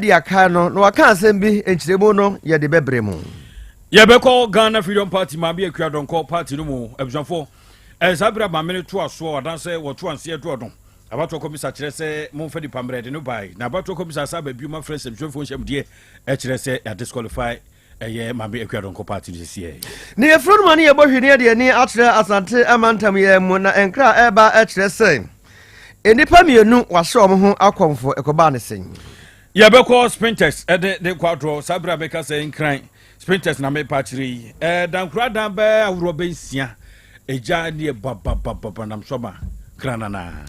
Di akan no na waka asɛm bi nkyerɛmu no yɛde bɛbrɛ mu. Yɛbɛkɔ Ghana Freedom Party Maame Akua Donkor party no mu abusuafoɔ. Saa berɛ a maame no toa soɔ anaasɛ wɔto anseɛ doɔ no, abatoɔ kɔmisa kyerɛ sɛ momfa nipa mmerɛ de no bae na abatoɔ kɔmisa sa aba biom afrɛ nsɛmtwerɛfoɔ nhyɛmdeɛ ɛkyerɛ sɛ yɛadisqualify ɛyɛ Maame Akua Donkor party no sisiɛ. Ne yɛfrɛ no ma ne yɛbɔ hwene yɛde ani akyerɛ Asante amantam yɛn mu na nkra a ɛreba kyerɛ sɛ nnipa mmienu wɔahyɛ wɔn ho akɔmfo ɛkɔbaa ne sɛn. Yɛbɛkɔ Spintex de de kɔ adorɔ saa berɛ a meka sɛ Nkran Spintex na mepa akyerɛ yi. Dankora dan bɛɛ ahoroɔ bɛnsia egya ne bababababa nam so ama kranana.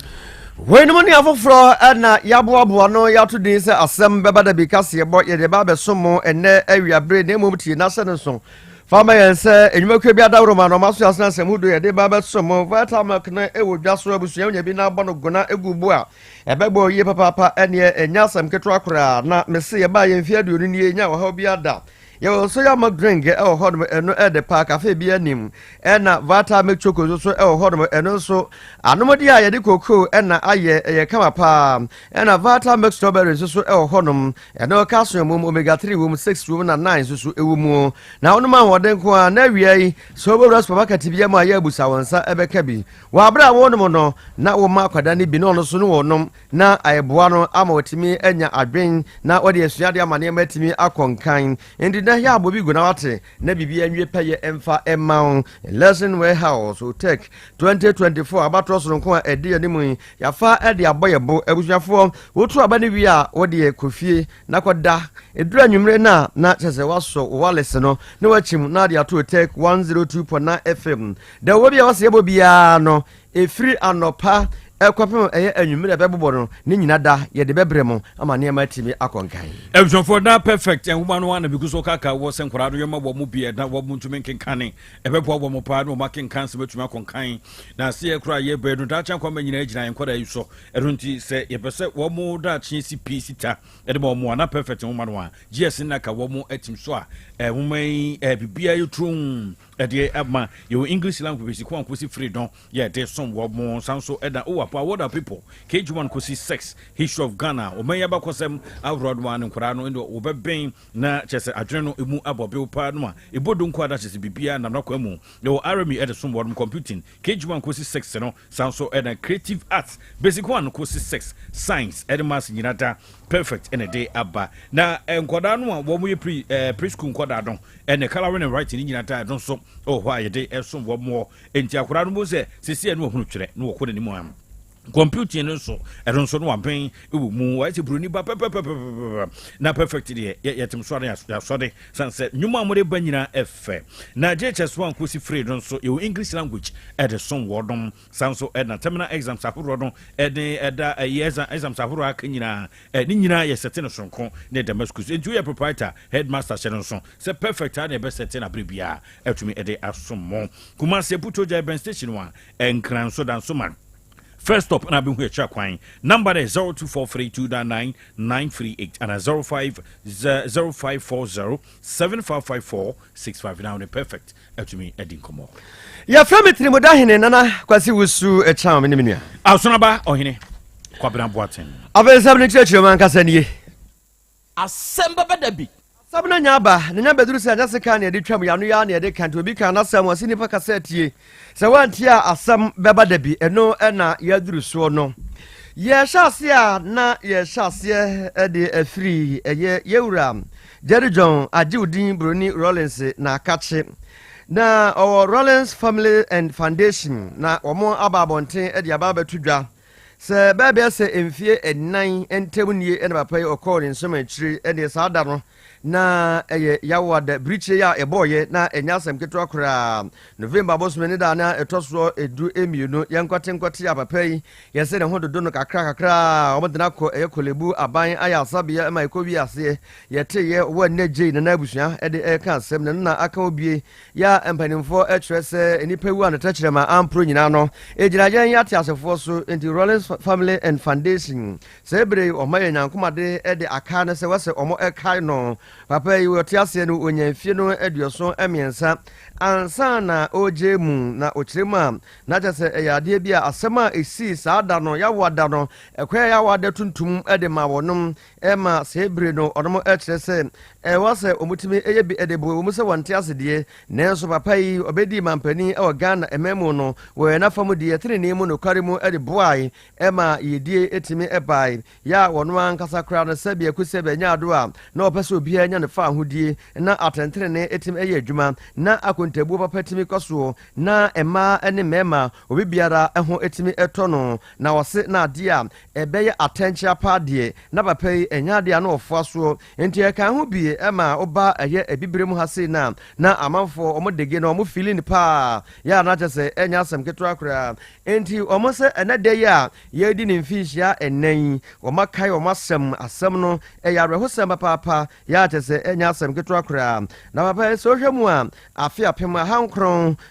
Weinom ne afoforɔ na yɛaboaboa no yɛato din sɛ asɛm bɛba da bi kaseɛbɔ yɛde ba abɛso mo ɛnnɛ awiabere na mmom tie na hyɛ no nso fa ma yɛn sɛ nnwumakuo bi adaworoma na ɔma so asena nsɛm hodoɔ yɛde ba abɛso mo Vitamilk no ɛwɔ dwa so abusua nya bi na abɔ no gona egu bo a ɛbɛbɔ yie papaapa ɛneɛ ɛnyɛ asɛm ketewa koraa na mese yɛbaa yɛn mfeɛ 20 nie nya ɔhaw bi ada. Yɛwɔ soya milk drink ɛwɔ hɔnom, ɛno ɛde paa cafe bi anim, ɛna Vata milk choco nso so ɛwɔ hɔnom, ɛno nso anomdeɛ a yɛde kokoo ɛna ayɛ, ɛyɛ kama paa, ɛna Vata milk strawberry nso so ɛwɔ hɔnom, ɛno calcium wom, omega 3 wom, 6 wom na 9 nso so ɛwɔ mu, na wonom ahoɔden nko a na awia yi sɛ wobɛwura supermarket bi mu a yɛ abusa wɔn nsa ɛbɛka bi wɔ abere a wɔnom no na wɔma akwadaa no bi na ɔno nso no wɔnom na ɛboa no ama watumi anya adwen na ɔde asua ade ama nneɛma atumi akɔ nkan. Enti na yɛ abɔ bi gu na wate na biribi anwie pɛyɛ mfa mma wo. Lesson Warehouse Otec 2024 abatoɔ soronko a ɛdi anim yi, yɛafa de abɔ yɛ bo. Abusuafoɔ, woto aba no wie a, wodeɛ kɔ fie na kɔda. Ɛduru anwummere no a, na kyerɛ sɛ woasɔ wo wireless no na woakyim na ade ato Otec 102.9 FM. Dawubɔ bi a wɔsɛ yɛbɔ biara no, Ɛfiri anɔpa kɔpem ɛyɛ anwummerɛ a ɛbɛbobɔ no, ne nyina da yɛde bɛbrɛ mo ama nneɛma atumi akɔ nkan. Abusuafoɔ, na Perfect nwoma no ara na megu so kaka wɔ sɛ nkwadaa no yɛma wɔn bi na wɔn ntumi nkenkane. Ɛbɛboa wɔn paa na wɔn akenkan nsɛm atumi akɔ nkan. Na aseɛ koraa yɛbɛn no, daakye nkwama nyinaa gyina yɛn nkwadaa yi so. Ɛno nti sɛ yɛpɛ sɛ wɔn daakye si pi si ta de ma wɔn a, na Perfect nwoma no a GS nna ka wɔn atim so a, nwoma yi biribiara yɛ turom. Ɛdeɛ ɛma yɛwɔ English language si kwan kosi free dɔn yɛ de som wɔ mo san so ɛna o apo award our people KG1 kosi 6 history of Ghana ɔman yi abakɔsɛm ahoroɔ no a ne nkwadaa no ɛna wɔbɛbɛn na kyerɛ sɛ adwene no emu abɔ bew paa no a ɛbɔ do nko ada kyerɛ sɛ biribiara nam n'akwan mu yɛwɔ RME ɛde som wɔn computing KG1 kosi 6 no san so ɛna creative arts basic 1 kosi 6 science ɛne maths nyina da perfect ɛna ɛde aba na nkwadaa no a wɔn yɛ pre eh, preschool nkwadaa no ɛne colouring and writing ne nyinaa taa ɛno nso ɛwɔ hɔ a yɛde ɛsom wɔn wɔ nti akwadaa no mu sɛ sisi ɛno ɔhunu twerɛ na wɔkɔ n'anim a computing no nso ɛno nso no wabɛn ɛwɔ mu wɔayɛ sɛ buroni ba pɛpɛpɛpɛpɛ na perfect deɛ yɛtem so ano yɛasɔde san sɛ nnwuma a wɔde ba nyinaa ɛfɛ na JHS 1 kɔsi free no nso yɛwɔ English language ɛde som wɔnom san so ɛna terminal exams ahoroɔ no ɛne ɛda ɛyɛ exams ahoroɔ aka nyinaa Ne nyinaa yɛ sɛte no soronko ne Damascus. Enti woyɛ proprietor, headmaster hyɛ no nso sɛ perfect ara na ɛbɛ sɛte no abere biara atumi de asom mo. Kumasi Aputuo Gyae bɛn station a Nkran nso Dansoman first stop na abɛhu akyira kwan. Number no yɛ 0243299938 anaa 05 0540 755465 na wo ne perfect atumi adi nkɔmmɔ. Yɛfrɛ me Tirimuda Hene Nana Kwasi Wusu Kyang, me ne me nua. Asonaba Ɔhene Kwabena Boateng. Afei nsɛm no nkyerɛkyerɛ mu ankasa nie. Asɛm bɛba da bi. Asɛm no anya aba, na anya bɛduru sɛ ɛnyɛ sekan na yɛde twam, yɛn ano yi ara na yɛde ka. Nti obi ka n'asɛm, ɔse nnipa kasa tie. Sɛ woantie a, asɛm bɛba da bi. Ɛno na yɛaduru soɔ no. Yɛhyɛ aseɛ a, na yɛhyɛ aseɛ de afiri ɛyɛ yɛwura Jerry John agye wo din Broni Rawlings na akakye. Na ɔwɔ Rawlings Family and Foundation na wɔn aba abɔnten de aba abɛto dwa sɛ bɛɛbɛɛ sɛ mfie nnan ntam nie na papa yi ɔkɔɔ ne nsɛm akyire ɛneɛ saa da no na ɛyɛ yawoa da birikyire yi a ɛbɔɔyɛ na ɛnyɛ asɛm ketewa koraa. November bosome ne da na ɛtɔ soɔ 12 yɛnkɔte nkɔte a papa yi Yɛse ne ho dodo no kakra kakra a wɔde no akɔ ɛyɛ Korlebu aban ayaresabea ma ɛkɔ wie aseɛ. Yɛteeɛ wɔ nnɛ gyei Nana abusua de ɛreka asɛm na ɛno na aka obie yɛ a mpanimfoɔ kyerɛ sɛ nnipa wu a ne tɛkyerɛma amporo nyinaa no ɛgyina yɛn ateasefoɔ so nti Rawlings Family and Foundation. Saa bere yi wɔn ayɛ nyankomade de aka no sɛ wɔsɛ wɔn kae no. Papa yi wɔte aseɛ no ɔnya mfie no 33 ansa na ɔregye mu, na ɔkyerɛ mu a na kyerɛ sɛ ɛyɛ adeɛ bi a asɛm a ɛsii saa da no, Yawoa da no, ɛkwan a Yawoa da tuntum de ma wɔnom ɛma saa bere no ɔnom kyerɛ sɛ ɛwɔ sɛ wɔtumi yɛ bi de boa, ɛwɔ mu sɛ wɔnte ase deɛ, nanso papa yi ɔbɛdii mampanin wɔ Ghana mmamu no wɔ yɛn afa mu deɛ tenenee mu nokware mu de boae ɛma yiedie tumi bae, yɛ a ɔno ankasa koraa no sɛbea kusɛbea nya ado a na ɔpɛ sɛ obiara nya ne fawohodie na atɛntenenee tumi yɛ adwuma na akontabuo papa tumi kɔ soɔ na mmaa ne mmarima obi biara ho tumi tɔ no. Na ɔse na adeɛ a ɛbɛyɛ atɛnkyea paa deɛ na papa yi ɛnyɛ adeɛ a na ɔfoa soɔ, nti ɛka ho bi ma woba ɛyɛ abibire mu ha sei no a na amanfoɔ wɔn dege no wɔn feeling paa yɛ a na kyerɛ sɛ ɛnyɛ asɛm ketewa koraa. Enti wɔn sɛ ɛnɛ da yi a yɛredi ne mfinhyia ɛnnan yi, wɔakae wɔn asɛm, asɛm no, ɛyɛ awerɛhosɛm papaapa, yɛ a kyerɛ sɛ ɛnyɛ asɛm ketewa koraa. Na papa yi, sɛ wohwɛ mu a, afe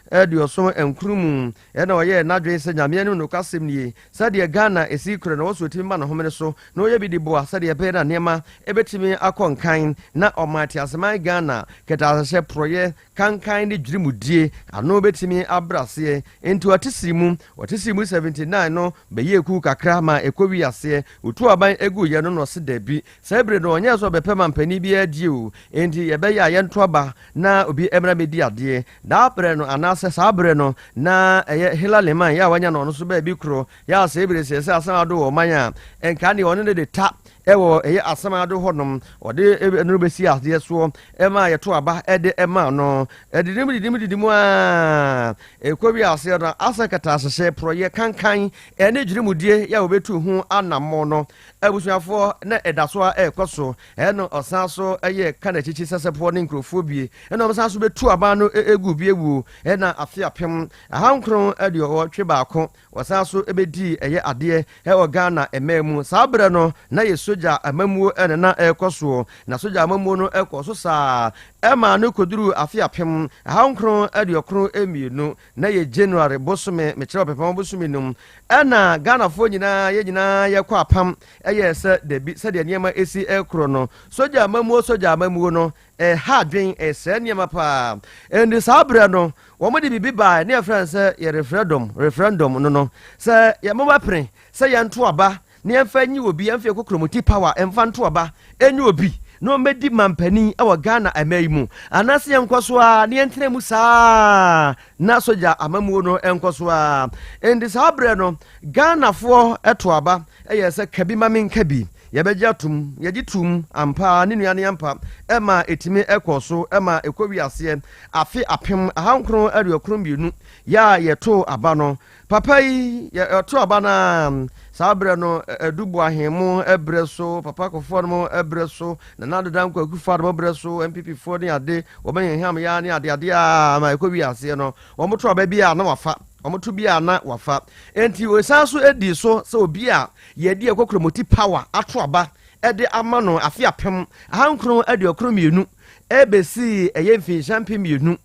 1979 mu ɛna ɔyɛɛ n'adwene sɛ Nyame anim nokwasɛm nie, sɛdeɛ Ghana ɛsi korɛ no, ɔwɔ sɛ ɔtumi ma ne homene so na ɔyɛ bi de boa sɛdeɛ ɛbɛyɛ na nneɛma ɛbɛtumi akɔ nkan na ɔman teaseman Ghana kɛtɛasehyɛ, porɔeɛ, Kankan ne dwirimudie ano bɛtumi abrɛ aseɛ. Enti ɔte sii mu, ɔte sii mu 79 no bɛyɛɛ kuw kakra maa ɛkɔwii aseɛ. Ɔtuu aban guiɛ no na ɔse dabi, saa bire no ɔnyɛɛ sɛ ɔbɛpɛ mampanin biara die o, enti yɛbɛyɛ a yɛnto aba na obi mmra mmɛdi adeɛ. Daa berɛ no anaasɛ saa berɛ no na ɛyɛ Hilla Limann yɛ a wanya no ɔno nso baabi koro yɛ a saa bire sɛ yɛsɛ Asan Addo wɔ ɔman a nka neɛ ɔne no de ta wɔ ɛyɛ Asan Addo hɔnom ɔde ɛno no bɛsi adeɛ soɔ ɛma yɛto aba ɛde ɛma no ɛdidim didim didim a ɛkɔ wi aseɛ no asɛ kɛtɛasehyɛ porɔyɛ kankan ɛne dwirimudie yɛ a wɔbɛtu ho anammɔ no abusuafoɔ na ɛda so a ɛrekɔ so ɛno ɔsan so ɛyɛ ka n'akyikyi sɛsɛpoɔ ne nkurɔfoɔ bie ɛna ɔsan so bɛtu aba no ɛgu bi awuo ɛna afe 1981 Wɔsan so bɛdii ɛyɛ adeɛ wɔ Ghana mmaa mu. Saa berɛ no, na yɛ sogya amammuo na na ɛrekɔ soɔ. Na sogya amammuo no kɔɔ so saa ara maa no kɔduruu afe 1992, na yɛ January bosome, mekyerɛ Ɔpɛpɔn bosome no mu, ɛna Ghanafoɔ nyinaa, yɛn nyinaa yɛkɔ apam yɛɛ sɛ dabi, sɛdeɛ nneɛma si rekorɔ no, sogya amammuo, sogya amammuo no, Ɛha adwene, ɛsɛe nneɛma paa. Enti saa berɛ no, wɔde biribi baeɛ ne yɛfrɛ no sɛ yɛ referendum, referendum no no, sɛ yɛ mobɛpene sɛ yɛnto aba na yɛmfa nyi obi, yɛmfa yɛn kokromoti power mfa nto aba nyi obi na ɔmmɛdi mampanin wɔ Ghana ɛmɛ yi mu, anaasɛ yɛnkɔ so ara na yɛntena mu saa na sogya amammuo no nkɔ so ara. Enti saa berɛ no, Ghanafoɔ to aba yɛɛ sɛ ka bi ma menka bi. Yɛbɛgye atom, yɛgye toom ampa ara, ne nua no ampa, ɛma ɛtumi kɔɔ so ma ɛkɔwii aseɛ afe 1992 yɛ a yɛtoo aba no. Papa yi, yɛtoo aba no ara, saa berɛ no, Adu Boahen mo berɛ so, Papa Kufuor mo berɛ so, Nana Addo Dankwa Akufo-Addo mo berɛ so, NPP foɔ ne ade, wɔn hinham yɛ ara ne adeade ara ma ɛkɔwii aseɛ no, wɔtoo aba bi a na wafa, wɔto bi a na wafa. Enti ɔsan so dii so sɛ obi a Yɛde Kokromoti Power ato aba de ama no afe 1992 ɛbɛsii ɛyɛ mfinhyia 2001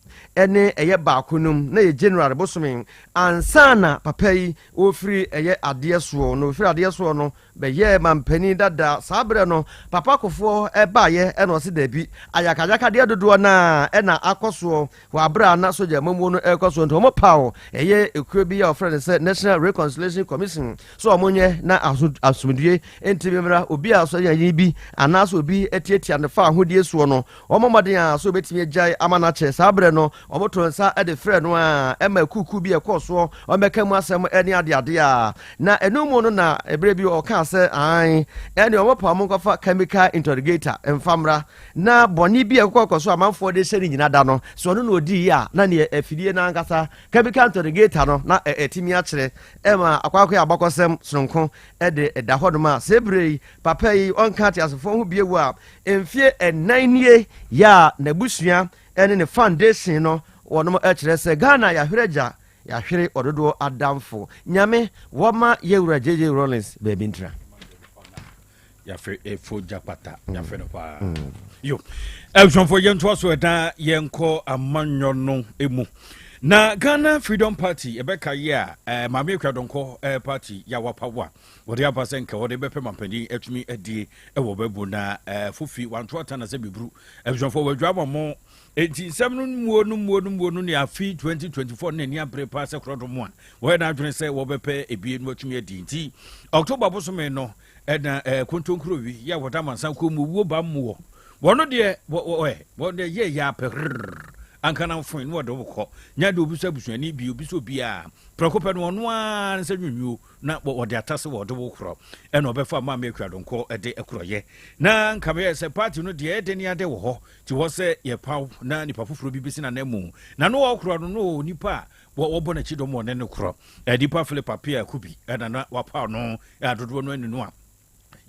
no mu, na yɛ January bosome ansa na papa yi ɔfiri ɛyɛ adeɛ soɔ, na ɔfiri adeɛ soɔ no bɛyɛɛ mampanin dada. Saa berɛ no Papa Kofoɔ baeɛ ɛna ɔse daabi, ayakayakadeɛ dodoɔ no a ɛna akɔ soɔ Wɔ abere a na sogya amammuo no rekɔ so nti, wɔpaw ɛyɛ ekuo bi a wɔfrɛ no sɛ National Reconciliation Commission sɛ wɔnyɛ na asomdue ntumi mmra. Obi a ɔsɔre bi anaasɛ obi atiatia ne fa ahodie soɔ no, wɔmmɔ mmɔden a sɛ wɔbɛtumi agyae ama no akyɛ. Saa berɛ no, wɔto nsa de frɛ no a ɛma akuukuo bi a ɛkɔɔ soɔ wɔmmɛka mu asɛm ne adeade a na ɛno mu no na ɛberɛ bi ɔkaa sɛ ae ɛne wɔpaw mo nkɔfa chemical interrogator mfa mmra Na bɔne bi a ɛkɔkɔ so amanfoɔ de hyɛ no nyina da no, sɛ ɔno na ɔdii a, na neɛ afidie no ankasa, chemical interrogator no, na ɛtumi akyerɛ ma akwaakɔyɛ abakɔsɛm sononko de da hɔnom a, sɛ berɛ yi, papa yi ɔnka ateasefoɔ ho bio a, mfie ɛnan nie yɛ a n'abusua ne ne foundation no wɔnom kyerɛ sɛ Ghana yɛahwere agya, yɛahwere ɔdodoɔ adamfo. Nyame wɔma yɛwura JJ Rawlings baabi ntena. Yɛafrɛ efo gyapata yɛafrɛ no paa yo abusuafoɔ yɛntoa so ɛda yɛnkɔ amanyɔ no mu. Na Ghana Freedom Party ɛbɛka yi a Maame Akua Donkor party yɛ a wapaw a wɔde aba sɛ nka wɔde bɛpɛ mampanin atumi adie wɔ bɛbu na fofi wanto ata na sɛ biburu abusuafoɔ wɔadwa ama mo. Enti nsɛm no muo no muo no muo no ne afi 2024 no n'ani abere paa sɛ korɔdom a wɔyɛ n'adwene sɛ wɔbɛpɛ ebie no atumi adi. Nti October bosome no ɛna kontonkuro wi yɛ a wɔda amansan kɔn mu owuo ba mmoɔ wɔn deɛ wɔ wɔn deɛ yɛ yɛ apɛ rrrr anka na mfoin na wɔde wokɔ nya de obi sɛ abusuani bi obi sɛ obiara prɛko pɛ no ɔno ara ne sɛ nwonwuo na wɔde atase wɔde wo korɔ ɛna ɔbɛfa maame akuadonkɔ ɛde ɛkorɔyɛ na nka meyɛ sɛ party no deɛ ɛde ne ade wɔ hɔ te hɔ sɛ yɛpaw na nipa foforɔ bi bɛsi n'anan mu na no ɔkorɔ no no wɔ nipa a wɔbɔ n'akyi dɔm wɔne no korɔ nipa Philip Appiah Kubi ɛna na wapaw no adodoɔ no ani no a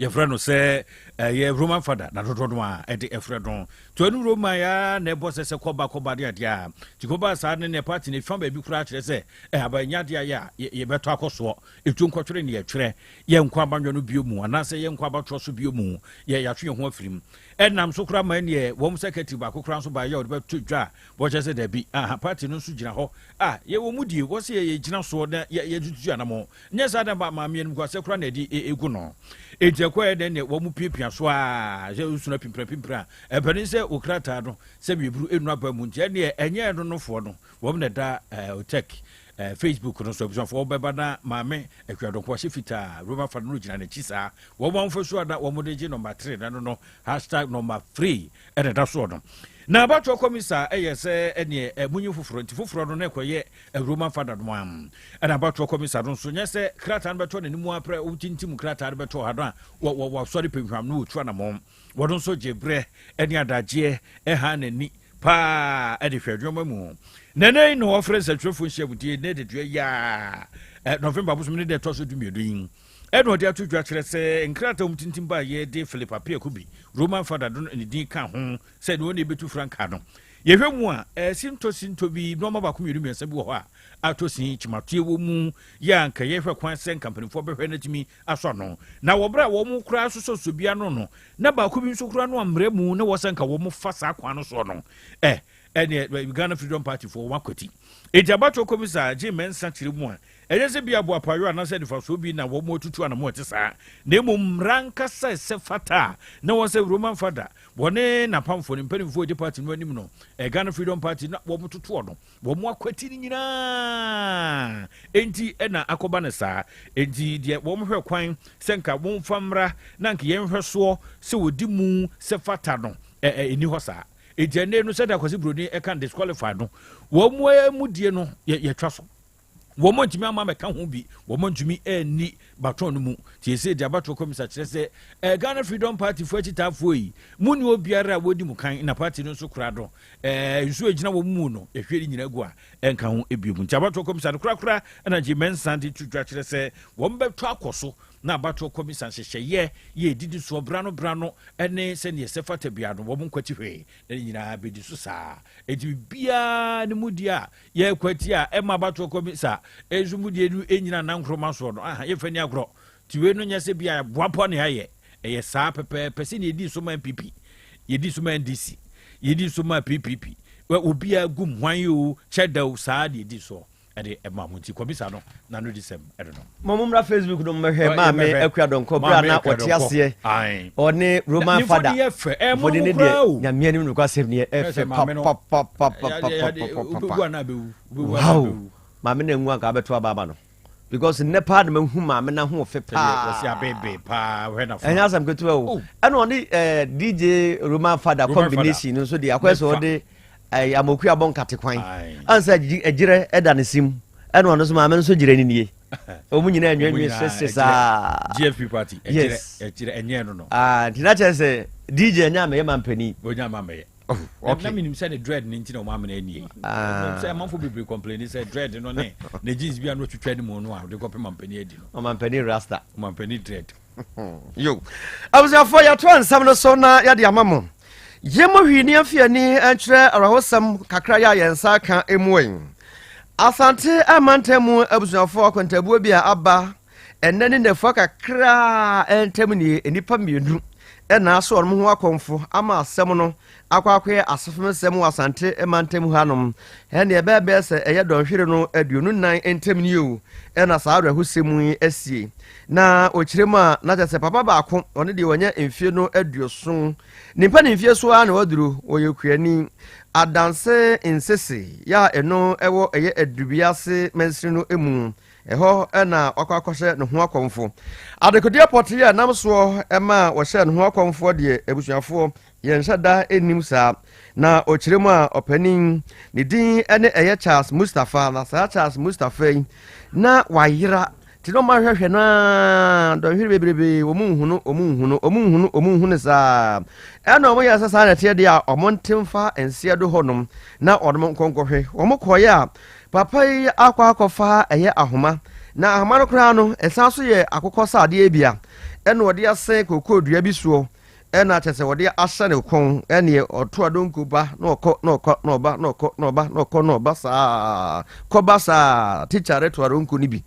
yɛfrɛ no sɛ ɛyɛ Roman Fada na dodoɔ no a ɛde ɛfrɛ no to ɛno Roman ya na ɛbɔ sɛ sɛ kɔba kɔba ne adeɛ a nti kɔba saa ne ne party ne fa baabi koraa kyerɛ sɛ aba nya adeɛ ayɛ a yɛbɛtɔ akɔ soɔ ɛtuo nkɔtwere ne yɛtwerɛ yɛnkɔ abanyɔ no bio mu anaasɛ yɛnkɔ abatoɔ so bio mu yɛ yɛatwe yɛn ho afiri mu. Ɛnam so koraa ma ɛneɛ wɔn secretary baako koraa nso baeɛ a ɔde bɛto dwa a wɔkyerɛ sɛ dabi aha party no nso gyina hɔ a yɛwɔ mu die wɔ sɛ yɛgyina soɔ na yɛtutu anamɔ nyɛ saa na maame animguasɛ koraa na ɛde ɛgu no. Enti ɛkɔɛ dɛn neɛ wɔn piapia so a sɛ wosuna pimpira pimpira a ɛmpanin sɛ wo krataa no sɛ biburu ɛnu aba mu nti ɛneɛ ɛnyɛ ɛno nofoɔ no wɔn na ɛda ɔtɛk Facebook no so. Abusuafoɔ bɛba na maame Akuadɔnko ahyɛ fitaa Roma fa no gyina n'akyi saa wɔn ahofasu a na wɔn de gye number 3 na no no #3 ɛna ɛda soɔ no. Na abatoɔ kɔmisa ɛyɛ sɛ ɛneɛ munyi foforɔ nti foforɔ no na ɛkɔyɛ Roman Fada no a ɛna abatoɔ kɔmisa no nso nyɛ sɛ krataa no bɛtɔ n'anim aprɛ wotintim krataa no bɛtɔ ha no a wɔsɔre pɛhwam no wɔtu anamɔn. Wɔn nso gye berɛ ne adagyeɛ ɛha n'ani paa ɛde hwɛ nneɛma mu. Na ɛnɛ yi na wɔfrɛ nsɛntwerɛfoɔ nhyiamudie ne dedua yi a November bosom ne deɛ ɛtɔ so 12 yi ɛna ɔde ato dwa kyerɛ sɛ nkrataa mu tintim ba yɛde Philip Appiah Kubi Roman Fada no ne din ka ho sɛ ne wɔn ɛbɛtu frankaa no. Yɛhwɛ mu a sintɔ sintɔ bi nneɛma baako mmienu mmiɛnsa bi wɔ hɔ a atɔ sin kyimatoe wɔ mu yɛ a nka yɛhwɛ kwan sɛ nka mpanimfoɔ bɛhwɛ no atumi asɔ ano. Na wɔ berɛ a wɔn koraa sosɔ sɔ bi ano no, na baako bi nso koraa no ammerɛ mu na wɔ sɛ nka wɔn fa saa kwan no soɔ no, ɛneɛ Ghana Freedom Party foɔ wɔn akwati. Enti abatoɔ kɔmisa Jean Mensah kyerɛ mu a, ɛnyɛ sɛ bi aboapayɔ anaasɛ anifasoɔ bi na wɔn atutu anamo ɛte saa, na mmom mmara ankasa ɛsɛ fata a na wɔ sɛ Roman Fada wɔne n'apamfoɔ ne mpanimfoɔ ɛdi party no anim no, Ghana Freedom Party na wɔn totoɔ no. Wɔn akwati no nyinaa enti na akɔba no saa. Enti deɛ wɔn hwɛ kwan sɛ nka wɔmfa mmra na nka yɛn nhwɛsoɔ sɛ wɔdi mu sɛ fata no, ɛnni hɔ saa. Enti ɛnne no sɛdeɛ Akwasi Broni ɛka no disqualify no, wɔn mu die no yɛtwa so. Wɔn antumi amma mɛka ho bi, wɔn antumi anni baton no mu. Nti ɛsei deɛ abatoɔ kɔmisa kyerɛ sɛ Ghana Freedom Party foɔ akyitaafoɔ yi, mo nni obiara a wɔdi mo kan, na party no nso kora no, nsuo a ɛgyina wɔn mu no, yɛhwie ne nyinaa gu a, ɛnka ho bio. Nti abatoɔ kɔmisa no korakora na Gye Mensah de to dwa kyerɛ sɛ wɔn bɛtɔ akɔ so na abatoɔ kɔmisa nhyehyɛeɛ yɛ ɛdidi soɔ berano berano ne sɛdeɛ ɛsɛ fata biara no, wɔn nkwati hwee na ne nyinaa bɛdi so saa. Enti biribiara ne mu di a yɛkwati a ɛma abatoɔ kɔmisa nso mu deɛ no ɛnyina nankoroma soɔ no, aha yɛmfa ni agorɔ. Nti wei no nyɛ sɛ bi a boapoa ne ayɛ, ɛyɛ saa pɛpɛɛpɛ sɛdeɛ yɛdii so ma NPP, yɛdii so ma NDC, yɛdii so ma PPP, obiara gum hwan o kyɛ da o, saa deɛ yɛdii soɔ ɛde ɛma mo. Nti kɔmisa no na no di sɛm ɛde no. Mo mommra Facebook no mmɛhwɛ Maame Akua Donkor berɛ a na ɔte aseɛ ɔne Roman Fada. Mfoni no deɛ Nyame anim nokwasɛm nie, ɛfɛ papapapapapapapa. Wow! Maame no anwu anka abɛto aba ama no because nnɛ paa na mahu maame no ahoɔfɛ paa. Ɛnyɛ asɛm ketewa o. Ɛna ɔne DJ Roman Fada combination no nso deɛ akɔyɛ sɛ ɔde amoku abɔ nkate kwan. Ansa ɛgyerɛ ɛda ne sim ɛna ɔno nso maame no nso gyerɛ ne nie. Wɔn nyinaa nwenwe sese saa. GFP party yes. Ɛkyerɛ ɛnyɛ no no. Ah, nti na kyerɛ sɛ DJ ɛnyɛ amɛyɛ mampanin. Ɔnyɛ amamɛyɛ. Okay. Na menim sɛ ne dread ne nti na ɔma amena nie. Sɛ amanfo bebree complain sɛ dread no ne ne jeans bi a no twitwa ne mu no a ɔde kɔpɛ mampanin adi no. Ɔmampanin rasta. Ɔmampanin dread. Yo. Abusuafoɔ yɛtoa nsɛm no so na yɛde ama mo. Yɛmmɔ hwii ne yɛmfe ani nkyerɛ awerɛhosɛm kakra yɛ a yɛn nsa aka mu yi. Asante amantam mu abusuafoɔ akontabuo bi a aba ɛnnɛ ne nnafua kakraa ntam nie, nnipa mmienu na asɔ wɔn ho akɔmfo ama asɛm no akɔ akɔyɛ asefemsɛm wɔ Asante mantam hanom. Ɛnneɛ ɛbɛyɛ bɛyɛ sɛ ɛyɛ dɔnhwere no 24 ntam nie o, ɛna saa awerɛhosɛm yi asie. Na ɔkyerɛ mu a, na kyerɛ sɛ papa baako, ɔno deɛ wanya mfie no 70. Ne mpanimfie so ara na waduro, ɔyɛ kuani. Adanse Nsese yɛ a ɛno ɛwɔ ɛyɛ Adubiase mansini no mu. Ɛhɔ na wakɔ akɔhyɛ ne ho akɔmfo. Adekodeɛ pɔtee a ɛnam soɔ ma wɔhyɛɛ ne ho akɔmfoɔ deɛ, abusuafoɔ, yɛnhyɛ da nnim saa. Na ɔkyerɛ mu a, ɔpanin, ne din ne ɛyɛ Charles Mustapha, na saa Charles Mustapha yi, na wayera. Nti na wɔahwɛhwɛ no ara dɔnhwere bebrebe, wɔn nhu no, wɔn nhu no, wɔn nhu no, wɔn nhu no saa. Ɛna wɔn yɛ sɛ saa na ɛteɛ deɛ a, wɔn nte mfa nseɛ do hɔnom na wɔn nkɔnkɔhwɛ. Wɔn kɔeɛ a, Papa yi akɔ akɔfa ɛyɛ ahoma, na ahoma no koraa no, ɛsan so yɛ akokɔ sradeɛ bi a ɛna ɔde asɛn kookoo dua bi soɔ, ɛna kyerɛ sɛ ɔde ahyɛ ne kɔn, ɛneɛ ɔto adonko ba na ɔkɔ na ɔkɔ na ɔba na ɔkɔ na ɔba na ɔkɔ na ɔba saa kɔba saa tikya reto adonko no bi.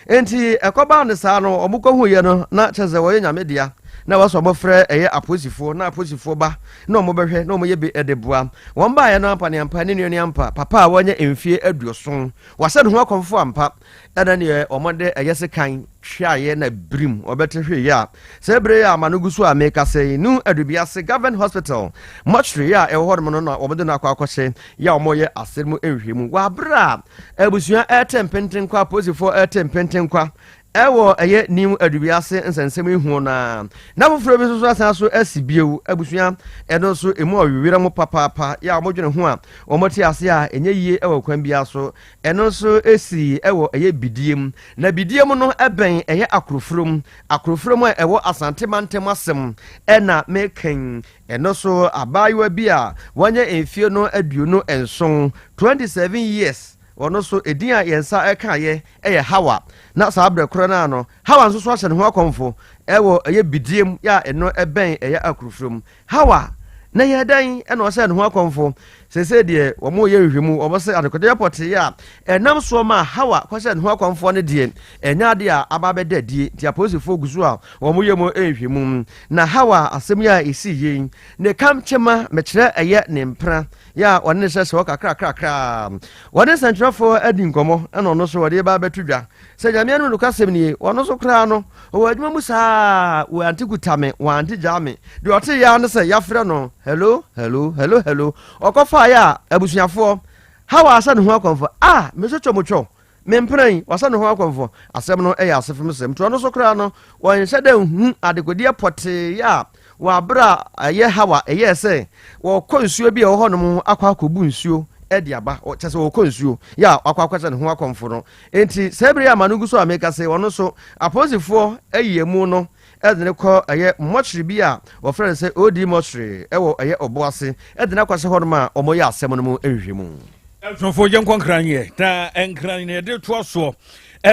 Enti ɛkɔbaa no saa no, wɔn kɔhuiɛ no, na kyerɛ sɛ wɔyɛ nyame dea, na wɔsɛ wɔfrɛ ɛyɛ apolisifoɔ, na apolisifoɔ ba na wɔbɛhwɛ na wɔyɛ bi de boa. Wɔn baeɛ no ampa ne ampa ne nua no ampa, papa a wanya mfie 70, wahyɛ ne ho akɔmfo ampa, ɛna neɛ wɔde ɛyɛ sekan tweaeɛ na birim wɔbɛte hweeɛ a sɛ bere yi a ama no gu so a mekasa yi no Adubiase Government Hospital mortuary a ɛwɔ hɔnom no na wɔde no akɔ akɔhyɛ yɛ a wɔyɛ asɛm mu nhwɛmu wɔ abere a abusua ɛrete mpentenkwa, apolisifoɔ ɛrete mpentenkwa ɛwɔ ɛyɛ New Adubiase nsɛnsɛm yi ho na na foforɔ bi nso so asan so asi bio. Abusua, ɛno nso emu ɔwewerɛ mu papaapa yɛ a wɔdwene ho a wɔte ase a ɛnyɛ yie ɛwɔ kwan biara so. Ɛno nso si ɛwɔ ɛyɛ Bidiem, na Bidiem no ɛbɛn ɛyɛ Akorofurom. Akorofurom a ɛwɔ Asante mantam asɛm ɛna mekɛn. Ɛno so abaayewa bi a wanya mfie no 27, 27 years, ɔno nso edin a yɛn nsa ɛkaeɛ ɛyɛ Hawa. Na saa berɛ korɔ no ara no, Hawa nso so ahyɛ ne ho akɔmfo ɛwɔ ɛyɛ Bidiem yɛ a ɛno ɛbɛn ɛyɛ Akorofurom. Hawa, na ɛyɛɛ dɛn na ɔhyɛɛ ne ho akɔmfo? Seesei deɛ wɔreyɛ nhwehwɛmu, wɔse adekodeɛ pɔtee a ɛnam soɔ maa Hawa kɔhyɛɛ ne ho akɔmfoɔ no deɛ, ɛnyɛ adeɛ a aba abɛda adie, nti apolisifoɔ gu so a wɔreyɛ mu nhwehwɛmu. Na Hawa asɛm yi a ɛsii yei, ne kamkyema, mekyerɛ ɛyɛ ne mpena, yɛ a ɔne no hyɛhyɛ hɔ kakrakrakra. Wɔne nsɛntwerɛfoɔ adi nkɔmmɔ, ɛna ɔno nso wɔde ba abɛto dwa sɛ Nyame anom nokwasɛm nie, ɔno nso koraa no, ɔwɔ adwuma mu saa, wɔante kuta me, wɔante gyaa me. Deɛ ɔte yɛ ara ne sɛ yɛafrɛ no, hello, hello, hello, hello. Ɔkɔfaeɛ a, abusuafoɔ, Hawa ahyɛ ne ho akɔmfo, ah, me nso twɔ mo twɔ. Me mpena yi, wahyɛ ne ho akɔmfo. Asɛm no yɛ asefem sɛm. Nti ɔno nso koraa no, wɔnhyɛ da nhu adekodeɛ pɔtee a wɔ abere a ɛyɛ Hawa ɛyɛɛ sɛ wɔkɔ nsuo bi a ɛwɔ hɔnom akɔ akɔbu nsuo de aba, kyɛ sɛ wɔkɔ nsuo yɛ a wakɔ akɔhyɛ ne ho akɔmfo no. Enti saa bere yi a ma no gu so a meka sɛ ɔno nso apolisifoɔ ayi amu no de no kɔ ɛyɛ mɔkyere bi a wɔfrɛ no sɛ OD mɔkyere ɛwɔ ɛyɛ ɔbo ase de no akɔhyɛ hɔnom a wɔyɛ asɛm no mu nhwehwɛmu. Abusuafoɔ yɛnkɔ nkran yɛ na nkran na yɛde toa soɔ.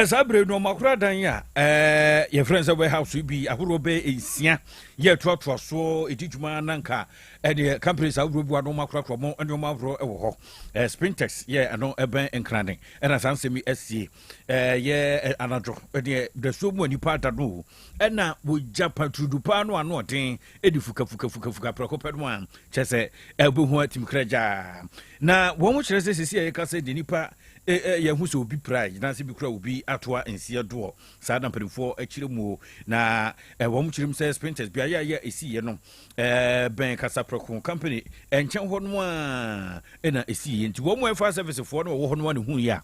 Saa bere no ɔmo dan a yɛfrɛ no sɛ warehouse bi ahoroɔ bɛyɛ nsia yɛ toatoa soɔ ɛdi dwuma na nka ɛdeɛ companies ahodoɔ bi wɔ ano ɔmo akorakora ɔmo nneɛma ahoroɔ ɛwɔ hɔ. Spintex yɛ ɛno ɛbɛn nkran ɛna saa nsɛm yi asie. Yɛ anadwo ɛdeɛ dasuo mu a nipa ada no ɛna wɔgya paturudu paa no ano ɔden ɛde fukafukafukafuka prɛko pɛ no a kyerɛ sɛ ɛbɛhu atimkra gyaa na wɔn kyerɛ sɛ sisi a yɛka sɛ deɛ nipa yɛhu sɛ obi pra gyina sɛ bi kura obi atoa nsia doɔ saa na mpanimfoɔ akyerɛ mu na wɔn kyerɛ mu sɛ Spintex beaeɛ a yɛ ɛsiiɛ no bɛn Kasaprɛko company nkyɛn hɔ no a ɛna ɛsiiɛ nti wɔn mu ɛfa servicefoɔ no wɔwɔ hɔ no a ne hu yɛ a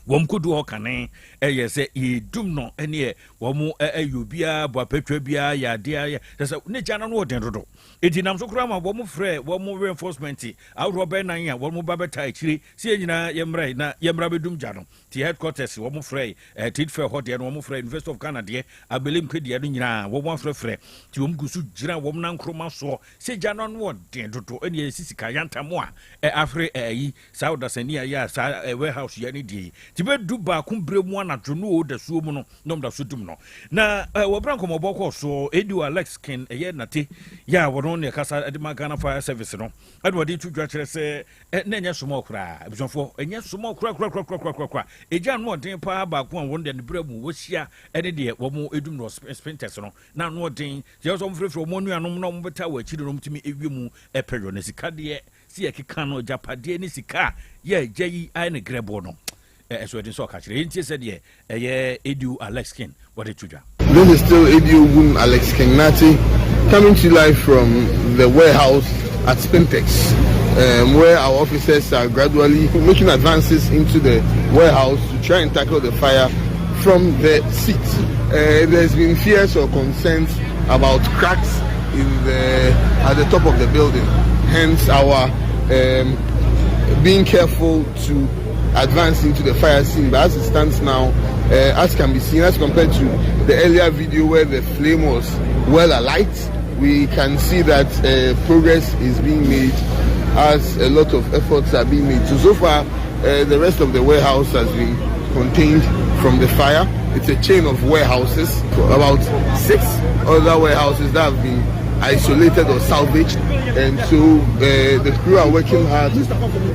wɔn kodu hɔ kane ɛyɛ sɛ yɛdum no ɛneɛ wɔn ɛyɛ obiara bɔ apɛtwa biara yɛ adeɛ ayɛ kyɛ sɛ ne gya no no ɔden dodo eti nam so koraa ma wɔn frɛ wɔn reinforcement ahodoɔ bɛn nan a wɔn ba bɛta akyire sɛ yɛn nyinaa yɛmmra na yɛmmra bɛdum gya no. Ti headquarters wɔn frɛ trade fair hɔ deɛ no, wɔn frɛ University of Ghana deɛ, Abelemkpe deɛ no nyinaa wɔn afrɛfrɛ. Ti wɔn gu so gyina wɔn nankoroma soɔ sɛ gya no ano ɔden dodo ɛne ɛsi sika yantam a ɛ ahwere ɛyi saa ɔdasani a yɛ a saa ɛ warehouse yɛ ne deɛ yi. Nti bɛ 11 berɛ mu anadwo no o dasuo mu no na wɔn da so dum no. Na wɔ berɛ a nkɔmmɔbɔ kɔɔ soɔ, ADO Alex Ken ɛyɛ Nate yɛ a wɔno ne ɛkasa de ma Ghana Fire Service no ɛna wɔde to dwa kyerɛ sɛ na ɛnyɛ somɔ koraa abusuafoɔ, ɛnyɛ somɔ korakorakorakorakorakora. Egya ano ɔden paa baako a wɔn deɛ ne berɛ mu wɔhyia ɛne deɛ wɔn edum no Spintex no na ano ɔden. Kyerɛ sɛ wɔn frɛfrɛ wɔn anuanom na wɔn bɛtaa wɔ akyiri no wɔn tumi ewie mu ɛpɛ yɔ na sika deɛ sɛ yɛkeka no agyapadeɛ ne sika a yɛ agya yi ayɛ ne grɛboɔ no ɛso ɛden sɛ ɔka kyerɛ yɛntie sɛdeɛ ɛyɛ ADO Alex King wɔde to dwa. This is still ADO Gun Alex King Nati coming to you live from the warehouse at Spintex, where our officers are gradually making advances into the warehouse to try and tackle the fire from the seat. There's been fears or concerns about cracks in the at the top of the building. Hence our being careful to advance into the fire scene. But as it stands now, as can be seen, as compared to the earlier video where the flame was well alight, we can see that progress is being made as a lot of efforts are being made. So far, the rest of the warehouse has been contained from the fire. It's a chain of warehouses, about 6 other warehouses that have been isolated or salvaged, and so the crew are working hard,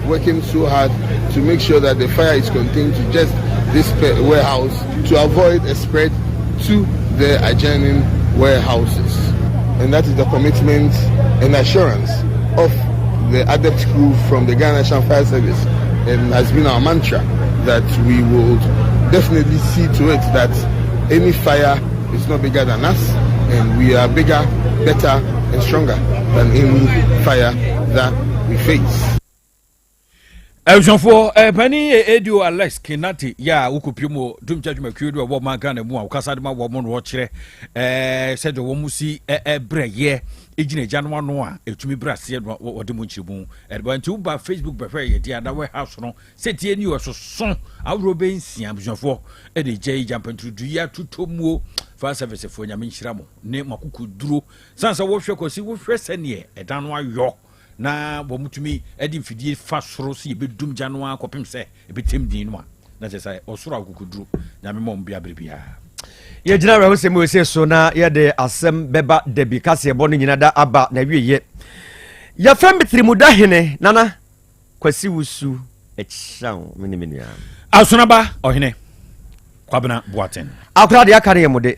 working so hard to make sure that the fire is contained to just this warehouse to avoid a spread to the adjoining warehouses. And that is the commitment and assurance of the adept crew from the Ghana National Fire Service, and has been our mantra that we will definitely see to it that any fire is not bigger than us, and we are bigger, better and stronger than any fire that we face. Abusuafoɔ, panin yɛ ADO Alex Kinati yɛ a wokɔpie mu dumgya dwumakuo de wɔwɔ man Ghana mu a wokasa de ma wɔ mo no wɔkyerɛ sɛdeɛ wɔn mu si brɛ yɛ gyina agya no ano a ɛtumi brɛ aseɛ no wɔde mu nkyerɛmu ɛde nti woba Facebook bɛhwɛ yɛ deɛ ada warehouse no sɛtie ni ɔsoso ahoroɔ bɛyɛ 6. Abusuafoɔ, ɛde gya yi gyampantrudu yi atotɔ muo. Fire service foɔ, Nyame nhyira mo ne mo akokoduro sane sɛ wohwɛ kɔsi wohwɛ sɛneɛ ɛdan no ayɔ na wɔn tumi de mfidie fa soro sɛ yɛbɛdum gya no akɔpem sɛ ɛbɛtɛm din no a na kyerɛ sɛ ɔsoro akokoduro. Nyame ma ɔmo bia bere biara. Yɛgyina awerɛhosɛm wɔ sie so na yɛde asɛm bɛba dabi kaseɛbɔ no nyina da aba na wieyɛ. Yɛfrɛ me Tirimuda hene Nana Kwasi Wusu Ɛkyaw me ne me nua Asonaba Ɔhene Kwabena Boaten. Akora deɛ aka no yɛ mo de.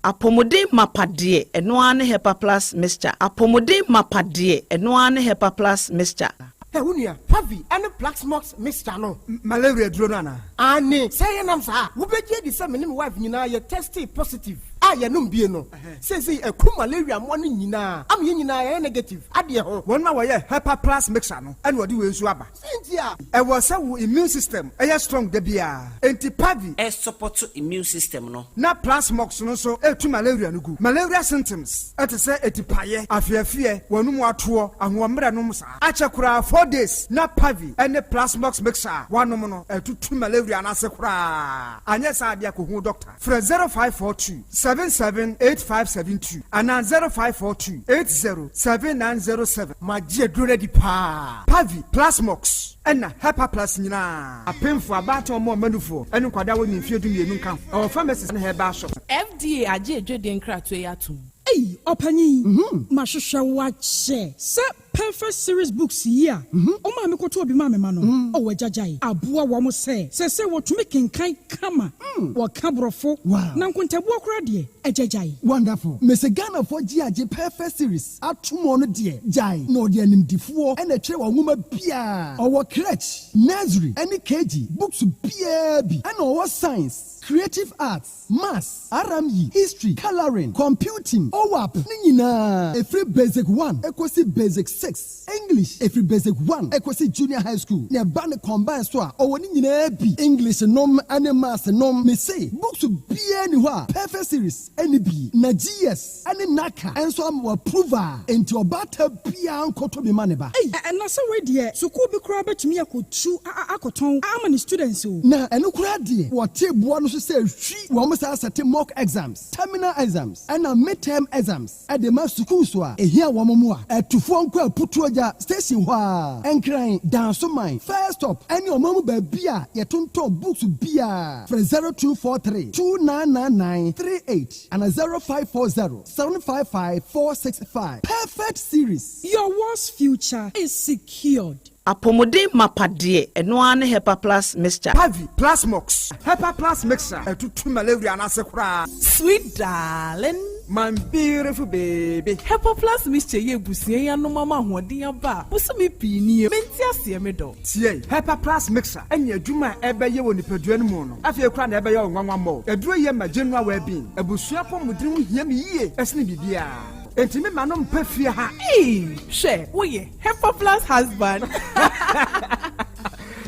Apɔmuden mapa deɛ, ɛno ara ne Hepa Plus Mixture. Apɔmuden mapa deɛ, ɛno ara ne Hepa Plus Mixture. Ɛ wo nua, Pavi ɛne Plasmox mixture no. Malaria duro no anaa? Ane sɛ yɛnam saa, wobɛgye adi sɛ me ne me wife nyinaa yɛ tested positive a yɛnom bie no seesei ɛku malaria mmoa no nyinaa ama yɛn nyinaa yɛyɛ negative adeɛ ho. Wɔn a wɔyɛ Hepa Plus Mixture no ɛna wɔde wei nso aba. Sɛnti a ɛwɔ sɛ wo immune system ɛyɛ strong da biara, enti Pavi ɛsupport immune system no. Na Plasmox no nso ɛtu malaria no gu. Malaria symptoms ɛte sɛ etipaeɛ, afeafeɛ, wɔnum atoɔ, ahoɔmmerɛ nom saa akyɛ koraa 4 days na Pavi ɛne Plasmox mixture a wanom no ɛtutu malaria no ase koraa. Anyɛ saa adeɛ akɔhu doctor. Frɛ 0542 778572 anaa 0542 807907. Magye aduro no adi paa. Pavi, Plasmox ɛna Hepa Plus nyinaa, apemfo, abaatan, ɔmo ɔmanufoɔ ɛne nkwadaa wɔ ne mfeɛ 12 nka ho. Ɛwɔ pharmacies ne herbal shop. FDA agye edwedie nkratoɔ yi atom. Ei, ɔpanyin, mahwehwɛ wo akyɛ sɛ Perfect Series books yi a ɔma me kɔtɔ obi ma me ma no ɔwɔ agyagyae aboa wɔn sɛ wɔtumi kenkan kama, wɔka borɔfo na nkontabuo koraa deɛ agyagyae. Wonderful. Mese Ghanafoɔ gye agye Perfect Series atom no deɛ gyae na ɔde animdifoɔ ɛna ɛtwerɛ wɔ nwoma biaa. Ɔwɔ crèche, nursery ɛne KG books biaa bi, ɛna ɔwɔ science, creative arts, maths, RME, history, colouring, computing, OWAP ne nyinaa ɛfiri basic 1 ɛkɔsi basic 6, English ɛfiri basic 1 ɛkɔsi junior high school, na ɛba ne combine so a ɔwɔ ne nyinaa bi, English nom ɛne maths nom. Mese books biaa ni hɔ a Perfect Series ɛne bi na GS ɛne NaCCA ɛnso ama wɔ approve a, enti ɔbaata biaa nkɔtɔ bi ma ne ba. Ei, ɛna sɛ wei deɛ sukuu bi koraa bɛtumi akɔtu akɔtɔn ama ne students o. Na ɛno koraa deɛ, wɔte boa no so sɛ hwi wɔn saa sɛte mock exams, terminal exams ɛna midterm exams ɛde ma sukuu so a ehia wɔn mu a ɛtufoɔ nkɔ aputuo gya. station hɔ ara, Nkran, Dansoman, First Stop ne ɔman mu baabi a yɛtontɔn books biara. Frɛ 0243 2999 38 anaa 0540 755 465. Perfect Series. Your world's future is secured. Apɔmuden mapa deɛ, ɛno ara ne Hepa Plus Mixture. Pavi, Plasmox, Hepa Plus Mixture, ɛtutu malaria no ase koraa. Sweet darling. My beautiful baby. Hepa Plus Mixture yi abusua yi anom ama ahoɔden aba a bosome pii nie. Mente aseɛ me dɔ. Tie, Hepa Plus Mixture ne adwuma a ɛbɛyɛ wɔ nipadua no mu no, afei koraa na ɛbɛyɛ wo nwanwa mmɔ. Aduro yi ma general well-being. Abusua apɔmuden ho hia me yie sene biribiara. Enti me ma no mpa fie ha. Eii hwɛ woyɛ Hepa plus husband.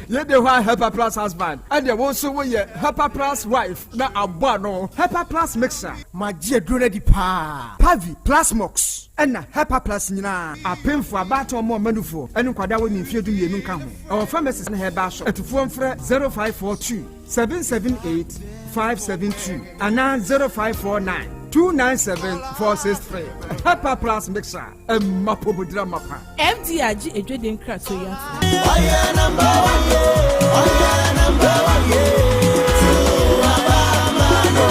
Yɛ de hɔ a Hepa plus husband ɛdeɛ wo nso woyɛ Hepa plus wife na abɔ ano. Hepa plus mixer. Magye aduro no adi paa. Pavi, Plasmox ɛna Hepa plus nyinaa. Apemfoɔ, abaatan ɔmo ɔma nufoɔ ɛne nkwadaa a wɔnni mfeɛ 12 nka ho. Ɛwɔ pharmacies ne herbal shop. Atufoɔ mfrɛ 0542 778 572 anaa 0549 297 463. Hepa plus mixer ɛma pomodira mapa. FDA agye adwadie nkratoɔ yi atom. Ɔyɛ number one ye, ɔyɛ number one ye, to aba ma no.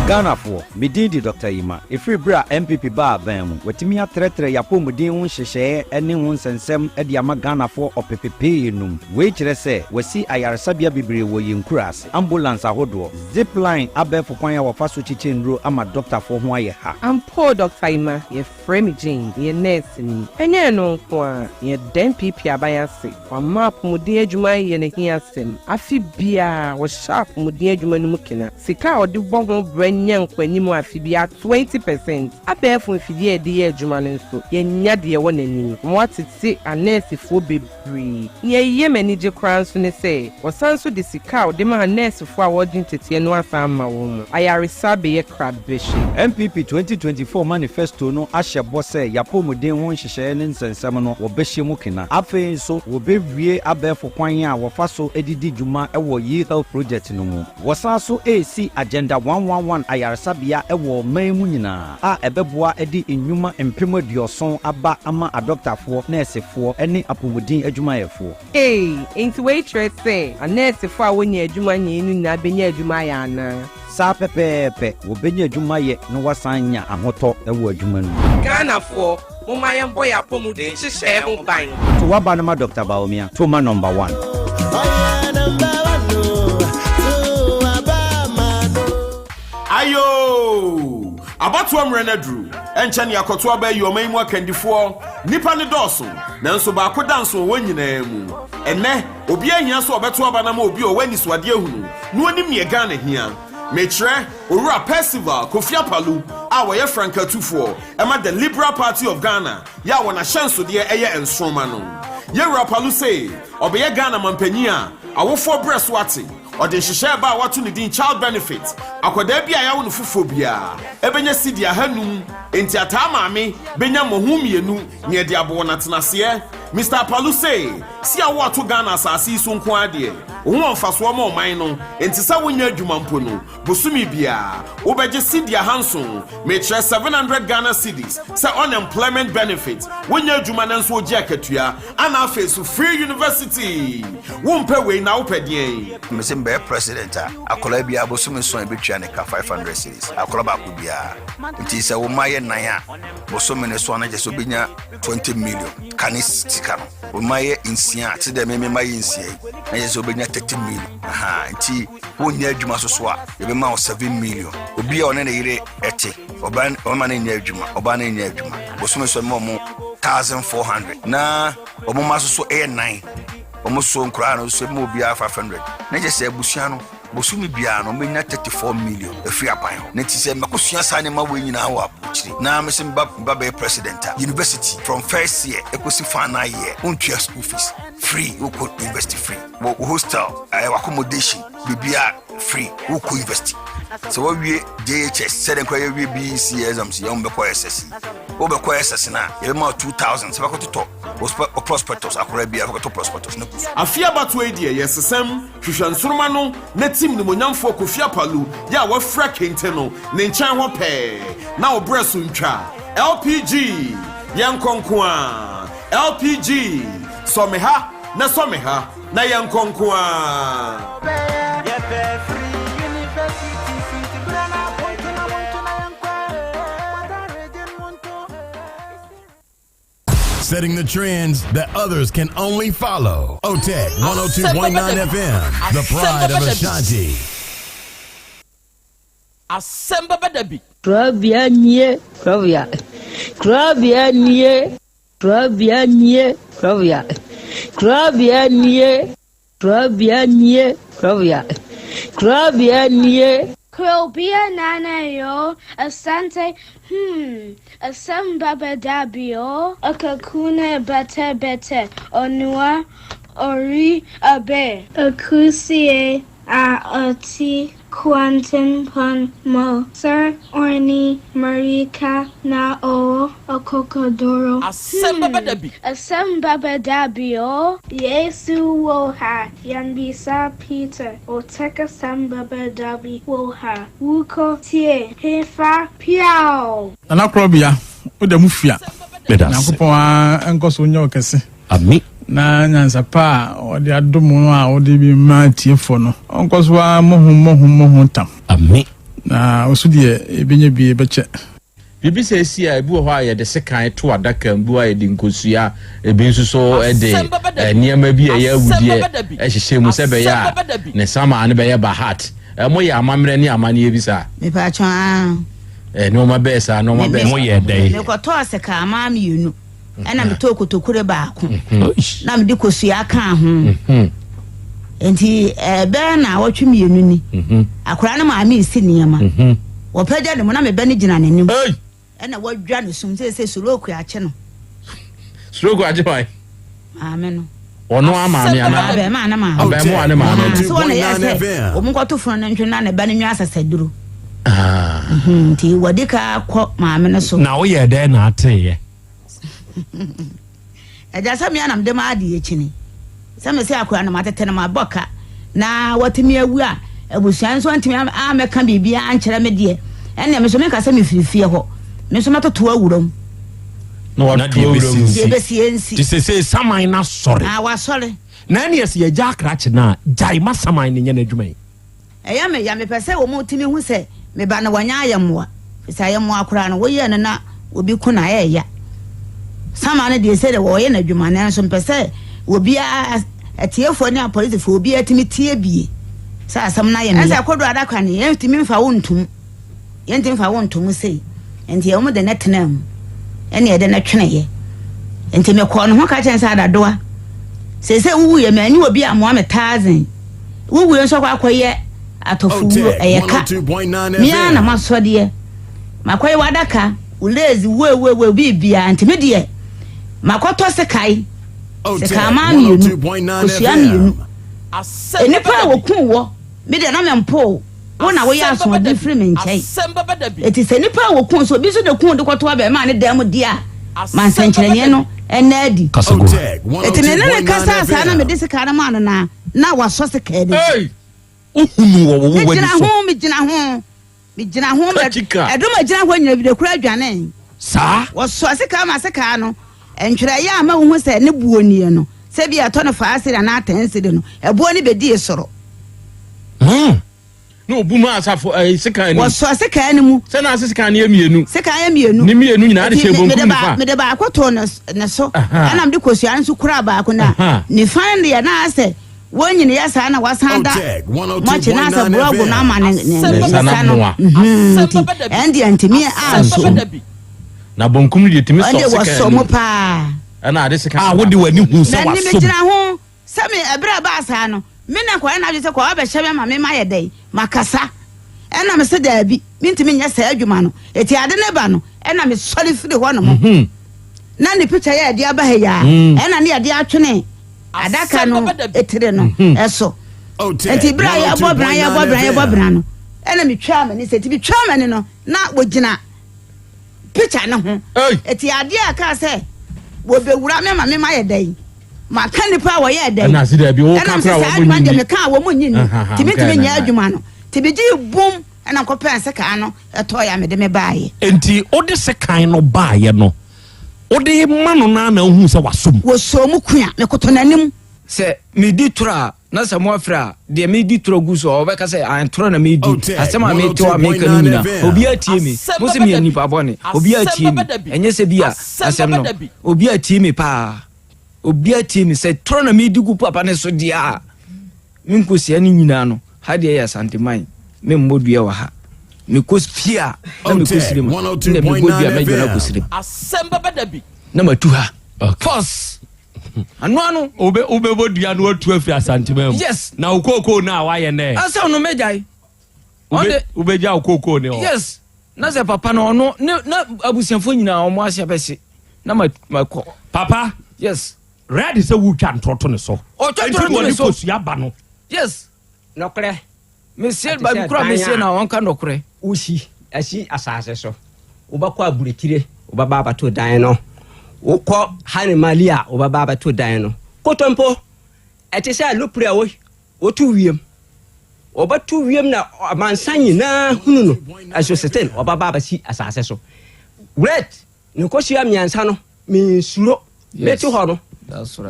Ghanafoɔ, me din de Dɔkta Yima. Ɛfiri berɛ a NPP baa aban mu, watumi atrɛtrɛ y'apɔmuden ho nhyehyɛeɛ ne ho nsɛnsɛm de ama Ghanafoɔ ɔpepepee num. Wei kyerɛ sɛ, wasi ayaresabea bebree wɔ yɛn nkuraase, ambulance ahodoɔ, zip line abɛɛfo kwan a wɔfa so kyekyɛ nnuro ama dɔktafoɔ ho ayɛ ha. Ampa o Dɔkta Emma, yɛfrɛ me Jane, meyɛ nɛɛseni. Ɛnyɛ ɛno nko ara, yɛda NPP aban ase, wɔama apɔmuden adwuma ayɛ n'ahiasɛm. Afe biara, wɔhyɛ apɔmuden adwuma no mu kena. Sika a wɔde bɔ ho bra nya nkɔanim afe biara 20 percent. Abɛɛfo mfidie a yɛde yɛ adwuma no nso, yɛnnya deɛ ɛwɔ n'anim. Wɔatete anɛɛsefoɔ bebree. Nea ɛyɛ m'anigye koraa nso ne sɛ, wɔsan nso de sika a wɔde ma anɛɛsefoɔ a wɔregye nteteɛ no asan ama wɔn mu. Ayaresa abɛyɛ krabɛhwɛ. NPP 2024 manifesto no ahyɛ bɔ sɛ y'apɔmuden ho nhyehyɛeɛ ne nsɛnsɛm no wɔbɛhyɛ mu kena. Afei nso wɔbɛwie abɛɛfo kwan a wɔfa so de di dwuma wɔ e-health project no mu. Wɔsan so resi Agenda 111 ayaresabea wɔ ɔman mu nyinaa a ɛbɛboa de nnwuma 70,000 aba ama adɔktafoɔ, nɛɛsefoɔ ne apɔmuden adwumayɛfoɔ. Ei, enti wei kyerɛ sɛ anɛɛsefoɔ a wɔnnya adwuma nyɛe no nyinaa bɛnya adwuma ayɛ anaa? Saa pɛpɛɛpɛ, wɔbɛnya adwuma yɛ na wɔasan anya ahotɔ wɔ adwuma no mu. Ghanafoɔ, momma yɛmbɔ yɛn apɔmuden nhyehyɛe ho ban. To w'aba no ma Dɔkta Bawumia, to ma number one. Ɔyɛ number one o, to aba ma no. Ayoo! Abatoɔ mmerɛ no aduru. Ɛnkyɛ ne akɔto aba ayi ɔman yi mu akandifoɔ. Nnipa no dɔɔso, nanso baako da nso wɔ wɔn nyinaa mu. Ɛnnɛ, obiara hia sɛ ɔbɛto aba no ama obi a ɔwɔ anisoadeɛ ahunu na ɔnim neɛ Ghana hia. Mekyerɛ Owura Percival Kofi Apalu a ɔyɛ frankatufoɔ ma The Liberal Party of Ghana yɛ a wɔn ahyɛnsodeɛ yɛ nsoroma no. Yɛwura Apalu se ɔbɛyɛ Ghana manpanyin a awofoɔ brɛ so ate. Ɔde nhyehyɛɛ ba a wɔato ne din Child Benefit, akwadaa bi a yɛawo no foforɔ biara bɛnya sidi 500, enti ataa maame bɛnya mmɔho mmienu nea ɛde abɔ wɔn atenaseɛ. Mister Apalu se, si a woato Ghana asase yi so nko ara deɛ, wo ho wɔ mfasoɔ ma ɔman no, enti sɛ wonyɛ adwuma mpo no, bosome biara wobɛgye sidi 700, mekyerɛ 700 Ghana cedis, sɛ unemployment benefit, wonyɛ adwuma nanso wogye akatua, ana afei so free university. Wompɛ wei na wopɛ deɛn? Mese mebɛyɛ president a, akwadaa biara bosome nson a yɛbɛtua ne ka 500 cedis, akwadaa baako biara. Nti sɛ wo mma yɛ nnan a, bosome no so a na kyerɛ sɛ wobɛnya 20 million ka ne sika no. Wo mma yɛ nsia a, te dɛ me me mma yɛ nsia yi, na kyerɛ sɛ wobɛnya 30 million. Aha, nti wonyɛ adwuma so so a, yɛbɛma wo 7 million. Obi a ɔne ne yere ɛte, ɔbaa ɔma no nyɛ adwuma, ɔbaa no nyɛ adwuma. Bosome so ɛma ɔmo 1400. Na ɔmo mma so so ɛyɛ nnan. Ɔmo so nkoraa no so ɛma obiara 500. Na kyerɛ sɛ abusua no, bosome biara no ɔmɛnya 34 million ɛfiri aban hɔ. Na nti sɛ mɛkɔsua saa nneɛma wei nyinaa wɔ aburokyire na mese meba meba bɛyɛ president a, university from first year ɛkɔsi final year wontua school fees, free, wokɔ university free. Wɔ hostel, ɛɛ accommodation, biribiara free, wokɔ university. Sɛ wɔwie JHS, sɛdeɛ nkora yɛwie BEC exams yi, wɔn bɛkɔ SS yi. Wobɛkɔ SS no a, yɛbɛma wo 2000 sɛ bɛkɔtotɔ wo prospectus, akora biara bɛkɔtɔ prospectus no kɔ so. Afe abatoɔ yi deɛ yɛsesam hwehwɛ nsoroma no na tim nimonyamfoɔ Kofi Apalu yɛ a wafira kente no ne nkyɛn hɔ pɛɛ na wo berɛ so ntwa. LPG, yɛnkɔ nko ara. LPG, sɔ me ha na sɔ me ha na yɛnkɔ nko ara. Setting the trends that others can only follow. OTEC 102.9 FM, the pride of Ashanti. Asɛm bɛba da bi. Korabea nie, korabea, korabea nie, korabea nie, korabea, korabea nie, korabea nie, korabea, korabea nie. Krobea nana yo, Asante hmm, asɛm bɛba da bi o. Akakune bɛtɛ bɛtɛ, onua ori abe. Akusie a ɔte kwantempɔn mu sɛ ɔne mmirika na ɔwɔ akokoduru. Asɛm bɛba da bi. Asɛm bɛba da bi o. Yesu wɔ ha, yɛmmisa Peter, ɔtɛk asɛm bɛba da bi wɔ ha, wokɔ tie hefa piaw. Nana Korɔbea, wo da mu fua. Nyankopɔn ara nkɔ so nyɛ wo kɛse. Ami. Na nyansa pa a ɔde adom wo a wode bi ma atiefoɔ no, ɔnkɔ so ara mmɔ ho mmɔ ho mmɔ ho tam. Ami. Na wo so deɛ yɛbɛnya bi yɛbɛkyɛ. Biribi sɛ esi a, ebi wɔ hɔ a yɛde sekan to adaka mu, ebi wɔ hɔ a yɛde nkosua, ebi nso so de nneɛma bi a ɛyɛ awudeɛ hyehyɛ mu sɛ ɛbɛyɛ a ne samaa no bɛyɛ bahat. Moyɛ amammerɛ ne amanneɛ bi saa? Mepatwɔ aa. Nneɛma bɛɛ saa, nneɛma bɛɛ saa. Moyɛ dɛn? Mekɔtɔɔ sekanmaa mmienu. ɛna metɔɔ kotokure baako mhm. na mede kosua kaa ho mhm. nti ɛbɛyɛ na awɔtwe mmienu ni mhm. akwaraa no maame resi nneɛma wɔpɛgya ne mu na mebɛ no gyina n'anim ɛna wadwa ne sum sɛ sɛ stroke akye no stroke akye hwan maame no ɔno a maame anaa abɛɛmaa ne maame abɛɛmoa ne maame sɛ wɔn na yɛ sɛ wɔn nkɔto funu no ntwe na ne ba no nwa asasaduro ah. nti wɔde ka kɔ maame no so na woyɛ dɛn na ateeɛ Agya sɛ me a na mede m'adeɛ kyini sɛ me sɛ akora no matete no mabɔ ka na watumi awu a abusua nso antumi amɛka biribiara ankyerɛ me deɛ ɛnneɛ me nso menka sɛ mefiri fie hɔ me nso mɛtoto awura mu na wato awura mu deɛ ɛbɛsie nsi te sɛ saman no asɔre ah, wasɔre na ɛneɛ sɛ yɛgya akrakye no a gyae ma saman no nyɛ n'adwuma yi Ɛyɛ me ya, mepɛ sɛ wɔtumi hu sɛ me ba no wanya ayɛmmoa, efisɛ ayɛmmoa koraa no, woyɛ no na obi ko no a, ɛyɛ ya. Sama no deɛ, sɛdeɛ wɔyɛ n'adwuma, nanso mepɛ sɛ obiara, atiefoɔ ne apolisifoɔ, obiara tumi tie bie sɛ asɛm no ayɛ me ya. Ɛsɛ kodoɔ adaka no, yɛntumi mfa wo ntom. Yɛntumi mfa wo nto mu sei. Enti wɔn de no tenaa mu, ɛne yɛde no tweneeɛ. Enti mekɔɔ ne ho ka kyerɛ no sɛ, Adadoa, seesei wowuiɛ, manyi obi ammoa me taazen. Wowuiɛ nso akɔ akɔyɛ atɔfowuo, ɛyɛ ka. Me ara na masɔdeɛ. Makɔyɛ w'adaka, wo lace, woewoewoe, biribiara. Nti me deɛ, makɔtɔ sekae, sekanman mmienu, kosua mmienu. Nnipa a wɔkuu wɔ, me deɛ na mempoo. Wo na woyɛ asoɔden firi me nkyɛn. Enti sɛ nnipa a wɔku nso, obi nso na ɛku de kɔto abarimaa no dan mu deɛ a, ma nsɛnkyerɛnneɛ no nna adi. Enti me ne no kasaa saa na mede sekan no maa no na na wasɔ sekan no mu. Wohunu wɔ wo w'ani Megyina so. ho, megyina ho, megyina ho, ɛdɔm a ɛgyina hɔ nyina bi de kura dwanee. Saa. Wɔsɔɔ sekan ma sekan no, ntwerɛeɛ a ama wohu sɛ ne boɔ nie no, sɛ bi a ɛtɔ no faa sidi anaa tɛn sidi no, ɛboɔ no bɛdii soro. Hmm. Na obu mu asafo ɛɛ eh, sekan no. Wɔsɔ sekan no mu. Sɛ na ase sekan no yɛ mmienu. Sekan yɛ mmienu. Ne mmienu nyinaa de hyɛ bonkum nifa. Mede baako too ne ne so. Ɛna mede kosua nso kura baako na nifa no deɛ na asɛ wɔn nyina yɛ saa na wasan da mɔkye na asɛ borɔgo no ama ne ne ne nsa no. Mhm, nti ɛn deɛ ntumi anso. Na bonkum no deɛ tumi sɔ sekan no. Ɛn deɛ wɔsɔ mu paa. Ɛna ade sekan. A wode w'ani hu sɛ wasom. Na gyina ho. Sɛ me, ɛberɛ a ɛbaa saa no, me na nkwadaa no adwene sɛ kɔ abɛhyɛ me ama me mayɛ dɛn? Makasa. Ɛna me se daabi, mentumi nyɛ saa adwuma no. Eti ade no ba no, ɛna me sɔre firi hɔ nom. Na ne picture yɛ ɛde aba ha yi a, ɛna ne yɛde atwene adaka no etire no ɛso. Eti berɛ a yɛbɔ bra, yɛbɔ bra, yɛbɔ bra no, ɛna metwaa m'ani sɛ, eti metwaa m'ani no, na wɔgyina picture no ho. Eti adeɛ a ɛkaa sɛ wɔbɛwura me ma me mayɛ dɛn? Maka nnipa a wɔyɛɛ dɛn? Ɛna ase daabi, woka Ɛna koraa mesɛ saa wɔn adwuma nyi deɛ ni. meka a wɔn nyi ni. Ahaha, Nti mentumi nkae nyɛ na adwuma no. Nti megyee bum ɛna mekɔpɛɛ sekaa no ɛtɔeɛ a mede me baeɛ. Enti wode sekan no baeɛ no, Wode ma no no ara na wohuu sɛ wasɔ mu. Wɔsɔɔ mu kua, mekoto n'anim. Sɛ medi torɔ a, na sɛ moafrɛ a, deɛ medi torɔ gu so a, wɔbɛka sɛ, Aane, torɔ na medi. Asɛm a mete hɔ a mereka no nyinaa, obiara tie me. Mose meyɛ nipa bɔne. Obiara tie me. Ɛnyɛ sɛ bi a asɛm no, obiara tie me paa. Obiara tie me. Sɛ torɔ na medi gu papa no so deɛ a, me nkosua no nyinaa no, ha deɛ yɛ Asanteman, memmɔ dua wɔ ha. Mekɔ fie a, na mekɔ sirem a, na mebɔ dua mɛdwane akɔ sirem. Na matu ha. Pause. Ano ano. Wobe wobɛbɔ dua no watu afiri Asantema mu. Yes. Na wo kookoo no a wayɛ nɛ. Asɛm no mɛgyae. Wobe wobɛgya wo kookoo ne hɔ. Yes. Na sɛ papa no ɔno ne na abusuafoɔ nyinaa wɔn ase abɛse na ma ma kɔ. Papa. Yes. Red sɛ wotwa ntorɔ to ne so. Ɔtwa ntorɔ to ne so. Enti wɔde kosua ba no. Yes. Nɔkorɛ. Mesie baabi koro a mesie na ɔnka nɔkorɛ. Wosi asi asase so. Wobɛkɔ aburokyire, wobɛba abɛto dan no. Wokɔ Hanemali a, wobɛba abɛto dan no. Kotompo, ɛte sɛ alupre a wotu wiem. Wɔbɛto wiem na amansan nyinaa hunu no. Ɛso seten, wɔbɛba abɛsi asase so. Red, ne nkosua mmiɛnsa no, mensuro. Mete hɔ no,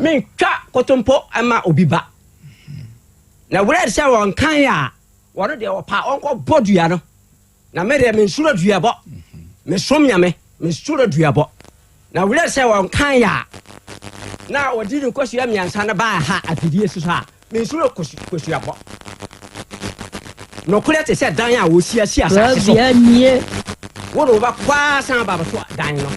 mentwa kotompo ma obi ba. Na werɛ sɛ wɔnkan a, wɔno deɛ wɔpa ɔnkɔ bɔ dua no. Na me deɛ mensuro duabɔ. Mesom Nyame, mensuro duabɔ. Na werɛ sɛ wɔnkan a, na wɔde ne nkosua mmiɛnsa no baa ha afidie so a, mensuro kosuabɔ. Nokorɛ te sɛ dan a wɔsi asi asase so. Wo ne wobɛkɔ ara san aba abɛto dan no.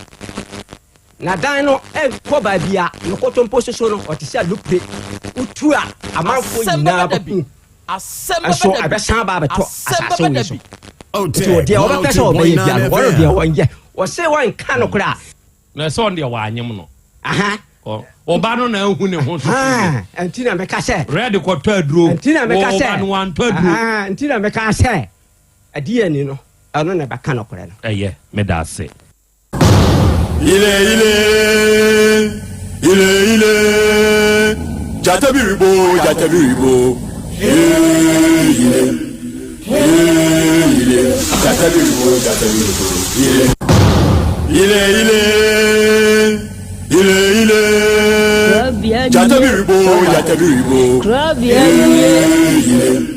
Na dan no nkɔ baabi a ne nkontompo soso no, ɔte sɛ alupre. Wotu a, amanfoɔ nyinaa bɛhu. Nso ɛbɛsan aba abɛtɔ asase wei so. Nti deɛ wɔbɛpɛ sɛ wɔbɛyɛ bia no, wɔn deɛ wɔnyɛ. Wɔse wɔnka nokorɛ a. Na ɛsɛ ɔno deɛ wɔanyem no. Ɔba no na ahu ne ho so. Nti na meka sɛ. Red kɔtɔ aduro. Nti na meka sɛ. Ɔba no wantɔ aduro. Nti na meka sɛ. Ɛdeɛ ni no, ɛno na ɛbɛka nokorɛ no. Ɛyɛ, meda ase. Ile ile ile ile jata biribo jata biribo ile ile jata biribo jata biribo ile ile ile ile ile jata biribo jata biribo ile ile.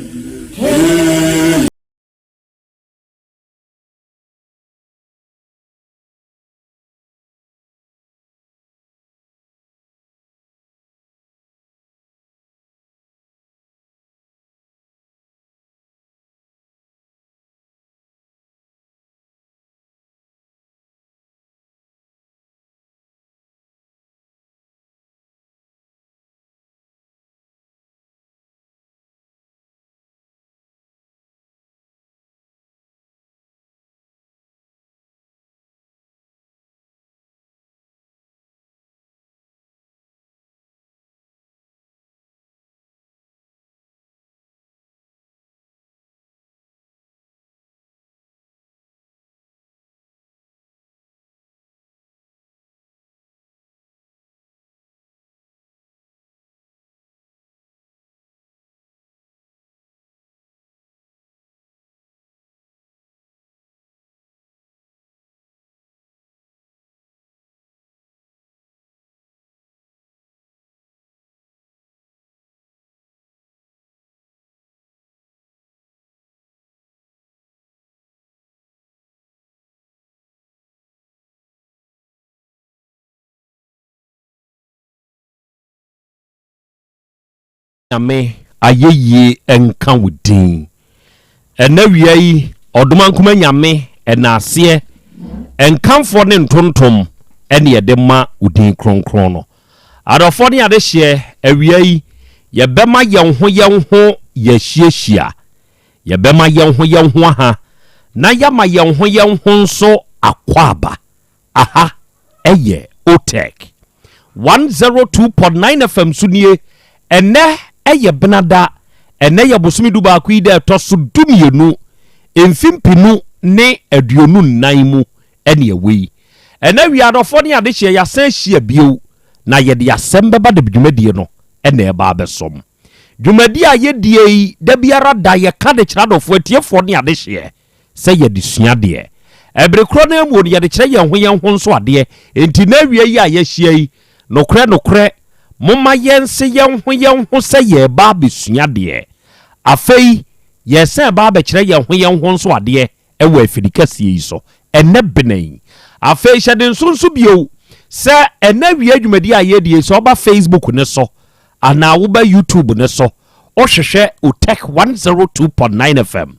Nyame ayɛyie nka wo din. Ɛnɛ wia yi Ɔdomankoma Nyame ɛnaaseɛ, nkamfoɔ ne ntontom ɛne yɛde ma wo din kronkron no. Adɔfoɔ ne adehyeɛ, awia yi yɛbɛma yɛn ho yɛn ho yɛahyiahyia, yɛbɛma yɛn ho yɛn ho aha, na yɛama yɛn ho yɛn ho nso akwaaba. Aha yɛ Otec 102.9 FM so nie. Ɛnnɛ yɛ Benada. Ɛnnɛ yɛ bosome dubaako yi da ɛtɔ so dumienu, mfe mpenu ne 24 mu ɛne ɛwɔ yi. Ɛnnɛ wia adɔfoɔ ne adehyeɛ yɛasan ahyia bio na yɛde asɛm bɛba de dwumadie no ɛna ɛba abɛsom. Dwumadie a yɛdie yi da biara da yɛka de kyerɛ adɔfoɔ atiefoɔ ne adehyeɛ sɛ yɛde sua deɛ. Ɛbere korɔ no ara mu no, yɛde kyerɛ yɛn ho yɛn ho nso adeɛ. Enti nnɛ awia yi a yɛahyia yi, nokorɛ nokorɛ, momma yɛnse yɛn ho yɛn ho sɛ yɛreba abɛsua adeɛ. Afei, yɛresan reba abɛkyerɛ yɛn ho yɛn ho nso adeɛ wɔ afidi kɛseɛ yi so ɛnnɛ bena yi. Afei hyɛ de nso nso bio sɛ ɛnnɛ awia dwumadie a yɛredi yi, sɛ woba Facebook no so anaa woba YouTube no so, wohwehwɛ Otech 102.9 FM,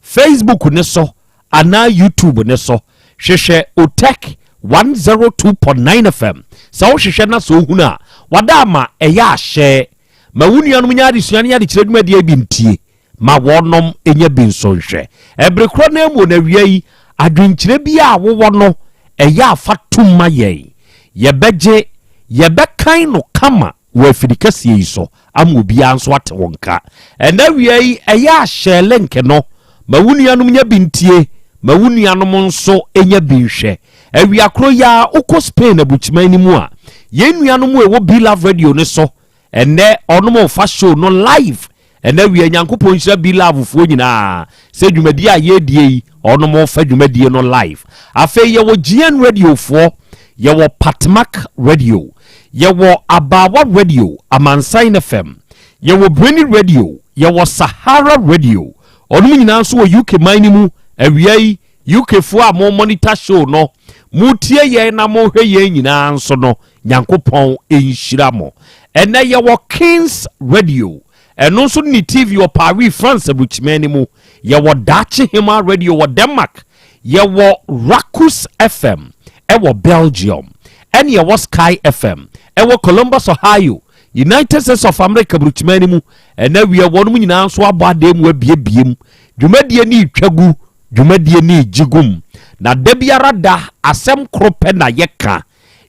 Facebook no so anaa YouTube no so, hwehwɛ Otech 102.9 FM. Sɛ wohwehwɛ na sɛ wohunu a, wada ama ɛyɛ ahyɛ. Ma wo nuanom nya adesua ne adekyerɛ dwumadie bi ntie. Ma wɔnom nya bi nso nhwɛ. Ɛbere korɔ no ara mu no awia yi, adwenkyerɛ biara a wowɔ no, ɛyɛ a fa tom ma yɛn. Yɛbɛgye, yɛbɛkan no kama wɔ afidi kɛseɛ yi so ama obiara nso ate wo nka. Ɛnnɛ awia yi, ɛyɛ a hyɛ link no ma wo nuanom nya bi ntie, ma wo nuanom nso nya bi nhwɛ. Awia korɔ yi ara, wokɔ Spain aburukyiman no mu a, yɛn nuanom a ɛwɔ Be-Love Radio no so, Ɛnnɛ ɔnom ɔfa show no live ɛnɛ awia. Nyankopɔn nhyira Be Love foɔ nyinaa sɛ dwumadie a yɛredie yi ɔnom ɔfa dwumadie no live. Afei yɛwɔ GN Radio foɔ, yɛwɔ Patmak Radio, yɛwɔ Abaawa Radio, Amansan FM, yɛwɔ Breni Radio, yɛwɔ Sahara Radio. Ɔnom nyinaa nso wɔ UK man no mu awia yi. UK foɔ a mo monitor show no, mo tie yɛn na mo hwɛ yɛn nyinaa nso no, Nyankopɔn nhyira mo. Ɛnɛ yɛwɔ Kings Radio, ɛno nso ne TV wɔ Paris, France aburukyiman no mu. Yɛwɔ Daakye Hema Radio wɔ Denmark. Yɛwɔ Rakus FM ɛwɔ Belgium. Ɛne yɛwɔ Sky FM ɛwɔ Columbus, Ohio, United States of America aburukyiman no mu. Ɛnɛ wiɛ wɔnom nyinaa nso abɔ adeɛ mu abiebiem. Dwumadie ne retwa gu, dwumadie ne regye gum. Na da biara da asɛm koro pɛ na yɛka.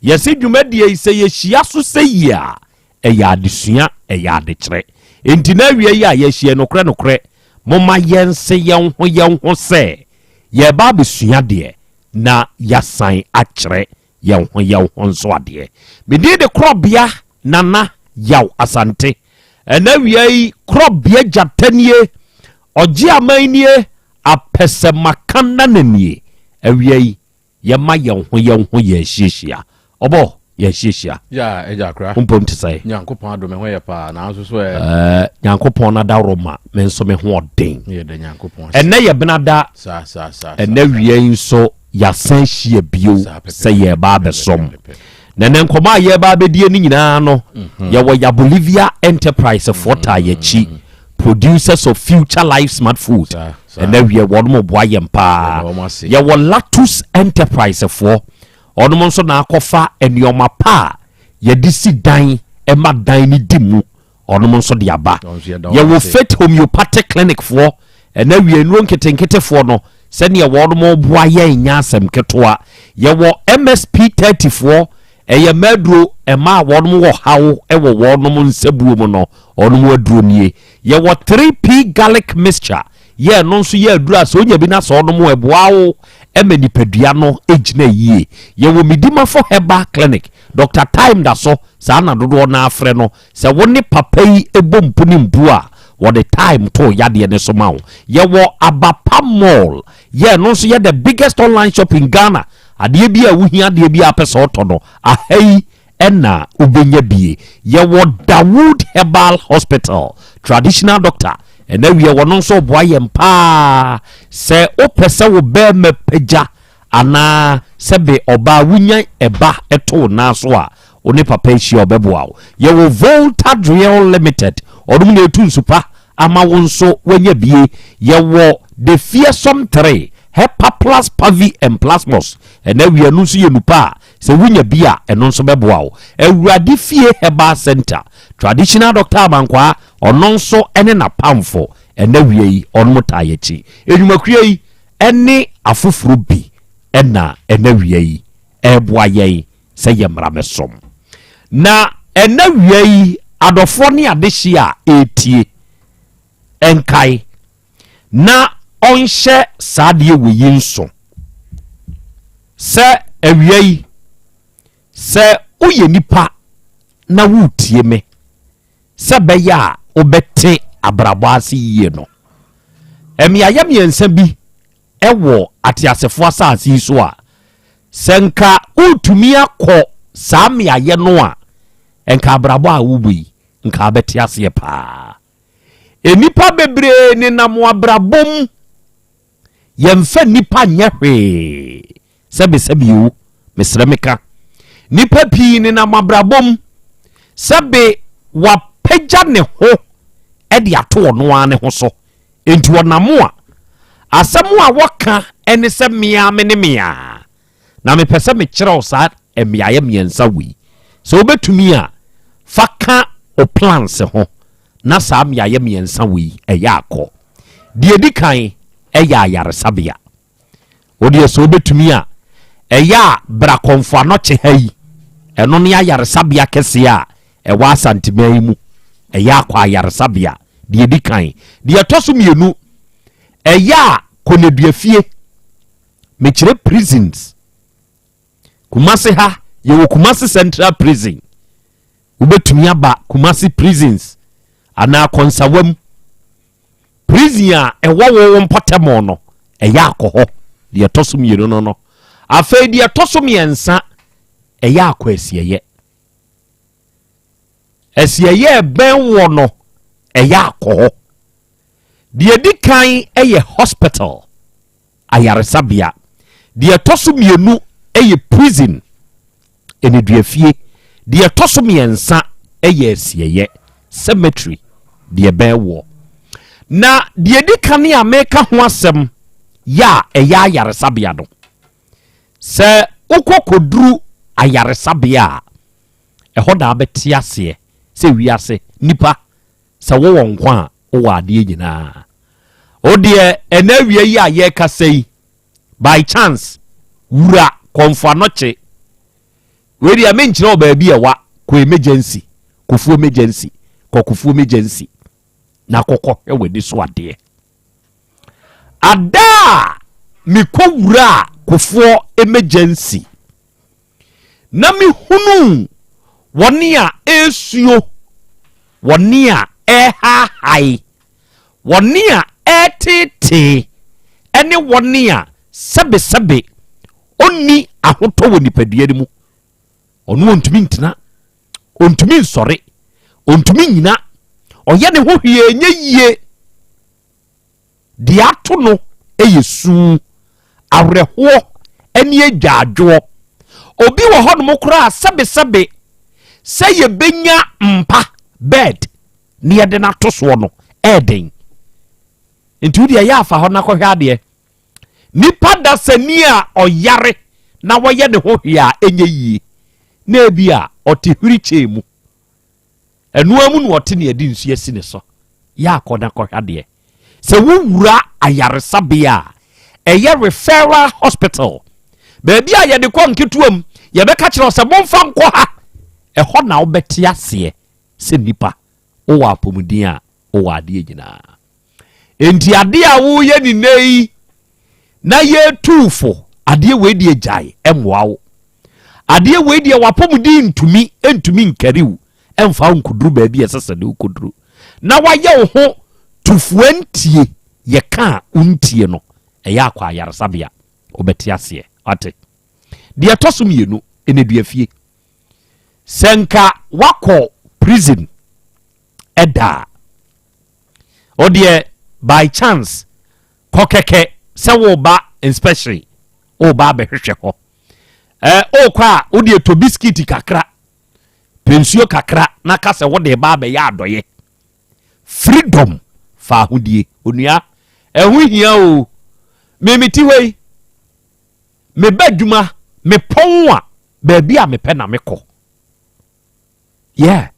Yɛse dwumadie yi sɛ yɛhyia so sɛ yie a, ɛyɛ adesua, ɛyɛ adekyerɛ. Enti na awia yi a yɛahyia nokorɛ nokorɛ, momma yɛnse yɛn ho yɛn ho sɛ yɛreba abɛsua adeɛ na yɛasan akyerɛ yɛn ho yɛn ho nso adeɛ. Me din de Korɔbea Nana Yaw Asante. Ɛna awia yi Korɔbea Gyata nie, Ɔgye aman nie, Apɛsɛmakanana nie. Awia yi Yɛma yɛn ho yɛn ho yɛn hyiahyia. Ɔbɔ yɛn hyiahyia. Ya agya kora. Wo mpom te sɛn? Nyankopɔn adom me ho yɛ paa nanso so ɛ. Ɛɛ Nyankopɔn n'adaworo ma me nso me ho ɔden. Yɛda Nyankopɔn ase. Ɛnɛ yɛ benada. Saa saa saa. Ɛnɛ wia yi nso yɛasan hyia bio sɛ yɛreba abɛsom. Na ɛnɛ nkɔmɔ a yɛreba abɛdie no nyinaa no mhm. yɛwɔ ya Bolivia Enterprise foɔ taa yɛakyi. Mhm. Producers of Future Life Smart Food. Ɛnɛ wiɛ wɔn mo boa yɛn paa. Yɛwɔ Latus Enterprise foɔ. Wɔn nso na akɔfa nneɛma pa a yɛde si dan ɛma dan no di mu. Wɔn nso de aba. Yɛwɔ Faith Homeopathic Clinic foɔ. Ɛnɛ wiɛ nnuro nketenkete foɔ no sɛdeɛ wɔn mo boa yɛn nyɛ asɛm ketewa. Yɛwɔ MSP 30 foɔ. Ɛyɛ mmaduro ɛma a wɔn wɔ haw ɛwɔ wɔn nsabuo mu no wɔn aduro nie. Yɛwɔ 3P garlic mixture yɛ ɛno nso yɛ aduro a sɛ onya bi na sɛ ɔnom ɛboa wo ɛma nipadua no gyina yie. Yɛwɔ Midimafo Herbal Clinic, Dr. Time da so saa na dodoɔ no afrɛ no. Sɛ wo ne papa yi bɔ mpu ne mpu a, wɔde time to yadeɛ no so ma wo. Yɛwɔ Abapa Mall, yɛ ɛno nso yɛ the biggest online shop in Ghana. Adeɛ bi a wohia adeɛ bi a apɛ sɛ ɔtɔ no, aha yi ɛna wobɛnya bie. Yɛwɔ Dawood Herbal Hospital, traditional doctor. Ɛna wie wɔno nso boa yɛn paa. Sɛ wopɛ sɛ wo bɛrima pagya anaa sɛbe ɔbaa wonya ɛba ɛto wo nan so a, wo ne papa ahyia ɔbɛboa wo. Yɛwɔ Volta Drill Limited, ɔnom na ɛtu nsupa ama wo nso woanya bie. Yɛwɔ The Fearsome 3, Hepa Plus Pavi and Plasmos. Ɛna wie no nso yɛ nupa a sɛ wonya bi a ɛno nso bɛboa wo. Awurade Fie Herbal Center, Traditional Doctor Amankwaa, ɔno nso ne n'apamfo ɛna wie yi ɔnom taa yɛkyi. Nnwumakuo yi ne afoforɔ bi ɛna ɛna wie yi ɛreboa yɛn sɛ yɛmmra mmɛsom. Na ɛna wia yi adɔfoɔ ne adehye a ɛretie nkae na ɔnhyɛ saa adeɛ wɔ yi nso sɛ awia yi sɛ woyɛ nipa na woretie me sɛ bɛyɛ a wobɛte abrabɔ ase yie no, mmeaeɛ mmiɛnsa bi. wɔ ateasefoɔ asase yi so a, sɛ nka wotumi akɔ saa mmeaeɛ no a, nka abrabɔ a wobɔ yi, nka abɛte aseɛ paa. Nnipa bebree nenam abrabɔ mu, yɛmfa nnipa nyɛ hwee. Sɛbesɛbe o, mesrɛ meka. Nnipa pii nenam abrabɔ mu, sɛbe wapagya ne ho de ato ɔno ara ne ho so. Enti ɔnam a, asɛm a wɔka ne sɛ mea me ne mea. Na mepɛ sɛ mekyerɛ wo saa mmeaeɛ mmiɛnsa wei. Sɛ wobɛtumi a, fa ka wo plans ho na saa mmeaeɛ mmiɛnsa wei ɛyɛ akɔ. Deɛ ɛdi kan ɛyɛ ayaresabea. Wo deɛ sɛ wobɛtumi a, ɛyɛ a bra Kɔmfo Anɔkye ha yi. Ɛno ne ayaresabea kɛseɛ a ɛwɔ Asanteman yi mu. Ɛyɛ akɔ ayaresabea, deɛ ɛdi kan. Deɛ ɛtɔ so mmienu, ɛyɛ a kɔ nneduafie. Mekyerɛ prisons. Kumase ha, yɛwɔ Kumase Central Prison. Wobɛtumi aba Kumase prisons anaa Kɔnsawam. Prison a ɛwɔ wo wo mpɔtam no, ɛyɛ akɔ hɔ. Deɛ ɛtɔ so mmienu no no. Afei deɛ ɛtɔ so mmiɛnsa, ɛyɛ akɔ asieeɛ. Asieeɛ ɛbɛn wɔ no, ɛyɛ akɔ hɔ. Deɛ ɛdi kan yɛ hospital. ayaresabea. Deɛ ɛtɔ so mmienu yɛ prison, nneduafie. Deɛ ɛtɔ so mmiɛnsa yɛ asieeɛ, cemetery, deɛ ɛbɛn woɔ. Na deɛ ɛdi kan a meka ho asɛm yɛ a ɛyɛ ayaresabea no, sɛ wokɔ kɔduru ayaresabea a, ɛhɔ na abɛte aseɛ sɛ wiase nipa Sɛ wowɔ nkwa a, wowɔ adeɛ nyinaa. Wo deɛ ɛnɛ awia yi a yɛrekasa yi, by chance, wura Kɔmfo Anɔkye. Wei deɛ menkyerɛ wo baabi a ɛwa, kɔ emergency, Kofuo emergency, kɔ Kofuo emergency na kɔkɔhwɛ w'ani so adeɛ. Ada a mekɔ wuraa Kofoɔ emergency, na mehunuu wɔn a ɛresuo, wɔn a ɛrehaahae, wɔn a ɛreteetee, ne wɔn a sɛbesɛbe ɔnni ahotɔ wɔ nipadua no mu. Ɔno ɔntumi ntena, ɔntumi nsɔre, ɔntumi nnyina, ɔyɛ ne ho hwee nyɛ yie. Deɛ ato no yɛ su, awerɛhoɔ ne agyaadwoɔ. Obi wɔ hɔnom koraa sɛbesɛbe sɛ yɛbɛnya mpa, bed, na yɛde no ato soɔ no, ɛyɛ den. Nti wo deɛ yɛ afa hɔ na kɔhwɛ adeɛ. Nipa dasani a ɔyare na wɔyɛ ne ho hwee a ɛnyɛ yie, na ebi a ɔte wheelchair mu. Ɛno ara mu na ɔte nea ɛde nsu asi ne so. Yɛ akɔ na kɔhwɛ adeɛ. Sɛ wowura ayaresabea a, ɛyɛ referral hospital. Baabi a yɛde kɔ nketewa mu, yɛbɛka kyerɛ wo sɛ momfa nkɔ ha. Ɛhɔ na wobɛte aseɛ sɛ nipa wowɔ apɔmuden a wowɔ adeɛ nyinaa. Enti adeɛ a woyɛ ne nnɛ yi na yɛtu fo, adeɛ wei deɛ gyae, ɛmmoa wo. Adeɛ wei deɛ w'apɔmuden ntumi ntumi nkari wo ɛmfa wo nkɔduru baabi a ɛsɛ sɛ de wokɔduru na wayɛ wo ho tufua ntie yɛka a wontie no ɛyɛ akɔ ayaresabea wobɛte aseɛ wate deɛ ɛtɔ so mmienu nneduafie sɛ nka wakɔ prison ɛda a ɔdeɛ by chance kɔ kɛkɛ sɛ woba inspection woba abɛhwehwɛ hɔ Ɛɛ wokɔ a, wo deɛ tɔ bisikiti kakra, pɛ nsuo kakra na ka sɛ wode ba abɛyɛ adɔyɛ. Freedom fa ahodie. Onua, ɛho hia o. Me mete hɔ yi, meba adwuma, mepɔn a, baabi a mepɛ na mekɔ. Yeah.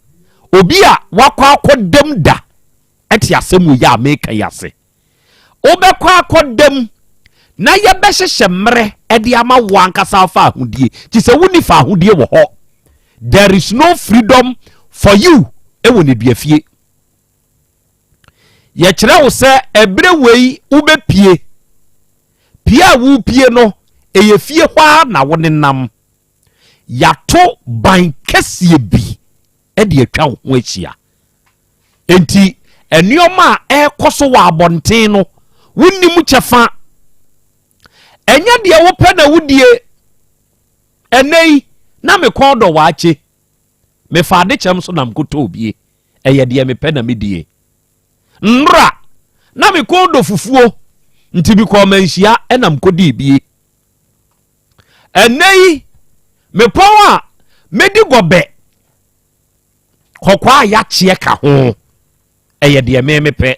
Obi a wakɔ akɔdam da ɛte asɛm wei a meka yi ase. Wobɛkɔ akɔdam na yɛbɛhyehyɛ mmerɛ ɛde ama wo ankasa afa ahodie. Kyi sɛ wonni fa ahodie wɔ hɔ. There is no freedom for you ɛwɔ nneduafie. Yɛkyerɛ wo sɛ ɛberɛ wei wobɛpie. Pie a wopie no, ɛyɛ fie hɔ ara na wo nenam. Yɛato ban kɛseɛ bi de atwa wo ho ahyia. Enti nneɛma a ɛrekɔ so wɔ abɔnten no, wonni mu kyɛfa. Ɛnyɛ deɛ wopɛ na wodie. Ɛnɛ yi, na me kɔn dɔ waakye. Mefa adekyɛm so na mekɔtɔɔ bie. Ɛyɛ deɛ mepɛ na medie. Nnora, na me kɔn dɔ fufuo, nti mekɔɔ manhyia na mekɔdii bie. Ɛnɛ yi, mepɔn a medi gɔbɛ kɔkɔɔ a yɛakyeɛ ka ho. Ɛyɛ deɛ me mepɛ.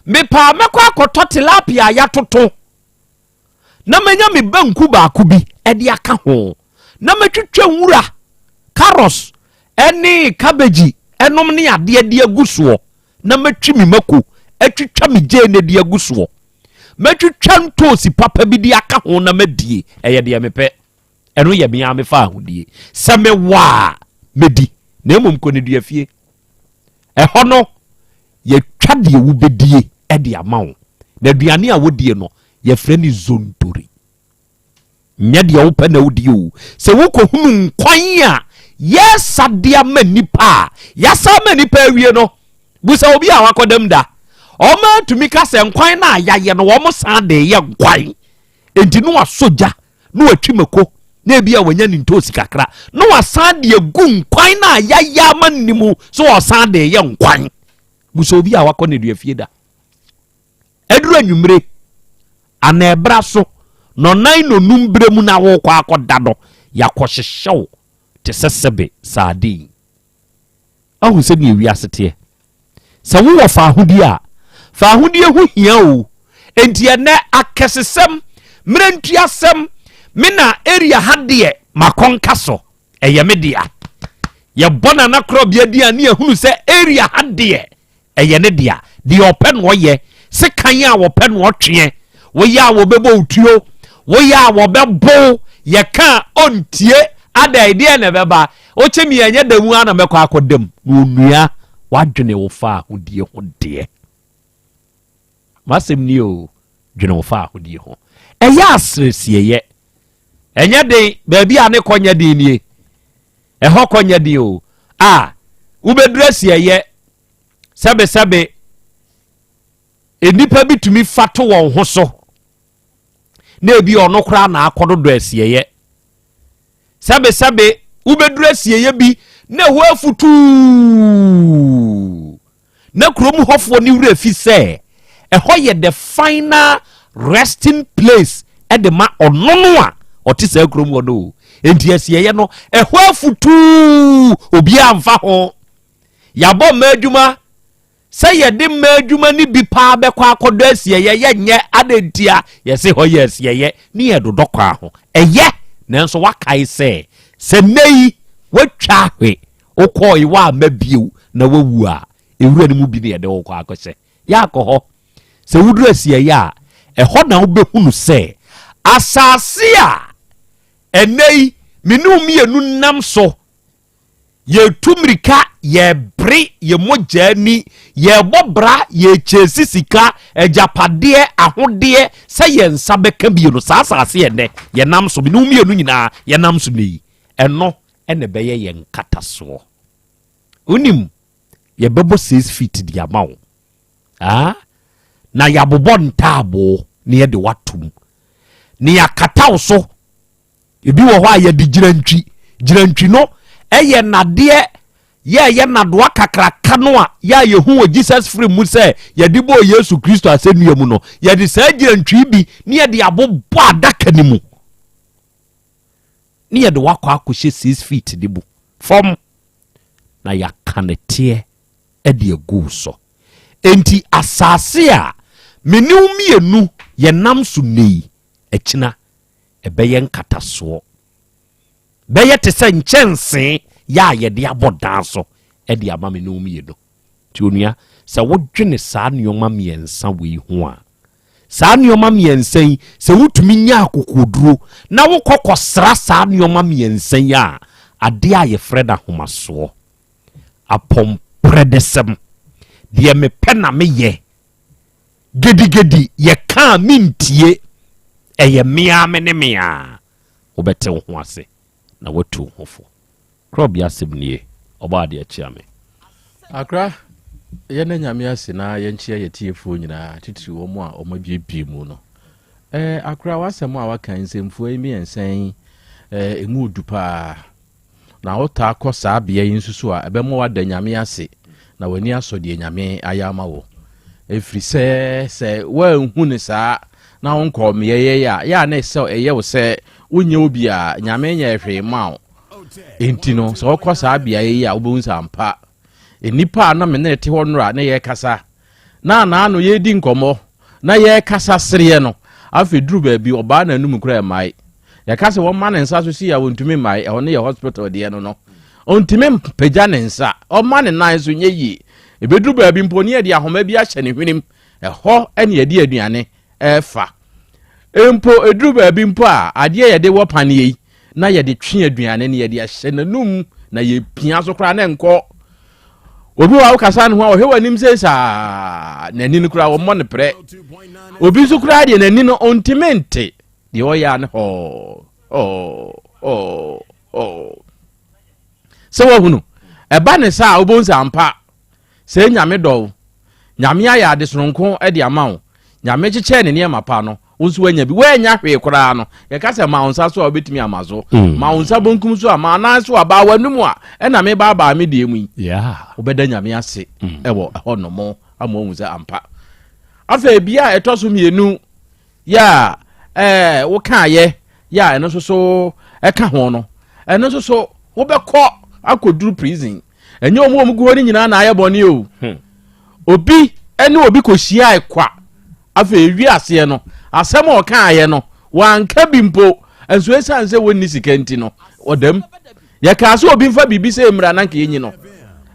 Mepɛ a mɛkɔ akɔtɔ tilapia a yɛatoto na manya me banku baako bi de aka ho na matwitwa nwura, carrots ne cabbage nom ne adeɛ de agu soɔ na matwi me mako atwitwa me gyeene de agu soɔ matwitwa ntoosi papa bi de aka ho na madie. Ɛyɛ deɛ mepɛ. Ɛno yɛ me ara mefa ahodie. Sɛ mewɔ a mɛdi na mmom kɔ ne dua fie. Ɛhɔ no, yɛtwa deɛ wobɛdie de ama wo. Na aduane a wodie no, yɛfrɛ no zontori. Nyɛ deɛ wopɛ na wodie o. Sɛ wokɔhunu nkwan a yɛsa de ama nnipa a, yɛasa ama nnipa awie no, busa obi a wakɔdam da. Ɔma atumi ka sɛ nkwan no a yɛayɛ no, wɔn san de yɛ nkwan. Enti no wasɔ gya na watwi mako na ebi a wanya ne ntoosi kakra na wasan de agu nkwan no a yɛayɛ ama no mu so ɔsan de yɛ nkwan. Busa obi a wakɔ ne dua fie da. Aduru anwummere anaa ɛbra so nɔnan nonum berɛ mu na wokɔ akɔda no, yɛakɔhyehyɛ wo te sɛ sɛbe sardine. Ahu sɛdeɛ wiase teɛ. Sɛ wowɔ faahodie a, faahodie ho hia o. Enti ɛnɛ akɛsesɛm, mmerɛntuasɛm, me na area ha deɛ makɔnka so, ɛyɛ me dea. Yɛbɔ Nana Korɔbea din a ne yɛhunu sɛ area ha deɛ ɛyɛ ne dea. Deɛ ɔpɛ na ɔyɛ, sekan a wɔpɛ na ɔtweɛ, woyɛ a wɔbɛbɔ wo tuo, woyɛ a wɔbɛbo wo, yɛka a ɔntie, adɛn, deɛ na ɛbɛba? Wokye me ɛnyɛ da mu ara na mɛkɔ akɔda mu. Na onua, woadwene wo faahodie ho deɛ. M'asɛm nie o, dwene wo faahodie ho. Ɛyɛ aserɛsieyɛ. Ɛnyɛ den, baabi a ne kɔ nyɛ den nie. Ɛhɔ kɔ nyɛ den o. A, wobɛduru asieyɛ, sɛbesɛbe, nnipa bi tumi fa to wɔn ho so na ebi ɔno koraa na akɔdodɔ asieyɛ. Sɛbesɛbe, wobɛduru asieeɛ bi na ɛhɔ afutuu, na kurom hɔfoɔ no werɛ fi sɛ ɛhɔ yɛ the final resting place de ma ɔno no a ɔte saa kurom hɔ no o. Enti asieeɛ no, ɛhɔ afutuu, obiara mfa ho. Yɛabɔ mmaa adwuma Sɛ yɛde mmaa adwuma no bi paa bɛkɔ akɔdɔ asiɛyɛ, yɛnyɛ. Adɛn ntia? Yɛse hɔ yɛ asiɛyɛ ne yɛdodɔ kwan ho. Ɛyɛ, nanso woakae sɛ, sɛ nnɛ yi woatwa ahwe, wokɔɔe woamma bio na woawu a, nwura no mu bi na yɛde wo kɔ akɔhyɛ. Yɛakɔ hɔ. Sɛ woduru asiɛyɛ a, ɛhɔ na wobɛhunu sɛ asase a ɛnnɛ yi me ne wo mmienu nam so Yɛretu mmirika, yɛrebere yɛn mogya ani, yɛrebɔ bra, yɛrekyɛsi sika, agyapadeɛ, ahodeɛ, sɛ yɛn nsa bɛka bio no, saa asase yɛ nnɛ yɛnam so, mene wo mmienu nyinaa yɛnam so nnɛ yi, ɛno ɛna ɛbɛyɛ yɛn nkatasoɔ. Wonim, yɛbɛbɔ six feet de ama wo. Ah, na yɛabobɔ ntaaboo na yɛde watom na yɛakata wo so. Ebi wɔ hɔ a yɛde gyirantwi. Gyirantwi no yɛ nnadeɛ yɛ ɛyɛ nnadoa kakraka no a yɛ a yɛhu wɔ Jesus film mu sɛ yɛde bɔɔ Yesu Kristo asɛnnua mu no. Yɛde saa gyirantwi bi ne yɛde abobɔ adaka no mu ne yɛde wakɔ akɔhyɛ six feet no mu fam na yɛaka ne teɛ de agu wo so. Enti asase a me ne wo mmienu yɛnam so nnɛ yi, akyina ɛbɛyɛ nkatasoɔ. Bɛyɛ te sɛ nkyɛnsee yɛ a yɛde abɔ dan so de ama me ne wo mmienu. Nti onua, sɛ wodwene saa nneɛma mmiɛnsa wei ho a, saa nneɛma mmiɛnsa yi, sɛ wotumi nya akokoɔduro na wokɔ kɔsra saa nneɛma mmiɛnsa yi a, adeɛ a yɛfrɛ no ahomasoɔ, apɔmprɛdɛsɛm, deɛ mepɛ na meyɛ, Gedigedi yɛ ka a mentie, ɛyɛ me ara me ne me ara. Wobɛte wo ho ase na woatu wo ho fo. Korɔbea asɛm nie, Ɔbɔadeɛ kyea me. Akra, yɛnna Nyame ase na yɛnkyea yɛn atiefoɔ nyinaa, titiriw wɔn a wɔabuebue mu no. Eh, akora w'asɛm a waka yi, nsɛmfua yi mmiɛnsa yi, eh, ɛmu odu paa. Na wotaa kɔ saa bea yi nso so a, ɛbɛma woada Nyame ase na w'ani asɔ deɛ Nyame ayɛ ama wo. Ɛfiri sɛ, sɛ woanhu no saa na wonkɔɔ mmeaeɛ yi a, yɛ a na ɛsɛ ɛyɛ wo sɛ wonyɛ obi a Nyame nyɛɛ hwee mmaa wo. Enti no, sɛ wokɔ saa beaeɛ yi a, wobɛhu sɛ ampa, nnipa a na me ne no te hɔ nnora na yɛrekasa, na anaano yɛredi nkɔmmɔ, na yɛrekasa sereɛ no, afei duru baabi, ɔbaa n'anum koraa mmae. Yɛka sɛ wɔmma ne nsa so sei a, ɔntumi mmae. Ɛhɔ no yɛ hospital deɛ no no. Ɔntumi mpagya ne nsa, ɔma ne nan so nyɛ yie. Ɛbɛduru baabi mpo ne yɛde ahoma bi ahyɛ ne hwenem, ɛhɔ ne yɛde aduane ɛrefa. Mpo ɛduru baabi mpo a, adeɛ a yɛde wɔ paneɛ yi, na yɛde twe aduane no yɛde ahyɛ n'anum na yɛpia so koraa na ɛnkɔ. Obi wɔ a wokasa ne ho a ɔhwɛ w'anim sei saa, n'ani no koraa wɔmmɔ no prɛ. Obi nso koraa deɛ n'ani no ɔntumi nte deɛ ɔyɛ a ne hɔɔ hɔɔ hɔɔ hɔɔ. Sɛ wahunu ɛba ne saa a wobɛhu sɛ ampa Sɛ Nyame dɔ wo, Nyame ayɛ ade sononko de ama wo, Nyame kyekyɛɛ ne nneɛma pa no, wo nso woanya bi. Woannya hwee koraa no, yɛka sɛ ma wo nsa so a wobɛtumi ama so, ma wo nsa bonkum so a, ma anan so a, baa w'anum a, ɛna mebaabaa me deɛ mu yi. Wobɛda Nyame ase wɔ ɛhɔ nom ama woahu sɛ ampa. Afei bia a ɛtɔ so mmienu yɛ a ɛɛ wokaayɛ yɛ a ɛno nso so ɛka ho no, ɛno nso so wobɛkɔ akɔduru prison. Ɛnyɛ wɔn a wɔgu hɔ no nyinaa na ayɛ bɔne o. Hmm. Obi ne obi kɔhyiae kwa. Afei ewi aseɛ no, asɛm a ɔkaeɛ no, wanka bi mpo. Nso esiane sɛ wɔnni sika nti no, ɔdam. Yɛkaa sɛ obi mfa biribi sɛ mmra na nka yɛnyi no.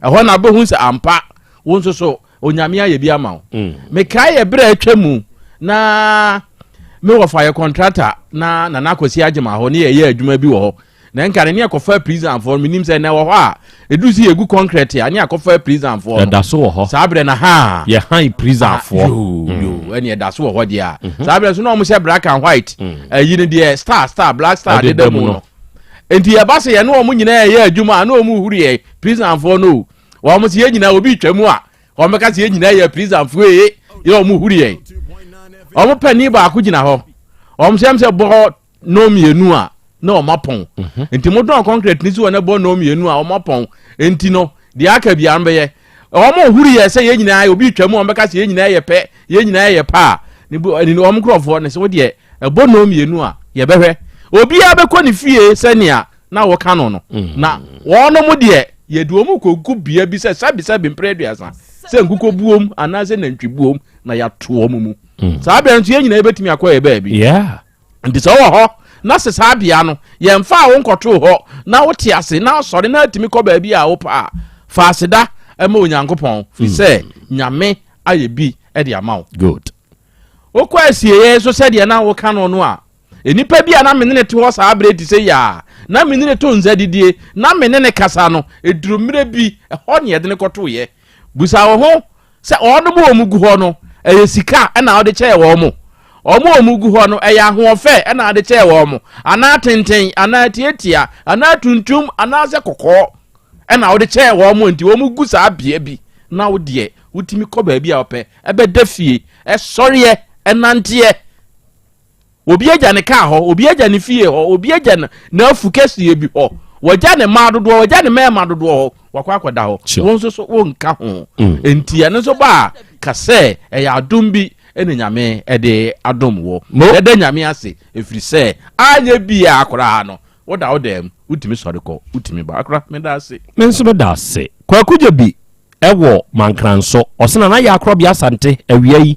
Ɛhɔ na wobɛhu sɛ ampa, wo nso so Onyame ayɛ bi ama wo. Mm. Mekae yɛ berɛ a atwa mu na me wɔfa yɛ kɔntrata na Nana Akwasi Agyema hɔ ne yɛyɛ adwuma bi wɔ hɔ. Na nka ne ne akɔfa prisonfoɔ no menim sɛ ɛnɛ wɔ hɔ a ɛduru sɛ yɛgu concrete a ne akɔfa prisonfoɔ no. Ɛda so wɔ hɔ. Saa berɛ na ha. Yɛhan prisonfoɔ. Yoo mm. yoo ɛne ɛda so wɔ hɔ deɛ a. Mhm. Saa berɛ so na wɔn hyɛ black and white. Mm. Ɛyi no deɛ star star black star deda mu no. Nti yɛba sɛ yɛne wɔn nyinaa yɛ adwuma a na wɔn huri yɛ prisonfoɔ no o. Wɔn sɛ yɛn nyinaa obi twa mu a wɔn bɛka sɛ yɛn nyinaa yɛ prisonfoɔ ee yɛ wɔn huri yɛn. Wɔn panin baako gyina hɔ. Wɔn sɛ sɛ bɔɔ nnɔn mmienu a na wɔn apɔn mhm. nti mo dɔn concrete ni si wɔn bɔ nnɔn mmienu a wɔn apɔn nti no deɛ aka biara no bɛyɛ wɔn ohuru yɛ sɛ yɛn nyinaa obi twa mu wɔn bɛka sɛ yɛn nyinaa yɛ pɛ yɛn nyinaa yɛ paa ne bu ɛni wɔn nkorɔfoɔ ne sɛ wɔdeɛ ɛbɔ nnɔn mmienu a yɛbɛhwɛ obiara bɛkɔ ne fie sɛnea na wɔka no no mm. na wɔn mo deɛ yɛde wɔn kɔgu bea bi sɛ sɛbisɛbi mpere aduasa sɛ nkokɔ buom anaasɛ nantwi buom na yɛato wɔn mu mm. saa bɛn nso yɛn nyinaa yɛbɛtumi akɔ yɛ baabi Nti sɛ wowɔ hɔ na sɛ saa bea no yɛmfaa wo nkɔtoo hɔ na wote ase na asɔre na atumi kɔ baabi a wopɛ a, fa aseda ma Onyankopɔn firi sɛ mm. Nyame ayɛ bi de ama wo. Good. Wokɔ asieeɛ nso sɛdeɛ na woka no no a, nnipa bi a na me ne ne te hɔ saa berɛ te sɛ yi a na me ne ne to nsa didie na me ne ne kasa no, ɛduru mmerɛ bi ɛhɔ ne yɛde ne kɔtoeɛ. Busa wo ho Sɛ wɔnom a wɔgu hɔ no, ɛyɛ sika na wode kyɛɛ wɔn? Wɔn a wɔgu hɔ no, ɛyɛ ahoɔfɛ na wode kyɛɛ wɔn? Anaa tenten, anaa tiatia, anaa tuntum, anaasɛ kɔkɔɔ na wode kyɛɛ wɔn? Nti wɔn gu saa bea bi na wo deɛ wotumi kɔ baabi a wopɛ, ɛbɛda fie, ɛsɔreɛ, ɛnanteɛ. Obi agya ne kaa hɔ, obi agya ne fie hɔ, obi agya n'afu kɛseɛ bi hɔ, wagya ne mmaa dodoɔ, wagya ne mmarima dodoɔ hɔ, wakɔ akɔda hɔ. Wo nso so wonka ho. Mm. Enti ɛno nso ba a, ka sɛ ɛyɛ adom bi ɛna Nyame ɛde adom wɔ. Yɛda Nyame ase ɛfiri sɛ anyɛ biaa koraa no, woda wo dɛm, wotumi sɔre kɔ, wotumi ba. Akora, meda ase. Me nso meda ase. Kwaku Gyabi Ɛwɔ Mankranso. Ɔse Nana Yaa Korɔbea Asante awia yi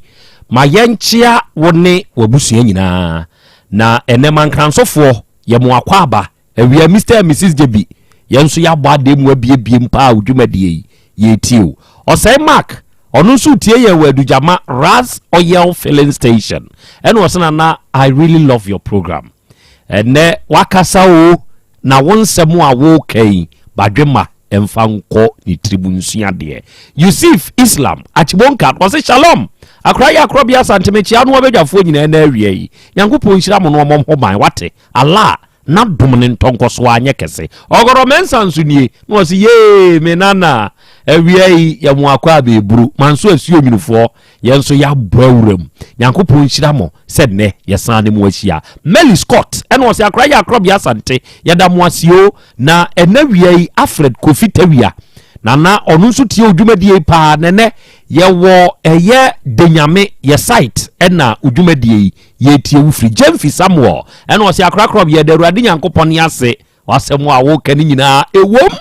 ma yɛnkyea wo ne w'abusua nyinaa. Na ɛnɛ Mankransofoɔ yɛ mo akwaaba awia Mister and Mrs Gyebi yɛn nso yɛabɔ adeɛ mu abiebiem paa wo dwumadie yi yɛretie wo. Ɔsɛe Mark ɔno nso retie yɛn wɔ Adugyama Ras Oil Filling Station ɛna ɔse Nana I really love your program. Ɛnɛ wakasa o na wo nsɛm a woka yi badwemma mfa nkɔ ne tirim nsua adeɛ. Yusuf Islam Achibonka ɔse Shalom akora yɛ akorɔ bea Asante mekyea no abadwafoɔ nyinaa na awia yi Nyankopɔn nhyira mo no ɔmɔ ho ban wate Allah N'adom ne ntɔnkɔsoɔ anyɛ kɛse. Ɔgɔrɔ Mensah nso nie, na ɔse yee me nana, awia yi yɛ mo akɔ abɛɛburu, manso asuo nwunufoɔ, yɛn nso yɛabɔ awura mu. Nyankopɔn nhyira mo sɛ nnɛ yɛsan ne mo ahyia. Melly Scott ɛna ɔse akora yɛ akorɔbea Asante, yɛda mo ase o. Na ɛnɛ awia yi Alfred Kofi Tawia, nana ɔno nso tie odwumadie yi paa, na ɛnɛ yɛwɔ ɛyɛ Denyame yɛ site ɛna odwumadie yi Yɛretie wo firi Gyamfi Samuel ɛna ɔse akorakorɔ yɛda Awurade Nyankopɔn ase w'asɛm a woka no nyinaa ɛwom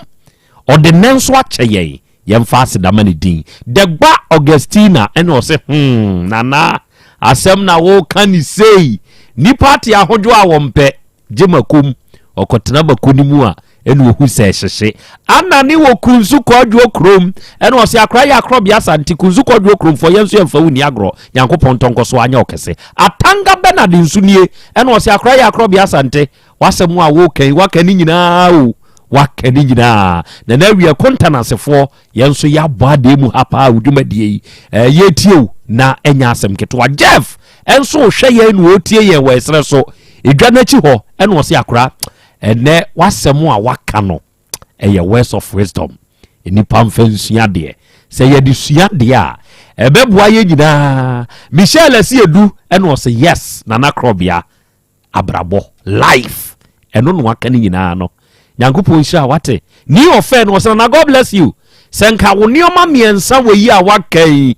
ɔde nnɛ nso akyɛ yɛn yɛmfa aseda ma ne din Dɛgba Augustina ɛna ɔse hmm Nana asɛm na woka ne sei nipa ate ahodwo a wɔmpɛ gye mako mu, ɔkɔtena mako no mu a, ɛna ohu sɛ ɛhyehye. Ana ne wɔ Kunzu Kwadwo kurom, ɛna ɔse akora yɛ akorɔbea Asante, Kunzu Kwadwo kuromfoɔ yɛn nso yɛmfa wo nni agorɔ, Nyankopɔn ntɔ nkɔ so anyɛ wo kɛse. Atanga Bernard nso nie, ɛna ɔse akora yɛ akorɔbea Asante, w'asɛm a woka yi, waka ne nyinaa o, waka ne nyinaa. Nana Awia Kontanasefoɔ, yɛn nso yɛabɔ adeɛ mu ha paa wo dwumadie yi, eh, yɛtie o, na ɛnyɛ asɛm ketewa. Jeff nso rehwɛ yɛn na ɔretie yɛn wɔ ɛserɛ so edwa no akyi hɔ, ɛna ɔse akora ɛnɛ w'asɛm a waka no ɛyɛ words of wisdom, nnipa mfa nsua deɛ, sɛ yɛde sua deɛ a ɛbɛboa yɛn nyinaa. Michelle Asiedu ɛna ɔse yes Nana Korɔbea abrabɔ life ɛno na waka ne nyinaa no nyankopɔn nhyira wate ni ɔfɛ no ɔsɛ na god bless you sɛ nka wo nneɛma mmiɛnsa wɔ yi a waka yi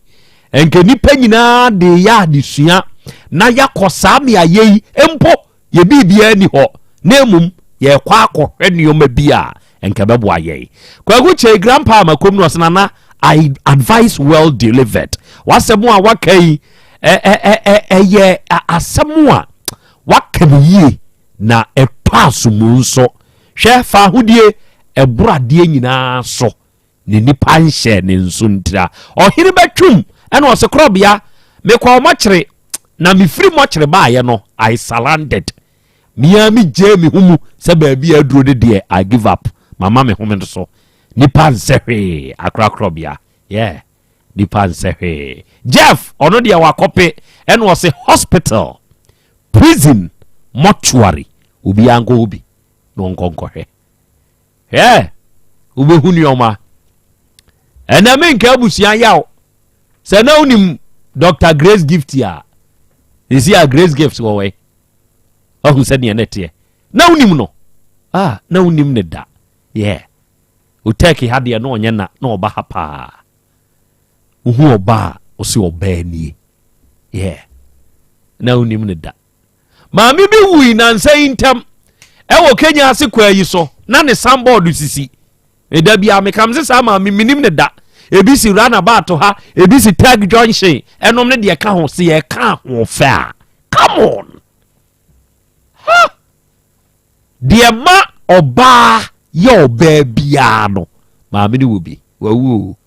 nka nipa nyinaa de yɛ adesua na yɛakɔ saa mmeayɛ yi mpo yɛ biribiara ni hɔ na mmom yɛkɔ akɔhwɛ nneɛma bi a nka ɛbɛboa yɛn. Kwaku Kyei grandpa Makom no ɔsɛ nana I advice well delivered. W'asɛm a waka yi ɛyɛ asɛm a waka no yie na ɛtɔ asomu nso. Hwɛ fa ahodie ɛboro adeɛ nyinaa so ne nipa nhyɛ ne nso ntira. Ɔhene bɛtwum ɛna ɔsɛ korɔbea mekɔ mɔkyere na mefiri mɔkyere baayɛ no I surrendered. Me ara me gyae me ho mu sɛ baabi a aduro no deɛ I give up mama me home no so nipa nsɛ hwee akorakorɔbea yeah nipa nsɛ hwee Jeff ɔno deɛ wakɔpe ɛna ɔse hospital prison mortuary obiara nkɔ hɔ bi na ɔnkɔ nkɔhwɛ hwɛ wobɛhu nneɛma ɛnɛ menka abusua yaw sɛ na wonim Dr. Grace Gift a ɛsi a Grace Gift wɔ wɔ Wahu sɛdeɛ na ɛteɛ. Na wonim no. Ah, na wonim ne da. Yeah. Otɛki ha deɛ na ɔnyɛ na, na ɔba ha paa. Wohu ɔba a, ɔsi ɔbaa nie. Yeah. Na wonim ne da. Maame bi wui nansa yi ntam ɛwɔ Kenya ase kwaa yi so na ne sanbɔɔdo sisi. Ɛda bi a meka me saa maame menim ne da. Ebi si runabout ha, ebi si Tag Junction, ɛnom ne deɛ ka ho se yɛka ahoɔfɛ a. Come on! Ha! Deɛ ma ɔbaa yɛ ɔbaa biara no, maame no wɔ bi. Wawu o.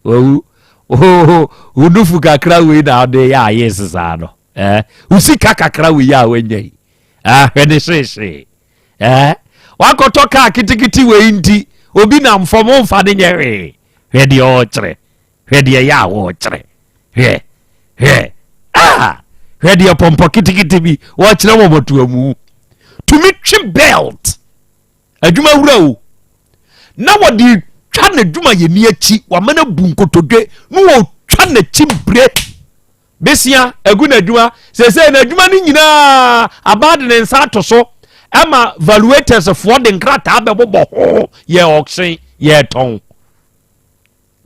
Wawu. Wo nufu kakra wei na ɔde yɛ ayɛ sesaa no. Eh, wo sika kakra wei a wanya yi. Eh, hwɛ ne hyehyee. Eh, wakɔtɔ kaa kitikiti wei nti, obi nam fam womfa ne nyɛ hwee. Hwɛ deɛ ɔrekyerɛ. Hwɛ deɛ ɛyɛ a wɔrekyerɛ. Hwɛ, hwɛ, ah, hwɛ deɛ pɔmpɔ ketekete bi wɔrekyerɛ wɔ mɔtoamu. Tumi twe belt. Adwuma wura o. Na wɔde twa n'adwumayɛni akyi, wama no abu nkotodwe, na wɔtwa n'akyi bire. Besia agu n'adwuma. Seesei n'adwuma no nyinaa abaa de ne nsa ato so ɛma valuators foɔ de nkrataa bɛbobɔ ho yɛ auction yɛtɔn.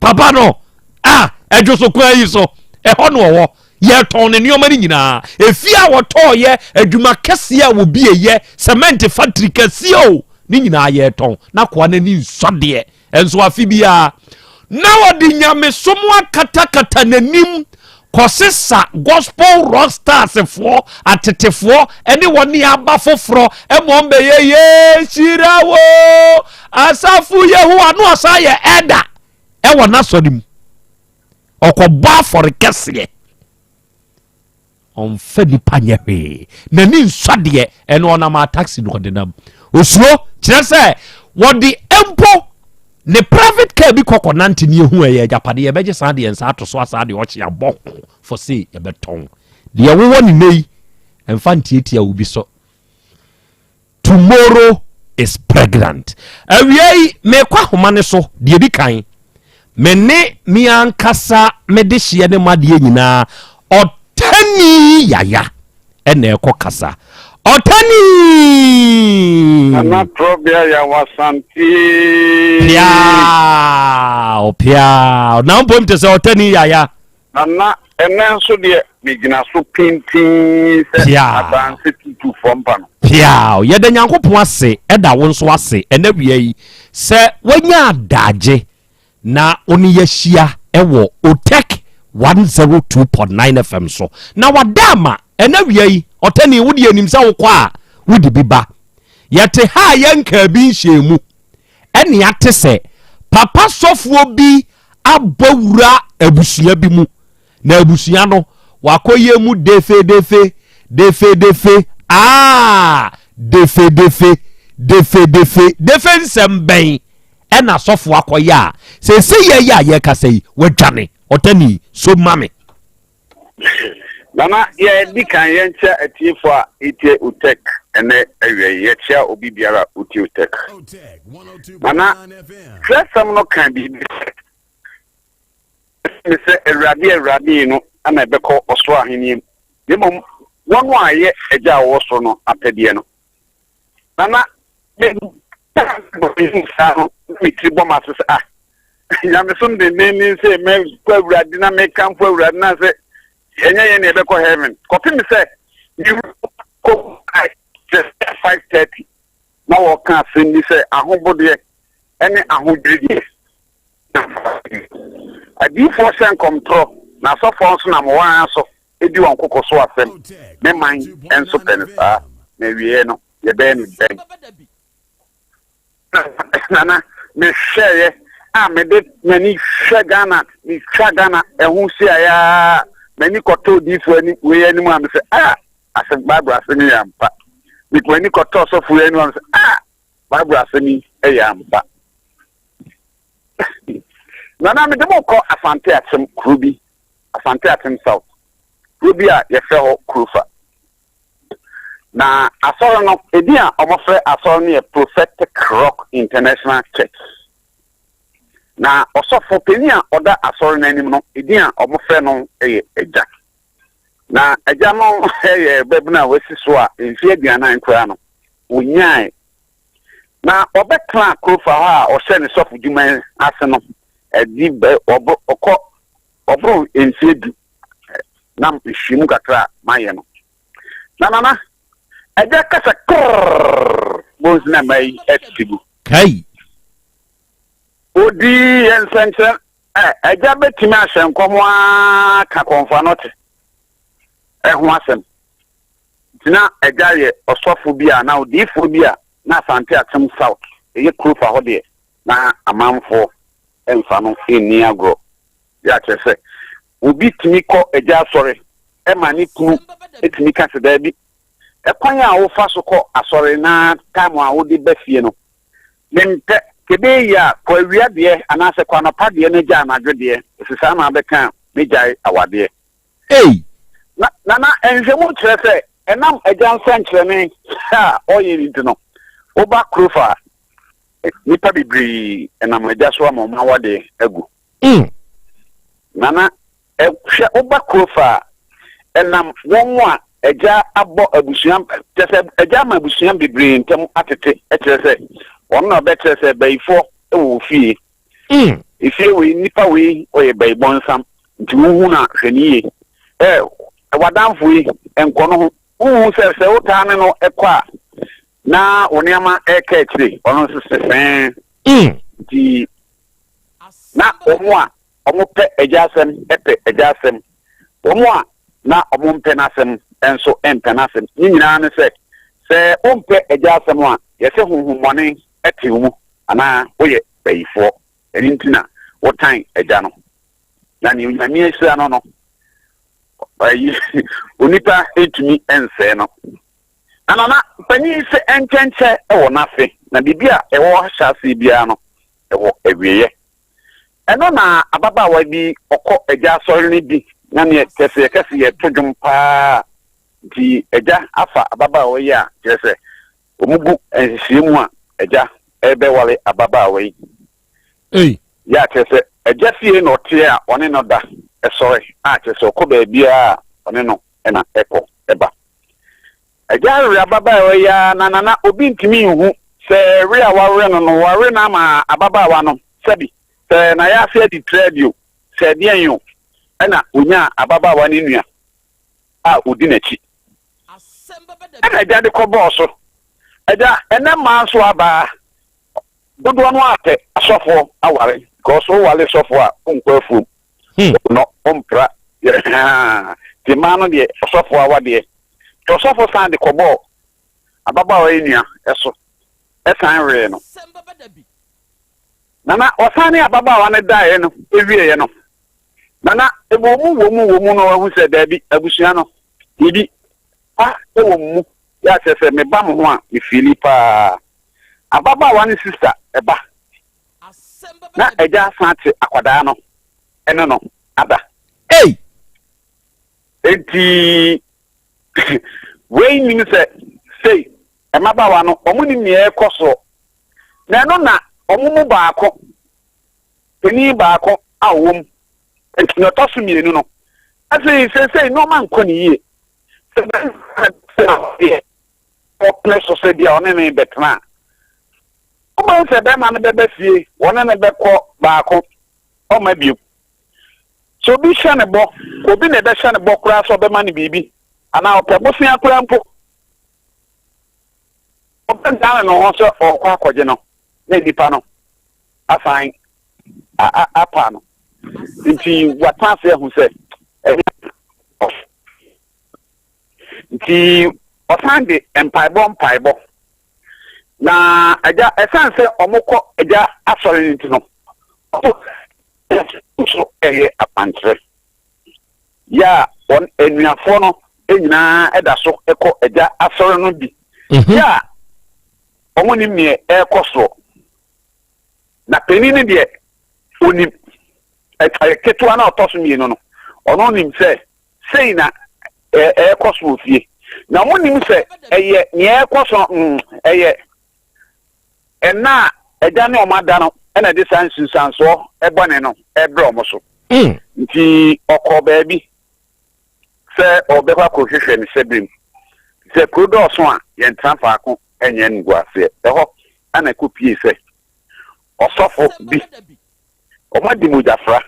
Papa no a ɛdwo so kwan yi so, ɛhɔ na ɔwɔ. Yɛtɔn ne nneɛma no nyinaa. Efie a wɔtɔɔyɛ, adwuma kɛseɛ a wɔbieyɛ, cement factory kɛseɛ o, ne nyinaa yɛtɔn. Na akoa no ani nsɔ deɛ. Nso afe biara, na ɔde nyamesom akatakata n'anim kɔsesa gospel rock stars foɔ, atetefoɔ ne wɔn aba foforɔ ma wɔn bɛyɛ yɛhyira wo asafo Yehowa na ɔsan yɛ ɛda ɛwɔ n'asɔre mu ɔkɔbɔ afɔre kɛseɛ ɔmfa nipa nyɛ hwee n'ani nsɔ deɛ ɛno ɔnam a taxi na ɔde nam osuro kyerɛ sɛ wɔde mpo ne private car bi kɔkɔ nante ne ehu ɛyɛ agyapadeɛ yɛbɛgye saa deɛ nsa ato so asaa deɛ ɔkye abɔ ho for say yɛbɛtɔn deɛ wowɔ ne nɛ yi ɛmfa ntiatia obi so. Tomorrow is pregnant. Awia yi mekɔ ahoma no so deɛ di kan. Me ne me ankasa me dehyeɛ ne m'adeɛ nyinaa ɔtani yaya ɛna ɛkɔ kasa. Ɔtani! Nana Trɔbea Yawasante. Piaw piaw na mpom te sɛ ɔtani yaya. Nana ɛnɛ nso deɛ megyina so pintinn sɛ adanse tutu fam pa no. Piaw yɛda Nyankopɔn ase ɛda wo nso ase ɛnɛ wia yi sɛ wanya adagye na wo ne yɛahyia ɛwɔ Otec 102.9 FM so na wada ama ɛnɛ wia yi ɔtani wo deɛ nim sɛ wokɔ a wode bi ba yɛte ha a yɛnkaa bi nhyɛɛ mu ɛne ate sɛ papa sɔfoɔ bi abɔ wura abusua bi mu na abusua no wakɔyɛ mu defedefe defedefe aa defedefe defedefe defe nsɛm bɛn ɛna sɔfo akɔyɛ a sɛsɛ yɛ yɛ a yɛkasa yi wadwane ɔtani so ma me. Nana, yɛdi kan yɛnkyia atiefo a etie Utec ɛnɛ awia yi. Yɛkyia obi biara a otie Utec. Nana, twerɛsɛm no ka biribi sɛ, Ɛsɛ sɛ Awurade Awurade yi no na ɛbɛkɔ ɔsoro ahenni mu, na mmom wɔn a ɛyɛ Agya a ɔwɔ soro no apɛdeɛ no. Nana, me saa no, na me tiri bɔ m'ase sɛ, ah, nyamesom denneennen sɛ mɛkɔ Awurade na mekamfo Awurade na sɛ ɛnyɛ yɛn na yɛbɛkɔ heaven. Kɔpem sɛ mekɔ 5:30 na wɔka asɛm bi sɛ ahobodeɛ ne ahodwirideɛ. Adiyifoɔ hyɛ nkɔmtorɔ na asɔfoɔ nso nam wɔn ara so di wɔn koko so asɛm. Me man nso pɛ no saa, na awieeɛ no yɛbɛyɛ no dɛn? Nana, mehwɛeɛ a mede m'ani hwɛ Ghana, metwa Ghana ɛho hyiaeɛ ara, m'ani kɔtɔ odiyifoɔ anim wei anim a mesɛ ah, asɛm Bible asɛm yi yɛ ampa. Mede m'ani kɔtɔ ɔsɔfo yi anim a mesɛ ah, Bible asɛm yi yɛ ampa. Nana, mede mo kɔ Asante Akyem kuro bi, Asante Akyem South, kuro bi a yɛfrɛ hɔ Kurofa. Na asɔre no, edin a wɔfrɛ asɔre no yɛ Prophetic Rock International Church. Na ɔsɔfo panyin a ɔda asɔre no anim no, edin a wɔfrɛ no yɛ Agya. Na agya no yɛ babunu a wasi so a mfe 40 koraa no, onyae. Na ɔbɛtenaa Kurofa hɔ a ɔhyɛ ne sɔfodwuma ase no, adi bɛ ɔboro ɔkɔ ɔboro mfe du na nhwehwɛmu kakra a mayɛ no. Na nana, agya kasa krrrr, bonsu na mmaa yi atete gu. Kai! Odii yɛn nsɛnkyerɛnne Ɛ, agya bɛtumi ahyɛ nkɔm ara ka kɔmfoanote ho asɛm. Nti na agya yɛ ɔsɔfo bi a, anaa odiyifoɔ bi a na Asante Akyem South, ɛyɛ Kurofa hɔ deɛ, na amanfoɔ mfa no nni agorɔ. Yɛ a kyerɛ sɛ, obi tumi kɔ agya asɔre ma ne kunu tumi ka sɛ, daabi, ɛkwan a wofa so kɔ asɔre na time a wode ba fie no, Mempɛ. Kɛbɛyɛ yie a, kɔ awia deɛ anaasɛ kɔ anɔpa deɛ na gya anadwo deɛ, ɛfiri saa na abɛka a, mɛgyae awadeɛ. Ei! Na, Nana, nhwehwɛmu kyerɛ sɛ ɛnam agya nsɛnkyerɛnne a ɔyɛ no nti no, woba Kurofa a, nnipa bebree nam agya so ama wɔn awadeɛ agu. Nana, hwɛ woba Kurofa a, ɛnam wɔn a agya abɔ abusua, kyerɛ sɛ agya ama abusua bebree ntam atete, kyerɛ sɛ ɔno na ɔbɛkyerɛ sɛ bayifoɔ wɔ wɔ fie. Efie wei, nipa wei ɔyɛ bayibɔnsam, nti wohu no a hwɛ no yie. Ɛ, w'adamfo yi, nkɔ no ho. Wohu sɛ sɛ wotaa ne no kɔ a, na wo nneɛma reka akyire, ɔno nso sesɛɛ. Nti na wɔn a wɔpɛ agya asɛm pɛ agya asɛm, wɔn a na wɔmpɛ n'asɛm nso mpɛ n'asɛm. Ne nyinaa ne sɛ, sɛ wompɛ agya asɛm a, yɛse honhommɔne te wo mu anaa woyɛ bayifoɔ. Ɛno nti na wotan agya no. Na nea Onyame ahyira no no, ayi, onipa ntumi nsɛe no. Na nana panin sɛ ɛnkyɛnkyɛ wɔ n'ase, na biribi a ɛwɔ ahyɛaseɛ biara no, ɛwɔ awieeɛ. Ɛno na ababaawa bi ɔkɔ agya asɔre no bi na neɛ kyerɛ sɛ yɛka sɛ yɛto dwom paa nti agya afa ababaawa yi a kyerɛ sɛ Wɔgu nhyehyɛe mu a agya rebɛware ababaawa yi. Ei! Yɛ a kyerɛ sɛ agya fie na ɔteɛ a ɔne no da sɔre a kyerɛ sɛ ɔkɔ baabiara a ɔne no na ɛkɔ ba. Agya rewe ababaawa yi ara na Nana obi ntumi nhu sɛ we a wawe no no wawe no ama ababaawa no sɛbi sɛ n'ayaase adi trɛɛdi o sɛ ɛdeɛn o ɛna ɔnyaa ababaawa no nua a ɔdi n'akyi. Ɛna agya de kɔbɔɔ so. Agya, ɛnɛ mmaa nso aba a, dodoɔ no ara pɛ asɔfoɔ aware because woware sɔfoɔ a wonkɔ afuom, wonnɔ, wompra, haa, nti mmaa no deɛ ɔsɔfoɔ awadeɛ. Nti ɔsɔfo san de kɔbɔɔ ababaawa yi nua so san wee no. Nana, ɔsan ne ababaawa no daeɛ no wieeɛ no, Nana, wɔ mu wɔ mu wɔ mu no wahu sɛ daabi, abusua no, biribi pa wɔ mo mu. Yɛ a kyerɛ sɛ meba mo ho a, me fiili paa. Ababaawa no sista ba, na agya asan ate akwadaa no ne no ada. Ei! Enti wei nnim sɛ sei mmabaawa no wɔn nim nea ɛrekɔ soɔ. Na ɛno na wɔn mu baako, panin baako a ɔwɔ mu, nea ɔtɔ so mmienu no, afei seesei nneɛma nkɔ ne yie. Sɛ bɛrima sɛ ɔdeɛ ɔpene so sɛ bia ɔne ne bɛtena a, wobɛhu sɛ bɛrima no bɛba fie, wɔne no bɛkɔ baako, ɔmma bio. Sɛ obi hyɛ no bɔ, obi na ɛbɛhyɛ no bɔ koraa sɛ ɔbɛma no biribi, anaa ɔpɛ bosea koraa mpo, ɔbɛdane ne ho sɛ ɔrekɔ akɔgye no, na nnipa no asan apa no. Nti watena ase ahu sɛ ɛnyɛ nti ɔsan de mpaebɔ mpaebɔ. Na agya, ɛsan sɛ wɔkɔ agya asɔre no nti no, wɔn nso ɛyɛ akwankyerɛ. Yɛ a wɔn anuafoɔ no nyinaa da so kɔ agya asɔre no bi. Yɛ a wɔn nim neɛ ɛrekɔ soɔ. Na panin no deɛ onim. Ketewa no a ɔtɔ so mmienu no, ɔno nim sɛ sei na ɛrekɔ so wɔ fie. Na wɔn nim sɛ ɛyɛ nea ɛrekɔ so no, ɛyɛ ɛna a agya ne wɔn ada no na ɛde saa nsunsuansoɔ bɔne no rebrɛ wɔn so. Nti ɔkɔɔ baabi sɛ ɔbɛkɔ akɔhwehwɛ ne hyɛberɛ mu. Sɛ kuro dɔɔso a, yɛntena faako nyɛ animguaseɛ. Ɛhɔ na ɛkɔpuee sɛ ɔsɔfo bi, wɔadi mogyafra.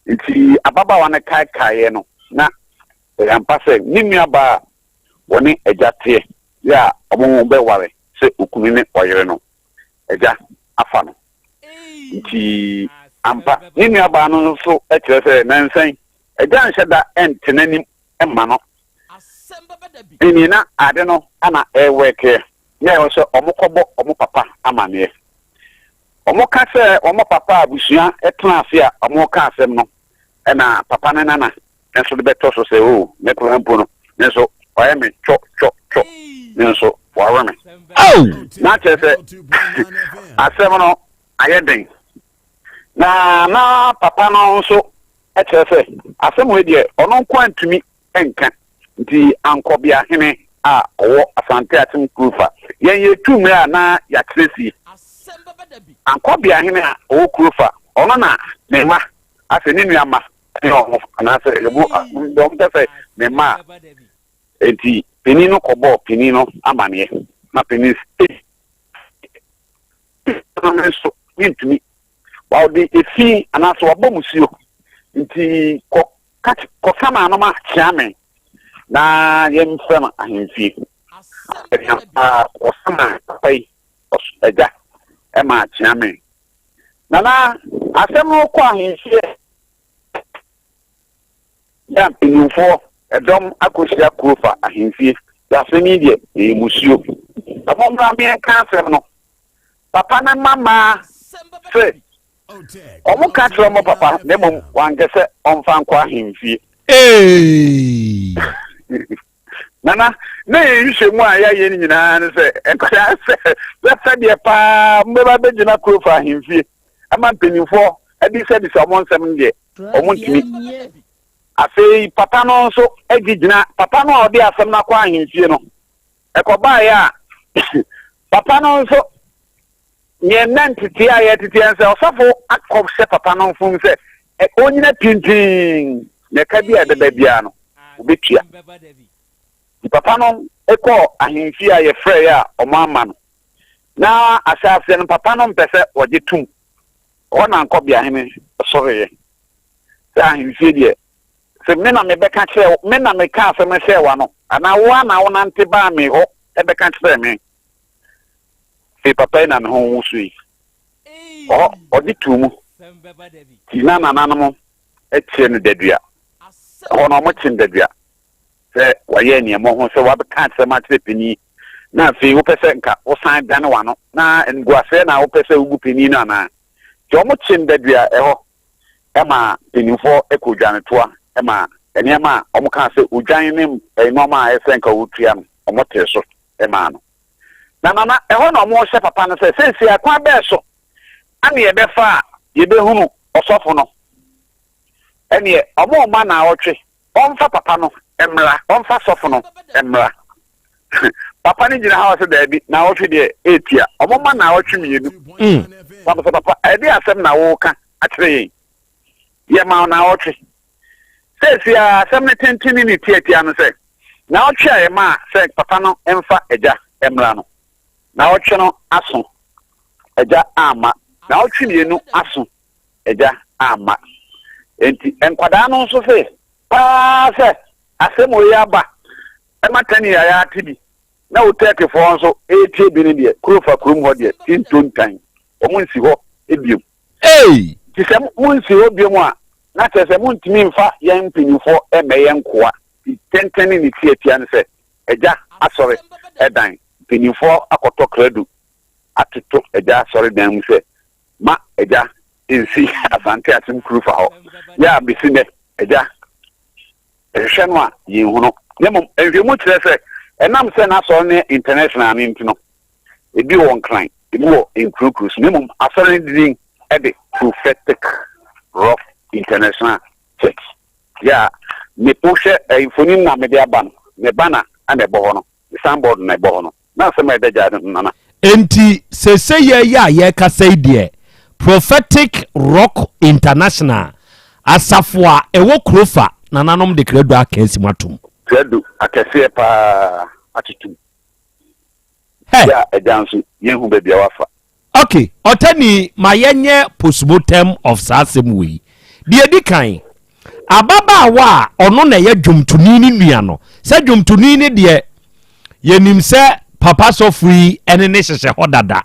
Nti ababaawa no kaekaeɛ no, na ɛyɛ ampa sɛ ne nuabaa a wɔne agya teɛ yɛ a wɔbɛware sɛ okunu ne ɔyere no, agya afa no. Nti ampa, ne nuabaa no nso kyerɛ sɛ nansa yi, agya nhyɛ da nte n'anim mma no. Ɛnni na ade no na ɛrewɛkeɛ, na ɛwɔ sɛ wɔkɔbɔ wɔn papa amaneɛ. Wɔka sɛ wɔn papa abusua tena ase a wɔreka asɛm no, ɛna papa no nana nso de bɛtɔ so sɛ, O, me koraa mpo no, me nso wayɛ me twɔ twɔ twɔ, me nso wawe me. Na kyerɛ sɛ asɛm no ayɛ den. Na na papa no nso kyerɛ sɛ asɛm wei deɛ ɔno nko ara ntumi nka, nti Ankɔbeahene a ɔwɔ Asante Akyem Kurofa, yɛn yɛtu mmerɛ a na yɛakyerɛ fie. Ankɔbeahene a ɔwɔ Kurofa, ɔno na ne mma, asɛ ne nua mma ne wɔn anaasɛ ɛbo wɔn pɛ sɛ ne mma a, nti panin no kɔbɔɔ panin no amaneɛ na panin sɛ no nso mentumi wɔde efi anaasɛ wɔabɔ musuo nti kɔ kɔka n'anom akyea me na yɛmfrɛ no ahemfie. Ɔsama papa yi agya ma akyea me. Nana, asɛm no kɔ ahemfie yɛ a mpanyimfoɔ ɛdɔm akɔhyia kuro fa ahemfie sɛ asɛm yi deɛ ɛyɛ musuo. Na mommra meɛnka asɛm no. Papa no mma mmaa se wɔn ka kyerɛ wɔn papa na mmom wankɛ sɛ ɔmfa nkɔ ahemfie. Eeii. Nana, na yɛn nhwehwɛmu a yɛayɛ no nyinaa ne sɛ nkwadaa sɛ sɛ sɛdeɛ paa mobɛba bɛgyina kuro fa ahemfie ama mpanimfoɔ abisabisa wɔn nsɛm no deɛ wɔn ntumi. Afei papa no nso gye gyina papa no a ɔde asɛm no akɔ ahemfie no ɛkɔbaeɛ a. Papa no nso, yɛn nna ntetee a yɛteteɛ no sɛ ɔsɔfo akɔhyɛ papa no mfom sɛ ɔnyina pintinn na ɛka bi a ɛbɛba biara no, ɔbɛtua. Nti papa no kɔɔ ahemfie a yɛfrɛeɛ a wɔn amma no. Na ahyɛaseɛ no papa no mpɛ sɛ ɔgye tom. Ɛhɔ na Nkɔbeahene sɔreeɛ sɛ ahemfie deɛ sɛ me na mebɛka kyerɛɛ wo, me na mekaa asɛm no hyɛɛ w'ano, anaa wo ara na wonante baa me hɔ bɛka kyerɛɛ me? Afei papa yi na ne ho wosoe. Ɔhɔ, ɔgye too mu. Nti na nananom kyerɛ no dadua. Ɛhɔ no, wɔkye no dadua sɛ wayɛ aniammɔho, sɛ wabɛka asɛm akyerɛ panin, na afei wopɛ sɛ nka wosan dane w'ano, na animguaseɛ na wopɛ sɛ wogu panin no anaa? Nti wɔkye no dadua ɛhɔ. ma mpanimfoɔ kɔ odwanetoa ma nneɛma a wɔkaa sɛ odwan ne nneɛma a ɛsɛ nka ɔtua no, wɔtee so maa no. Na nana, ɛhɔ na wɔhyɛ papa no sɛ, seesei akwan bɛɛ so ɛne yɛbɛfa a yɛbɛhunu ɔsɔfo no? Ɛneɛ wɔmma naawɔtwe, ɔmfa papa no mmra, ɔmfa sɔfo no mmra. Papa no gyina ha ɔsɛ daabi, naawɔtwe deɛ ɛretia, wɔmma naawɔtwe mmienu. Papa sɛ papa, ɛde asɛm na woka akyerɛ yɛn. Yɛma wo naawɔtwe. Seesei ara asɛm no tenten ne ne tiatia no sɛ, naawɔtwe a yɛmaa sɛ papa no mfa agya mmra no, naawɔtwe no aso, agya amma. Naawɔtwe mmienu aso, agya amma. Enti nkwadaa no nso se paa sɛ asɛm wei aba ma Tani a yɛate bi na wo Turkeyfoɔ nso retie bi no deɛ, kuro fa kurom hɔ deɛ, tinto ntan, wɔn nsi hɔ biom. Ei! Nti sɛ monsi hɔ biom a, na kyerɛ sɛ montumi mfa yɛn mpanyimfoɔ mmɛyɛ nkoa. Nti tenten ne ne tiatia ne sɛ, Agya asɔre dan, mpanyimfoɔ akɔtɔ krado atoto Agya asɔre dan mu sɛ, ma Agya nsi Asante Akyem Kurufa hɔ. Yɛ a besi nnɛ, Agya hwehwɛ no a, yɛnhu no. Na mmom nhwehwɛmu kyerɛ sɛ, ɛnam sɛ n'asɔre no yɛ international no nti no, Ebi wɔ Nkran, ebi wɔ nkuronkuro so, na mmom asɔre no din de Prophetic Rock International Church. Yɛ a me wohwɛ eh, mfonin na mede aba no, me banner na ɛbɔ hɔ no, me signboard na ɛbɔ hɔ no. Na asɛm a ɛda gya no nana. Enti seesei yɛ yi a yɛrekasa yi deɛ, Prophetic Rock International asafo a ɛwɔ Kurofa nananom de krado aka asi mu atom. Krado akɛseɛ paa atotom. Hɛ! Yɛ a agya nso yɛnhu baabi a wafa. Ok, ɔtani ma yɛnyɛ postmortem of saa asɛm wei. Deɛ ɛdi kan, ababaawa a ɔno na ɛyɛ dwomtoni no nua no, sɛ dwomtoni no deɛ yɛnim sɛ papa sɔfo yi ɛne ne hyehyɛ hɔ dada.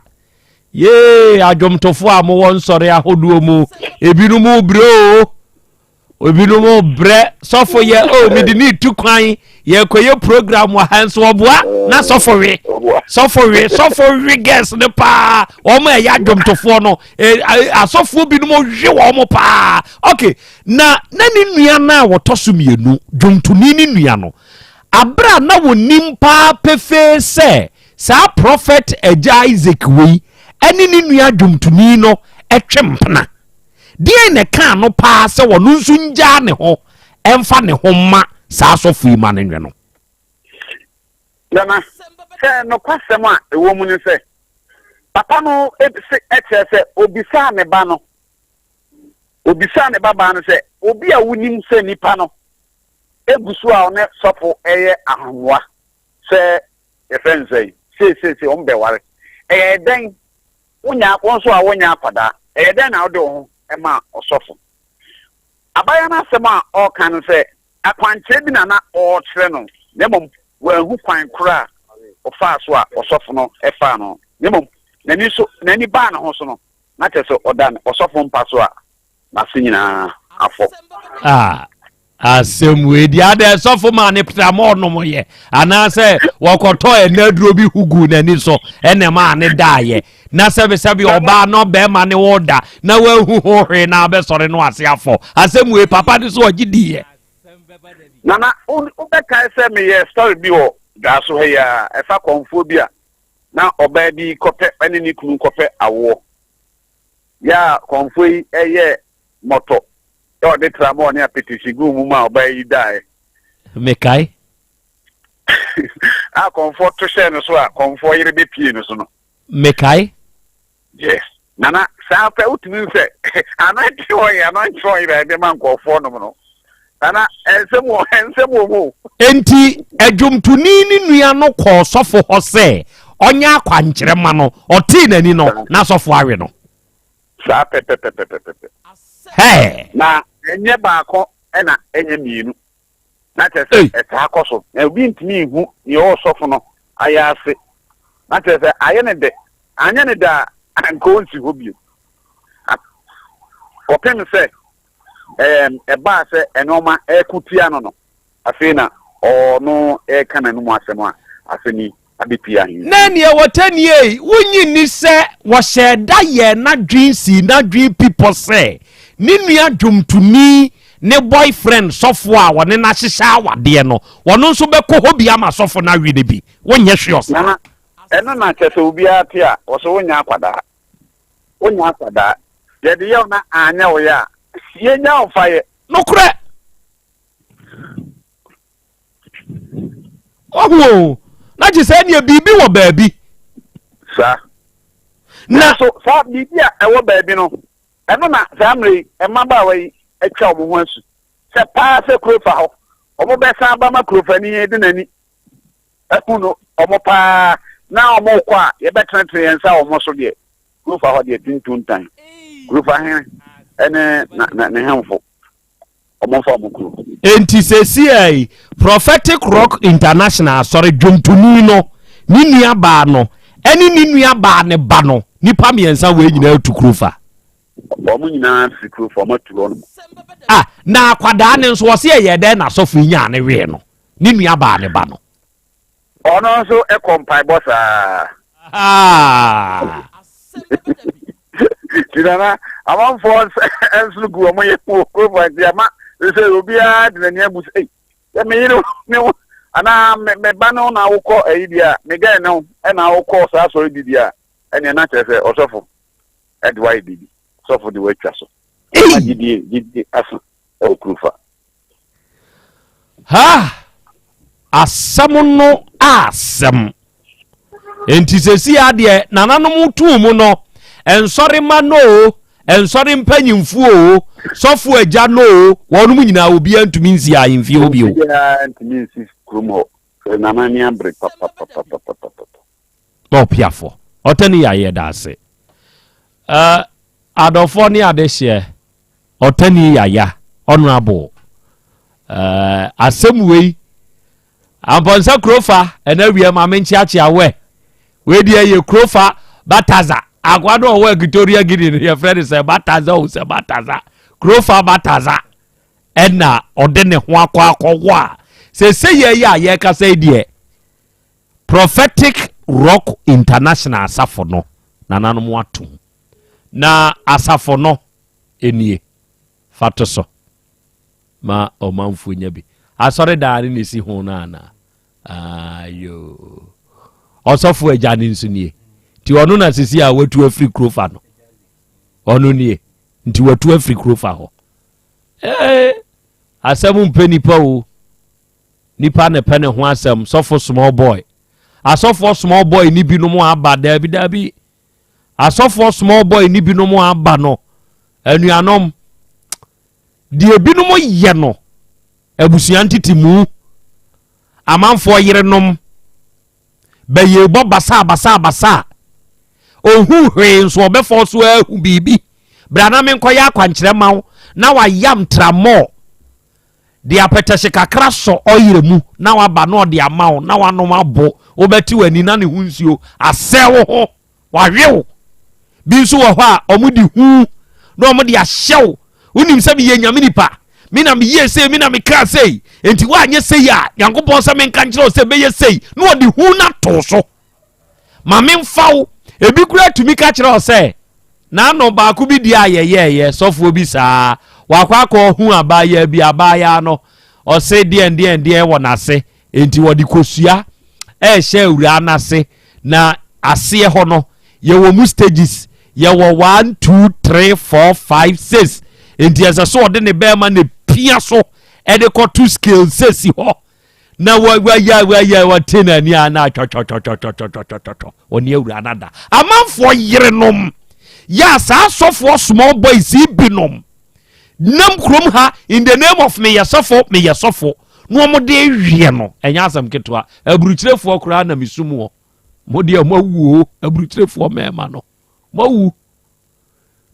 Yee, adwomtofoɔ a mowɔ nsɔre ahodoɔ mu, ebinom brɛ o. Ebinom brɛ sɔfo yɛ o oh, mede ne tu kwan yɛkɔyɛ program wɔ ha nso ɔboa na sɔfo we sɔfo we sɔfo we girls ne paa wɔn a ɛyɛ adwomtofoɔ no e, asɔfoɔ binom we wɔn paa ok na na ne nua no a wɔtɔ so mmienu dwomtoni ne nua no abere a na wɔnim paa pefee sɛ saa prɔfɛt agya Isaac wei ɛne ne nua dwomtoni no ɛtwe mpena. Deɛn na ɛkaa no paa sɛ ɔno nso ngyaa ne ho mfa ne ho mma saa asɔfo yi ma no nwe no? Nana, sɛ nokwasɛm a ɛwɔ mu ne sɛ, papa no se kyerɛ sɛ obisaa ne ba no, obisaa ne babaa no sɛ, obi a wonim sɛ nipa no egu so a ɔne sɔfo yɛ ahoboa sɛ yɛfrɛ no sɛn, seeseesei wɔn bɛware, ɛyɛ dɛn Wonya, wo nso a wonyɛ akwadaa, ɛyɛ dɛn na wode wo ho ma ɔsɔfo? Abaayewa no asɛm a ɔreka no sɛ akwankyerɛ bi na na ɔrekyerɛ no, na mmom wanhu kwan koro a ɔfaa so a ɔsɔfo no faa no, na mmom n'ani so, n'ani baa ne ho so no, na kyerɛ sɛ ɔda ɔsɔfo mpa so a n'ase nyinaa afɔ. Ah, asɛm wei deɛ adɛ sɔfo maa ne pramɔ nom yɛ anaasɛ wɔkɔtɔ ɛna aduro bi ho gu n'ani so ɛna maa ne daayɛ na sɛbesɛbe ɔbaa na ɔbɛrima ne wo da na wahu ho hwee na abɛsɔre no ase afɔ asɛm wei papa no so ɔgye diiɛ. Nana wobɛkae sɛ meyɛ story bi wɔ dwaa so ha yi a ɛfa kɔmfoɔ bi a na ɔbaa bi kɔpɛ ɛne ne kunu kɔpɛ awoɔ yɛ a kɔmfoɔ yi ɛyɛ mɔtɔ sɛ ɔde tramɔɔ ne apetesi guu mu maa ɔbaa yi daeɛ. Mekae. A kɔmfoɔ to hyɛɛ no so a kɔmfoɔ yere bɛpie no so no. Mekae. Yes. Nana, saa pɛ wotumi hu sɛ anointing oil, anointing oil a yɛde ma nkurɔfoɔ nom no. Nana, nsɛm wɔ nsɛm wɔ mu o. Enti adwomtoni ne nua no kɔɔ sɔfo hɔ sɛ ɔnyɛ akwankyerɛ ma no. Ɔtee n'ani no, na sɔfo awe no. Saa pɛpɛpɛpɛpɛpɛ. Hɛɛ! Na ɛnyɛ baako ɛna ɛnyɛ mmienu. Na kyerɛ sɛ ɛtaa kɔ so. Na obi ntumi nhu nea ɔwɔ sɔfo no ayɛ ase. Na kyerɛ sɛ ayɛ no dɛ. Anyɛ no dɛ a, anka ɔnsi hɔ bio. Kɔpem sɛ ɛɛm ɛbaa sɛ nneɛma ɛreko tia no no, afei na ɔno reka n'anom asɛm a asɛm yi abɛpue ahemfie. Na nea wɔtɛ nie ei, wonnye nni sɛ wɔhyɛɛ da yɛɛ n'adwene sii n'adwene pi pɔ sɛ ne nua dwomtoni ne boyfriend sɔfo a wɔne no ahyehyɛ awadeɛ no, ɔno nso bɛkɔ hɔ bi ama sɔfo no awe no bi? Wonyɛ sure saa? Nana, ɛno na kyerɛ sɛ obiara te a, ɔse wonyɛ akwadaa. Wonyɛ akwadaa. Yɛde yɛ wo na anyɛ wo yɛ a, yɛnya wo fa yɛ. Nokorɛ. Wahu o, na gye sɛ ɛneɛ biribi wɔ baabi. Saa. Na so saa biribi a ɛwɔ baabi no, ɛno na saa mmerɛ yi mmabaawa yi atwa wɔn ho asu sɛ paa sɛ kuro fa hɔ, wɔn bɛsan aba ma kurofani yi de n'ani ahu no wɔn paa na wɔn rekɔ a yɛbɛtenetene yɛn nsa wɔn so deɛ, kuro fa hɔ deɛ tuntuntan, kuro fa hene ɛne na na ne hemfo. Wɔmfa wɔn kuro. Enti seesei Prophetic Rock International Asɔre dwomtoni no, ne nuabaa no, ɛne ne nuabaa ne ba no, nnipa mmiɛnsa wei nyinaa atu kuro fa. Wɔn nyinaa firi kuro fa, wɔn atu hɔ nom. Ah, na akwadaa no nso wɔse ɛyɛ dɛn na asɔfo yi nyaa ne wee no, ne nuabaa ne ba no. Ɔno nso kɔ mpaebɔ saa. Nti nana amanfoɔ nso gu wɔn yɛ mu wɔ kurom ha nti ama sɛ obiara de n'ani abu sɛ ei sɛ me yere ne wo anaa me me ba no na wokɔ ayi deɛ a me gɛn ne wo ɛna wokɔ saa asɔre bi deɛ a ɛneɛ na kyerɛ sɛ ɔsɔfo ɛde wayɛ biribi ɔsɔfo de watwa so ɛma gyidie gyidie asa ɛwɔ kuro fa. Ha! Asɛm no asɛm. Enti sɛsi adeɛ nananom tuu mu no, nsɔre ma no o, nsɔre mpanyimfoɔ o, sɔfo agya no o, wɔnom nyinaa obiara ntumi nsi ahemfie hɔ bio. Obiara ntumi nsi kurom hɔ. Sɛ nana ani abere papapapapapapa. Na ɔpiafoɔ. Ɔtani yɛ ayɛ da ase. Uh, adɔfoɔ ne adehyeɛ. Ɔtani yaya honourable eh, asɛm wei ampɔnsa kurofa ɛna awia ma menkyeakyea wɛ wei deɛ yɛ kurofa bataza akoa no ɔwɔ Equatorial Guinea no yɛfrɛ no sɛ bataza o sɛ bataza kurofa bataza ɛna ɔde ne ho akɔ akɔwɔ a sɛ sɛ yɛ yɛ a yɛkasa yi deɛ Prophetic Rock International asafo no nananom atom Na asafo no nie, fa to so ma ɔmanfoɔ nya bi. Asɔredan no na ɛsi ho no anaa? Ayoo. Ɔsɔfo agya no nso nie. Nti ɔno na sisi a watu afiri kuro fa no. Ɔno nie. Nti watu afiri kuro fa hɔ. Ee, asɛm mpɛ nipa o. Nipa na ɛpɛ ne ho asɛm. Sɔfo small boy. Asɔfoɔ small boy ni binom aba daabi daabi. Asɔfoɔ small boy ne binom aba no, anuanom, deɛ binom yɛ no, abusua ntetemu, amanfoɔ yerenom, bɛyɛ bɔ basaa basaa basaa, ɔhu hwee nso ɔbɛfɔ so ahu biribi, bra na menkɔyɛ akwankyerɛ ma wo, na wayam tramɔɔ, de apɛtɛhye kakra sɔ ɔyerɛ mu na waba na ɔde ama wo na wanom abo, wobɛte w'ani na ne ho nsuo asɛ wo ho, wahwe wo. Bi nso wɔ hɔ a wɔde hu na wɔde ahyɛ wo. Wonim sɛ meyɛ nyame nipa, me na meyɛ sei, me na mekaa sei, enti woanyɛ sei a, Nyankopɔn sɛ menka nkyerɛ wo sɛ bɛyɛ sei, na wɔde hu no ato so. Ma memfa wo. Ebi koraa tumi ka kyerɛ wo sɛ, n'ano baako bi deɛ a yɛyɛɛyɛ, sɔfoɔ bi saa, wakɔ akɔ hu abaayaa bi, abaayaa no, ɔse deɛn deɛn deɛn wɔ n'ase, enti wɔde kosua ɛrehyɛ awuraa n'ase, na aseɛ hɔ no, yɛwɔ mu stages, yɛwɔ 1, 2, 3, 4, 5, 6, enti ɛsɛ sɛ ɔde ne bɛrima na pia so ɛde kɔto scale sɛsi hɔ. Na wayɛ wayɛ wɔte n'ani a na twɔtwɔtwɔtwɔtwɔtwɔtwɔ ɔne awura no ada. Amanfoɔ yerenom yɛ a saa asɔfoɔ small boys yi binom nam kurom ha in the name of meyɛ sɔfo meyɛ sɔfo na wɔn de weɛ no ɛnyɛ asɛm ketewa. Aburukyirefoɔ koraa na mesum wɔ mo deɛ mo awu o aburukyirefoɔ mmarima no mo awu.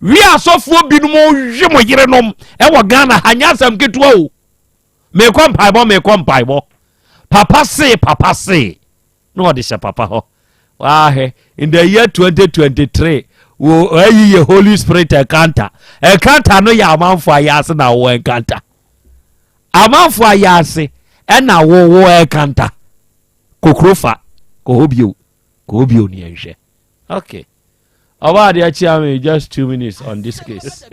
Wi asɔfoɔ binom we mo yerenom ɛwɔ Ghana ha nyɛ asɛm ketewa o. Mekɔ mpaebɔ mekɔ mpaebɔ papa see papa see na ɔde hyɛ papa hɔ waahwɛ in the year 2023 wo ayi yɛ holy spirit encounter encounter no yɛ amanfo ayɛ ase na wo encounter amanfo ayɛ ase ɛna wo wo encounter kokoro fa kɔ hɔ bio kɔ hɔ bio ne yɛnhwɛ okay Ɔbaa adeɛ kyea me just two minutes on this case.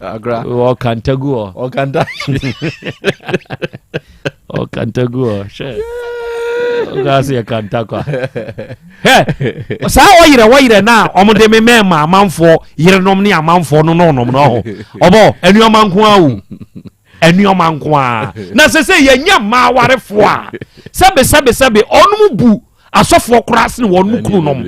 Agra. Ɔkanta gu hɔ. Ɔkanta. Ɔkanta gu hɔ. Hwɛ. Ɔka sɛ yɛ kanta kwa. Hɛ. Saa ɔyerɛ wɔyerɛ na wɔn de me mɛɛma amanfoɔ yerenom ne amanfoɔ no nɔɔnom no ho. Ɔbɔ ɛnuama nko ara o. Ɛnuama nko ara. Na sɛ sɛ yɛnyɛ mmaa awarefoɔ a sɛbe sɛbe sɛbe ɔnom bu asɔfoɔ koraa sene wɔn kunu nom.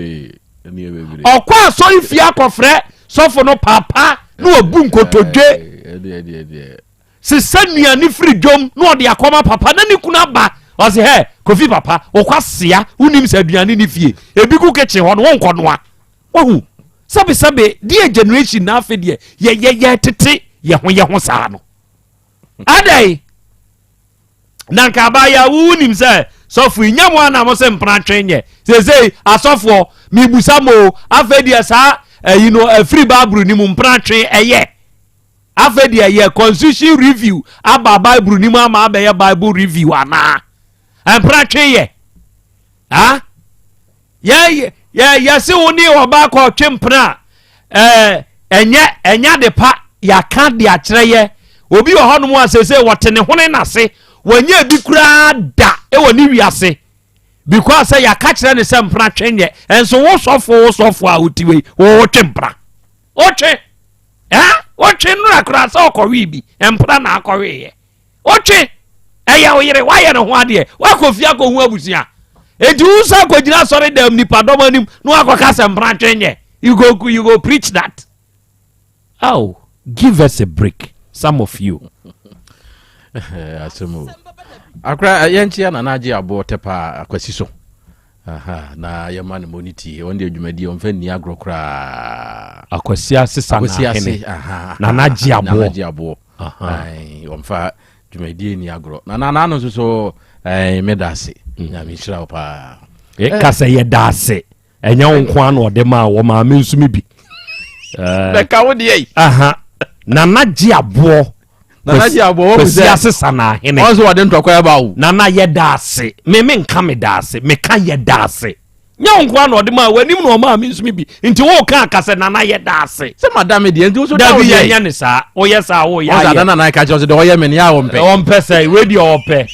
Ɔkɔ asɔre fie akɔfrɛ sɔfo no papa na wabu nkotodwe sesa nnuane firi dwom na ɔde akɔma papa na ne kunu aba ɔse hɛ kofi papa wokɔ asea wonim sɛ aduane ne fie ebi gu kitchen hɔ no wonkɔ noa wahu sɛbesɛbe deɛ generation na afe deɛ yɛyɛ tete yɛ ho yɛ ho saa no adɛn na nka abaayewa wo nim sɛ sɔfo yi nyɛ mo a na mo se mpena twe nyɛ seesei asɔfoɔ mebusa mo o afei deɛ saa ɛyi no afiri bible ni mu mpena twe ɛyɛ afei deɛ yɛ constitution review aba bible ni mu ama abɛyɛ bible review anaa mpena twe yɛ ha Yɛ yɛ yɛse wo ne ɔbaa kɔ twe mpena a ɛɛ ɛnyɛ ɛnyɛ ade pa yɛaka de akyerɛ yɛ obi wɔ hɔnom a sese wɔte ne hone n'ase wɔnyɛ bi koraa da ɛwɔ ne wiase because sɛ yɛaka kyerɛ ne sɛ mpena twe nyɛ ɛnso wo sɔfo wo sɔfo a wote wei wo twe mpena wotwe ɛɛ wotwe nnora koraa sɛ ɔkɔwee bi mpena na akɔweeɛ Wotwe, ɛyɛ wo yere, woayɛ ne ho adeɛ, woakɔ fie akɔhu abusua. Enti wo nsa akɔgyina asɔre dɛm nipadɔm anim na woakɔka sɛ mpena twe nyɛ. You go, you go preach that. Oh, give us a break, some of you. Asɛm o. Akora yɛnkyea Nana Agye aboɔ tɛ paa akwasi so. Aha, na yɛma no mɔ ne tie. Ɔno deɛ dwumadie ɔmfa nni agorɔ koraa. Akwasi ase sa Akwasi ase, n'ahene. aha. Nana Agye aboɔ. Nana Agye aboɔ. Wɔmfa dwumadie ni agorɔ na na n'ano nso so meda ase mm. Nyame nhyira wo paa. Ka sɛ yɛda ase ɛnyɛ wo nko a na ɔde maa wɔ maame nso me bi bɛka wo deɛ yi nana gye aboɔ nana gye aboɔ wɔn sɛ asesa na ahene wɔn sɛ wɔde ntɔkwa ɛba wo nana yɛda ase me me nka me da ase meka yɛda ase Nyɛ wo nko ara na ɔde maa w'anim na ɔmaa me nso me bi. Nti woka aka sɛ nana yɛ da ase. Sɛ madam deɛ nti woso da wo deɛ. Dabi yɛnyɛ ne saa. Woyɛ saa woyɛ ayɛ. Ɔsɛ ada nana ka kyerɛ sɛ deɛ ɔyɛ me ne yɛ a ɔmpɛ. Ɔmpɛ sɛ wei deɛ ɔpɛ.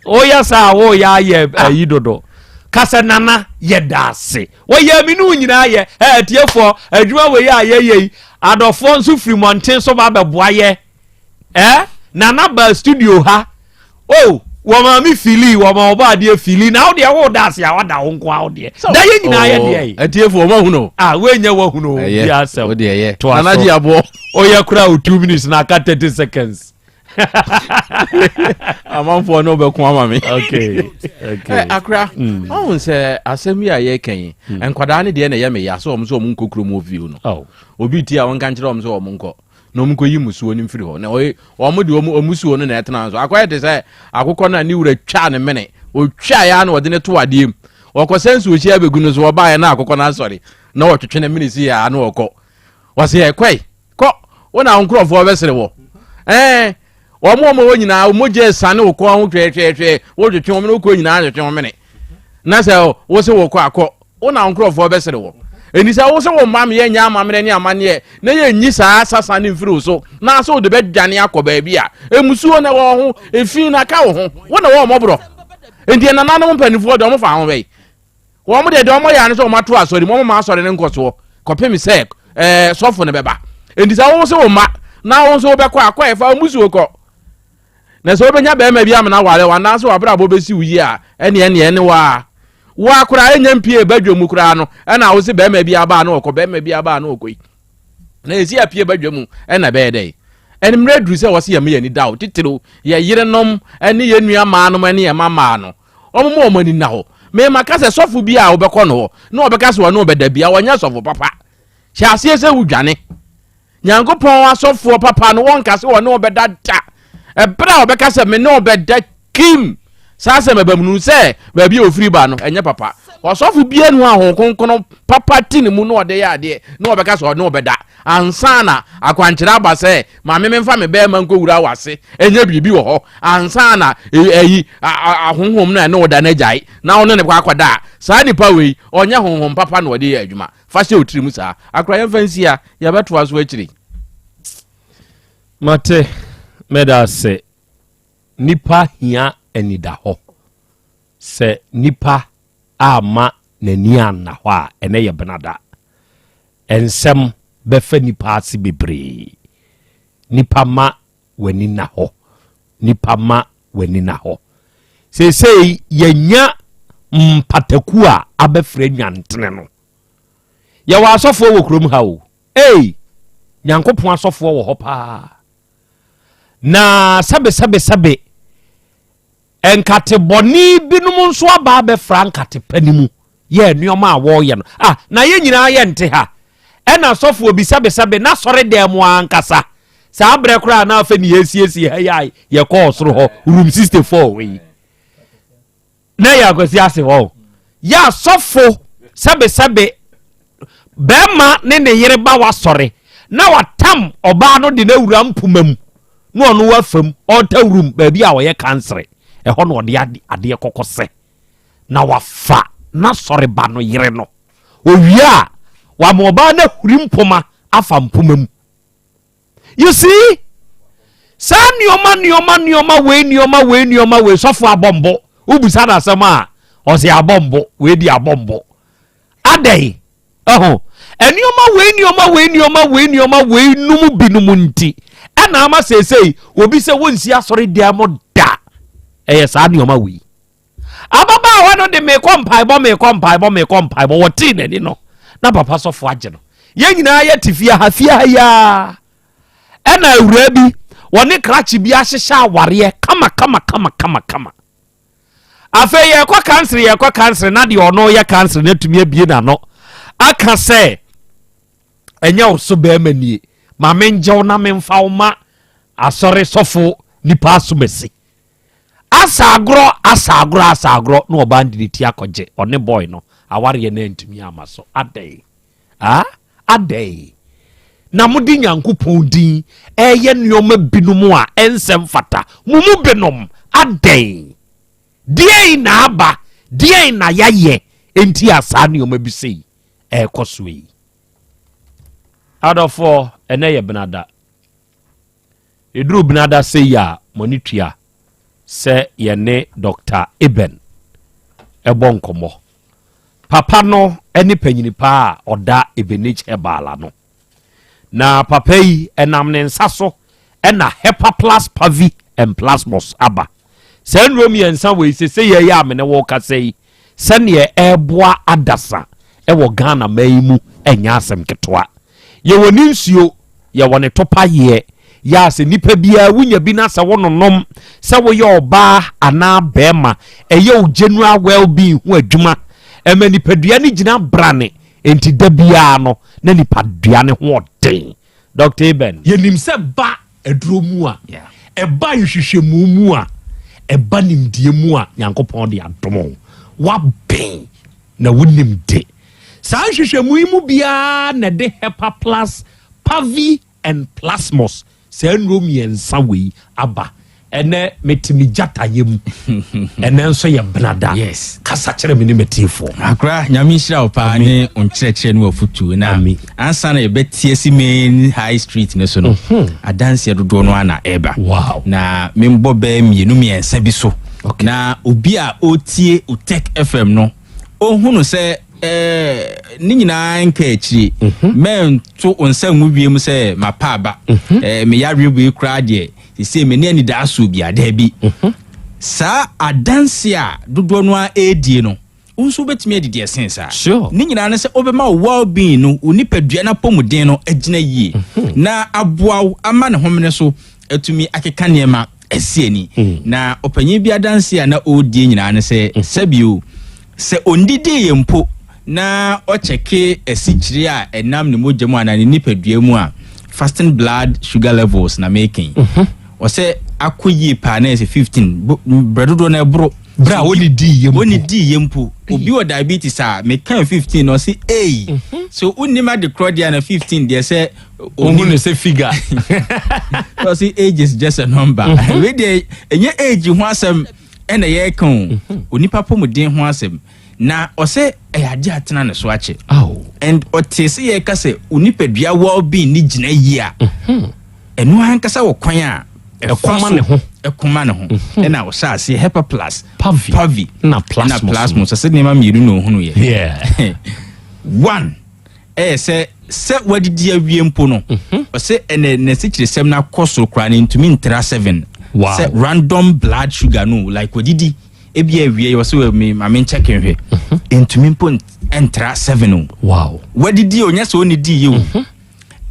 Woyɛ saa woyɛ ayɛ ayi dodo. Ka sɛ nana yɛ da ase. Wɔyɛ me ne wo nyinaa yɛ. Ɛ atiefoɔ adwuma wei a yɛyɛ yi adɔfoɔ nso firi mmɔnten so ba bɛboa yɛ. Eh nana ba studio ha oh wɔ maame fili wɔ ma ɔbɔ adeɛ fili na wo deɛ wo da ase a wada wo nko a wo deɛ da yɛ nyinaa yɛ deɛ yi atiefoɔ wɔn ahunu ah wonyɛ wahunu bi asɛm wo deɛ yɛ to aso nana gye aboɔ oyɛ kora o two minutes na aka 30 seconds amanfoɔ ne wobɛko ama me okay okay eh, akora mm. ɔhu sɛ asɛm yi a yɛka yi mm. nkwadaa ne deɛ na ɛyɛ meya sɛ ɔm sɛ ɔm nkɔ kurom wɔ fie no oh. obi ti a wɔnka nkyerɛ ɔm sɛ ɔm nkɔ na wɔn nkɔyi mmusuo no mfiri hɔ na ɔyɛ wɔn de wɔn mmusuo no na ɛtena so akɔyɛ te sɛ akokɔ no a ne wura twaa ne mene ɔtwa ya na ɔde ne to adeɛ mu ɔkɔsɛ nsuohyia abɛgu no so ɔbaeɛ na akokɔ no asɔre na ɔtwetwe ne mene si ya na ɔkɔ ɔsɛ ɛkɔe kɔ wo na wo nkurɔfoɔ bɛsere wɔ ɛɛ Wɔn a wɔwɔ nyinaa, wɔn mogya esiane wo kɔn ho twɛtwɛtwɛ, wotwetwe wɔn mene, wokɔ nyinaa twetwe wɔn mene. Na sɛ wo se wokɔ akɔ, wo na wo nkurɔfoɔ bɛsere wɔ. Enti sɛ wo se wo mma meyɛ nyɛ amammerɛ ne amanneɛ na yɛnyi saa sasa no mfiri wo so, na sɛ wode bɛdwane akɔ baabi a, mmusuo na ɛwɔ wo ho, efi na aka wo ho, wo na wɔn mmɔborɔ. Enti nananom mpanimfoɔ deɛ wɔfa ho bɛyi. Wɔn deɛ deɛ wɔyɛ ano sɛ wɔn ato asɔre mu, wɔn ma asɔre no nkɔsoɔ kɔpem sɛ ɛɛ sɔfo no bɛba. Enti sɛ wo se wo mma na wo nso wobɛkɔ akɔ ɛfa wɔn musuo kɔ. Na sɛ wobɛnya bɛrima bi amena ware wo anaasɛ w'abrabɔ bɛsi wo yie a, ɛneɛ neɛ ɛne wo ara. Wo ara koraa ɛnyɛ mpie badwa mu koraa no ɛna wo se bɛrima bi aba a na ɔkɔ, bɛrima bi aba a na ɔkɔ yi. Na ɛsi apue badwa mu ɛna ɛbɛyɛ dɛn? Ɛne mmerɛ aduru sɛ wɔse yɛma yɛn ani da hɔ, titiriw yɛn yerenom ne yɛn nua mmaanom ne yɛn mma mmaa no. Wɔn ma wɔn ani nna hɔ. Mema ka sɛ sɔfo bi a wobɛkɔ no hɔ na ɔbɛka sɛ ɔne wo bɛda bia, ɔnyɛ sɔfo papa. Hyɛ aseɛ sɛ wodwane. Nyankopɔn asɔfoɔ papa no wɔnka sɛ wɔne wo bɛda da. Ɛberɛ a wɔbɛka sɛ me ne wo bɛda kim, saa asɛm ɛba mu no sɛ baabi a ofiri ba no ɛnyɛ papa. Ɔsɔfo bia nu a Honhom Kronkron papa te ne mu na ɔde yɛ adeɛ na ɔbɛka sɛ ɔne wo bɛda ansa na akwankyerɛ aba sɛ maame memfa me bɛrima nkɔwura w'ase ɛnyɛ biribi wɔ hɔ ansa na ɛyi ahonhom no a ɛne wo da no agyae na wo ne ne kɔ akɔda a, saa nipa wei ɔnyɛ honhom papa na ɔde yɛ adwuma. Fa hyɛ wo tirim saa. Akora yɛmfa nsi ha, yɛbɛtoa so akyiri. Mate, meda ase. Nipa hia anidahɔ. Sɛ nipa amma n'ani anna hɔ a, ɛnɛ yɛ benada. Nsɛm bɛfa nipa ase bebree. Nipa ma w'ani nna hɔ. Nipa ma w'ani nna hɔ. Seesei yɛanya mpataku a abɛfrɛ nnwantene no. Yɛwɔ asɔfoɔ wɔ kurom ha o. Ei! Nyankopɔn asɔfoɔ wɔ hɔ paa. Na sɛbesɛbesɛbe, nkate bɔne binom nso aba abɛfra nkate pa no mu yɛ nneɛma a wɔreyɛ no. Ah, na yɛn nyinaa yɛnte ha. Ɛna sɔfoɔ bi sɛbesɛbe n'asɔre dan mu ankasa. Saa berɛ koraa na afei ne yɛsiesie ha yi a yɛkɔɔ soro hɔ, room 64 hɔ yi. Na yɛ akwasi ase hɔ. Yɛ asɔfo sɛbesɛbe bɛrima ne ne yere ba wasɔre na watam ɔbaa no de no awura mpoma mu na ɔno wafam ɔreta wurum baabi a ɔyɛ kansere ɛhɔ na ɔde adeɛ kɔkɔ sɛ na wafa n'asɔre ba no yere no owie a wama ɔbaa no ahuri mpoma afa mpoma mu You see? Saa nneɛma nneɛma nneɛma wei nneɛma wei nneɛma wei sɔfo abɔ mbo. Wobisa no asɛm a ɔsɛ abɔ mbo wei di abɔ mbo. Adɛn? Ɛho. Nneɛma wei nneɛma wei nneɛma wei nneɛma wei nom binom nti ɛna ama seesei obi sɛ wonsi asɔre dan mu da. Ɛyɛ saa nneɛma wei. Ababaawa no de mekɔ mpaebɔ mekɔ mpaebɔ mekɔ mpaebɔ wɔtee n'ani no na papa sɔfo agye no. Yɛn nyinaa yɛte fie ha fie ha yi ara ɛna awuraa bi wɔne krakye bi ahyehyɛ awareɛ kama kama kama kama kama. Afei yɛkɔ kansere yɛkɔ kansere na deɛ ɔno yɛ kansere no atumi abie n'ano aka sɛ ɛnyɛ wo so bɛrima nie ma mengye wo na memfa wo ma asɔre sɔfo nipa asomasi. Asa agorɔ asa agorɔ asa agorɔ na ɔbaa no de ne ti akɔgye ɔne boy no awareɛ no antumi ama so adɛn ah adɛn na mode Nyankopɔn din ɛyɛ nneɛma binom a ɛnsɛ mfata mo mu binom adɛn deɛn na aba deɛn na yɛayɛ enti a saa nneɛma bi sei ɛrekɔ so yi adɔfoɔ ɛnɛ yɛ benada Ɛduru Benada sei a, mo ani tua sɛ yɛne Dɔkta Eben bɔ nkɔmmɔ. Papa no ne panyini pa a ɔda Ebenage Herbal ano. Na papa yi, ɛnam ne nsa so na Hepaplus Pavi and Plasmos aba. Saa nnuro mmiɛnsa wei sese yɛ yi a me ne wo kasa yi, sɛdeɛ ɛreboa adasa wɔ Ghana man yi mu ɛnyɛ asɛm ketewa. Yɛwɔ ne nsuo, yɛwɔ ne topayeɛ. Yɛ a sɛ nipa biara wonya bi na sɛ wononom, sɛ woyɛ ɔbaa anaa bɛrima, ɛyɛ wo general well-being ho adwuma. Ɛma nipadua no gyina brane, enti da biara no na nipadua no ho ɔden. Dr. Eben. Yɛnim sɛ ba aduro mu a, ɛba nhwehwɛmu mu a, ɛba nimdeɛ mu a, Nyankopɔn de adom wo. Woaben na wonim de. Saa nhwehwɛmu yi mu biara na ɛde Hepaplus, Pavi and Plasmos, saa nnuro mmiɛnsa wei aba. Ɛnɛ mete me gyatayɛ mu. Ɛnɛ nso yɛ benada. Yes. Kasa kyerɛ me ne m'atiefoɔ. Akora, Nyame nhyira wo paa ne wo nkyerɛkyerɛ ne w'afotuo. Na ansa na yɛbɛte asi main high street no so no, mhm. adanseɛ dodoɔ no ara na ɛreba. Wow. Na membɔ bɛɛ mmienu mmiɛnsa bi so. Okay. Na obi a ɔretie Otec FM no, ɔhunu sɛ eh, ne nyinaa nka akyire. Mhm. Mɛnto nsa ngu wiem sɛ mapa aba. Mm -hmm. eh, meyareɛ wei koraa deɛ. Sesei menni anidaasoɔ biara. Daabi. Saa adanse a dodoɔ no ara ɛredie no, wo nso wobɛtumi adi deɛ ɛsen saa. Ne nyinaa ne sɛ wobɛma wo well-being no, wo nipadua no apɔmuden no agyina yie na aboa wo ama ne homene so atumi akeka nneɛma asi ani. Na ɔpanyin bi adanse a na ɔredie nyinaa ne sɛ, sɛbio, sɛ ɔndidiiɛ mpo na ɔkyɛke asikyire a ɛnam ne mogya mu anaa ne nipadua mu a, fasting blood sugar levels na meka yi, ɔsɛ akɔ yie paa na ɛsɛ 15, berɛ dodoɔ no ɛboro. Berɛ a ɔnnidiiɛ mpo. Ɔnnidiiɛ mpo. Obi wɔ diabetes a, meka 15 na ɔse ei. So wonnim ade korɔ deɛ a na 15 deɛ sɛ Ohun ne sɛ figure. Ɔse age is just a number. Wei deɛ ɛnyɛ age ho asɛm ɛna yɛreka o. Onipa pɔmuden ho asɛm. Na ɔsɛ ɛyɛ adeɛ atena ne so akyɛ. And ɔte sɛ yɛreka sɛ onipadua well-being ne gyina yie a, ɛno ankasa wɔ kwan a ɛkɔma ne ho. Ɛkɔma ne ho. Ɛna ɔhyɛ aseɛ Hepa Plus, Pavi, na Plasmos. Ɛsɛ nneɛma mmienu na ohunu yɛ. One, ɛyɛ sɛ sɛ wadidi awie mpo no, ɔsɛ ɛnɛ n'asikyiresɛm no akɔ soro koraa no ntumi ntra 7. Sɛ random blood sugar no, like wadidi ebi awie yɛ ɔsɛ me maame nkyɛke nhwɛ, ntumi mpo ntra 7 o. Wadidi o, nyɛ sɛ ɔnidi yie o.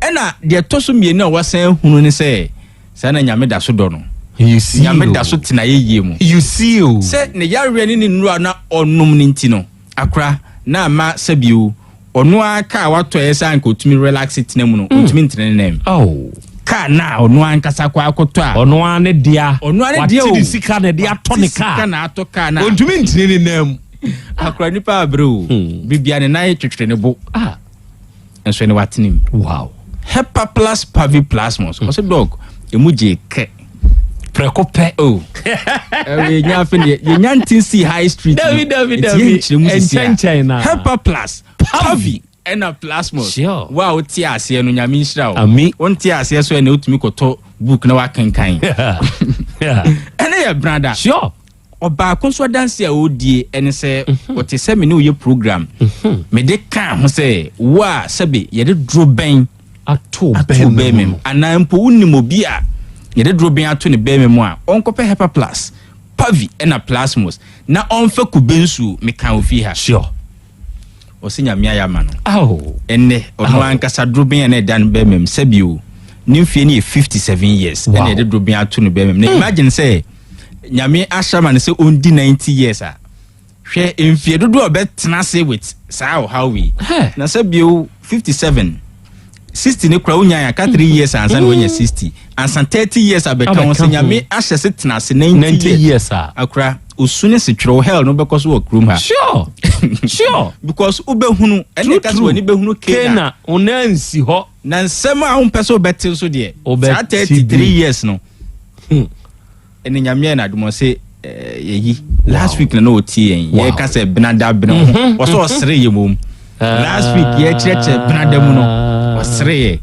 Ɛna deɛ ɛtɔ so mmienu a wasan hunu ne sɛ saa na Nyame da so dɔ no. Nyame da so tena yɛ yie mu. You see o. Sɛ ne yareɛ ne ne nnuro a na ɔnom no nti no, akora na ama sɛbio ɔno ara kaa watɔ yɛ sɛ anka ɔtumi relax tena mu no, ɔntumi ntena ne nan mu. Kaa na ɔno ankasa kɔ akɔtɔ a. Ɔno ara ne dea. Ɔno ara ne dea o. Wate ne sika na ɛde atɔ ne kaa. Wate sika na atɔ kaa na. Ɔntumi ntene ne nan mu. Akora nipa abere o. Bibia ne nan twetwere ne bo. Nso ne watene mu. Wow. Hepa Plus Pavi Plasmos. Ɔsɛ dog emu gye kɛ. Prɛko pɛ. Oh. Ɛwɛ nya afe ne yɛnya ntin si high street. Dabi dabi dabi. Eti yɛn nkyerɛ mu sisi a. Nkyɛnkyɛn na. Hepa Plus Pavi ɛna Plasmos. Sure. Wo a wote aseɛ no Nyame nhyira wo. Ami. Wonte aseɛ so ɛna wotumi kɔtɔ book na wakenkan. Ɛne yɛ brada. Sure. Ɔbaako nso adanse a ɔredie ɛne sɛ ɔte sɛ me ne woyɛ program. Mede kaa ho sɛ wo a sɛbe yɛde duro bɛn ato bɛn mu anaa mpo wonim obi a yɛde duro bɛn ato ne bɛn mu a ɔnkɔpɛ Hepa Plus, Pavi ɛna Plasmos na ɔmfa kube nsuo meka ofie ha. Sure. Ɔsɛ Nyame ayɛ ama no. Ɛnnɛ ɔno ankasa duro bɛn a na ɛda no bɛn mu sɛbi o ne mfie no yɛ 57 years ɛna yɛde duro bɛn ato no bɛn mu. Na imagine sɛ Nyame ahyɛ ma no sɛ ɔndi 90 years a, hwɛ mfie dodoɔ a ɔbɛtena ase with saa ɔhaw wei. Na sɛ bio 57, 60 ne kora wonya aka 3 years ansa na wanya 60, ansa 30 years abɛka ho sɛ Nyame ahyɛ se tena ase 90 years a. Akora, osu ne setwerɛ hell no bɛkɔ so wɔ kurom ha. Sure, sure. Because wobɛhunu, ɛne ɛka sɛ w'ani bɛhunu Kena. Kena, wo nan nsi hɔ. Na nsɛm a wompɛ sɛ wobɛte nso deɛ, saa 33 years no, ɛne Nyame ayɛ n'adom ɔse yɛyi last week na na ɔtie yɛn yɛka sɛ benada bene ho ɔsɛ ɔsere yɛ mom last week yɛkyerɛkyerɛ benada mu no ɔsere yɛ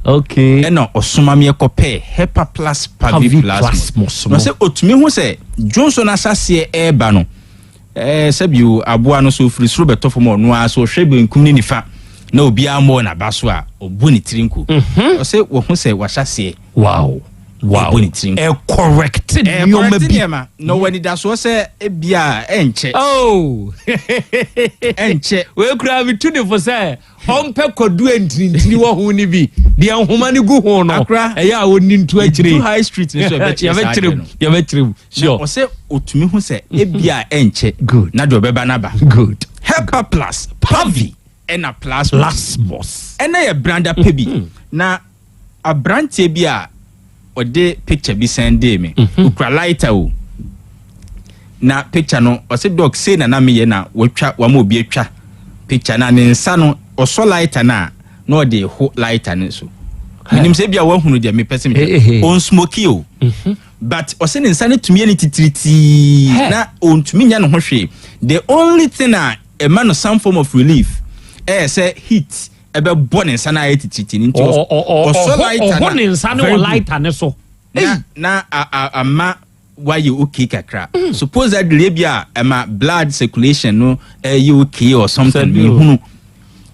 ɛna ɔsoma me yɛkɔpɛ Hepa Plus Pavi Plasmos na ɔsɛ ɔtumi ho sɛ dwonso no ahyɛseɛ ɛreba no sɛbio aboa no so ofiri soro bɛtɔ fam ɔno ara so ɔhwɛ benkum ne nifa na obiara mmɔɔ n'aba so a ɔbu ne tiri nko ɔsɛ wɔho sɛ wahyɛseɛ. Wow. Wow. Ɛbɔ ne tirim. Ɛkɔrɛkte nneɛma bi. Nneɛma. Na ɔwɔ anidasoɔ sɛ ebia ɛnkyɛ. Oh. Ɛnkyɛ. Wei kura mi tu ne fo sɛ ɔmpɛ kwadu ntinintini wɔ ho ne bi. Deɛ nhoma no gu ho no. Akora. Ɛyɛ a ɔni nto akyire. Yɛdu high street ne so ɛbɛkyerɛ saa adeɛ no. Yɛbɛkyerɛ mu. Sure. Na ɔsɛ otumi ho sɛ ebia ɛnkyɛ. Good. Na deɛ ɔbɛba n'aba. Good. Hepa Plus, Pavi ɛna Plasmos. Plasmos. Ɛna yɛ branda pɛ bi. Na Abranteɛ bi a ɔde picture bi sɛndee me. Okura lighter o. Na picture no, ɔse doc sei na na meyɛ na watwa, wama obi atwa picture na ne nsa no, ɔsɔ lighter no a, na ɔde ho lighter no so. Menim sɛ ebia wahunu deɛ mepɛ sɛ mekyerɛ. Ɔnsmoki o. But ɔse ne nsa no tumi yɛ ne titiritii na ɔntumi nyɛ ne ho hwee. The only thing a ɛma no some form of relief ɛyɛ sɛ heat ɛbɛbɔ ne nsa no ayɛ tititi no nti ɔsɔ lighter na ne nsa no wɔ lighter ne so na na ama wayɛ okay kakra mm. supposedly ebi a ɛma blood circulation no ɛyɛ okay or something mehunu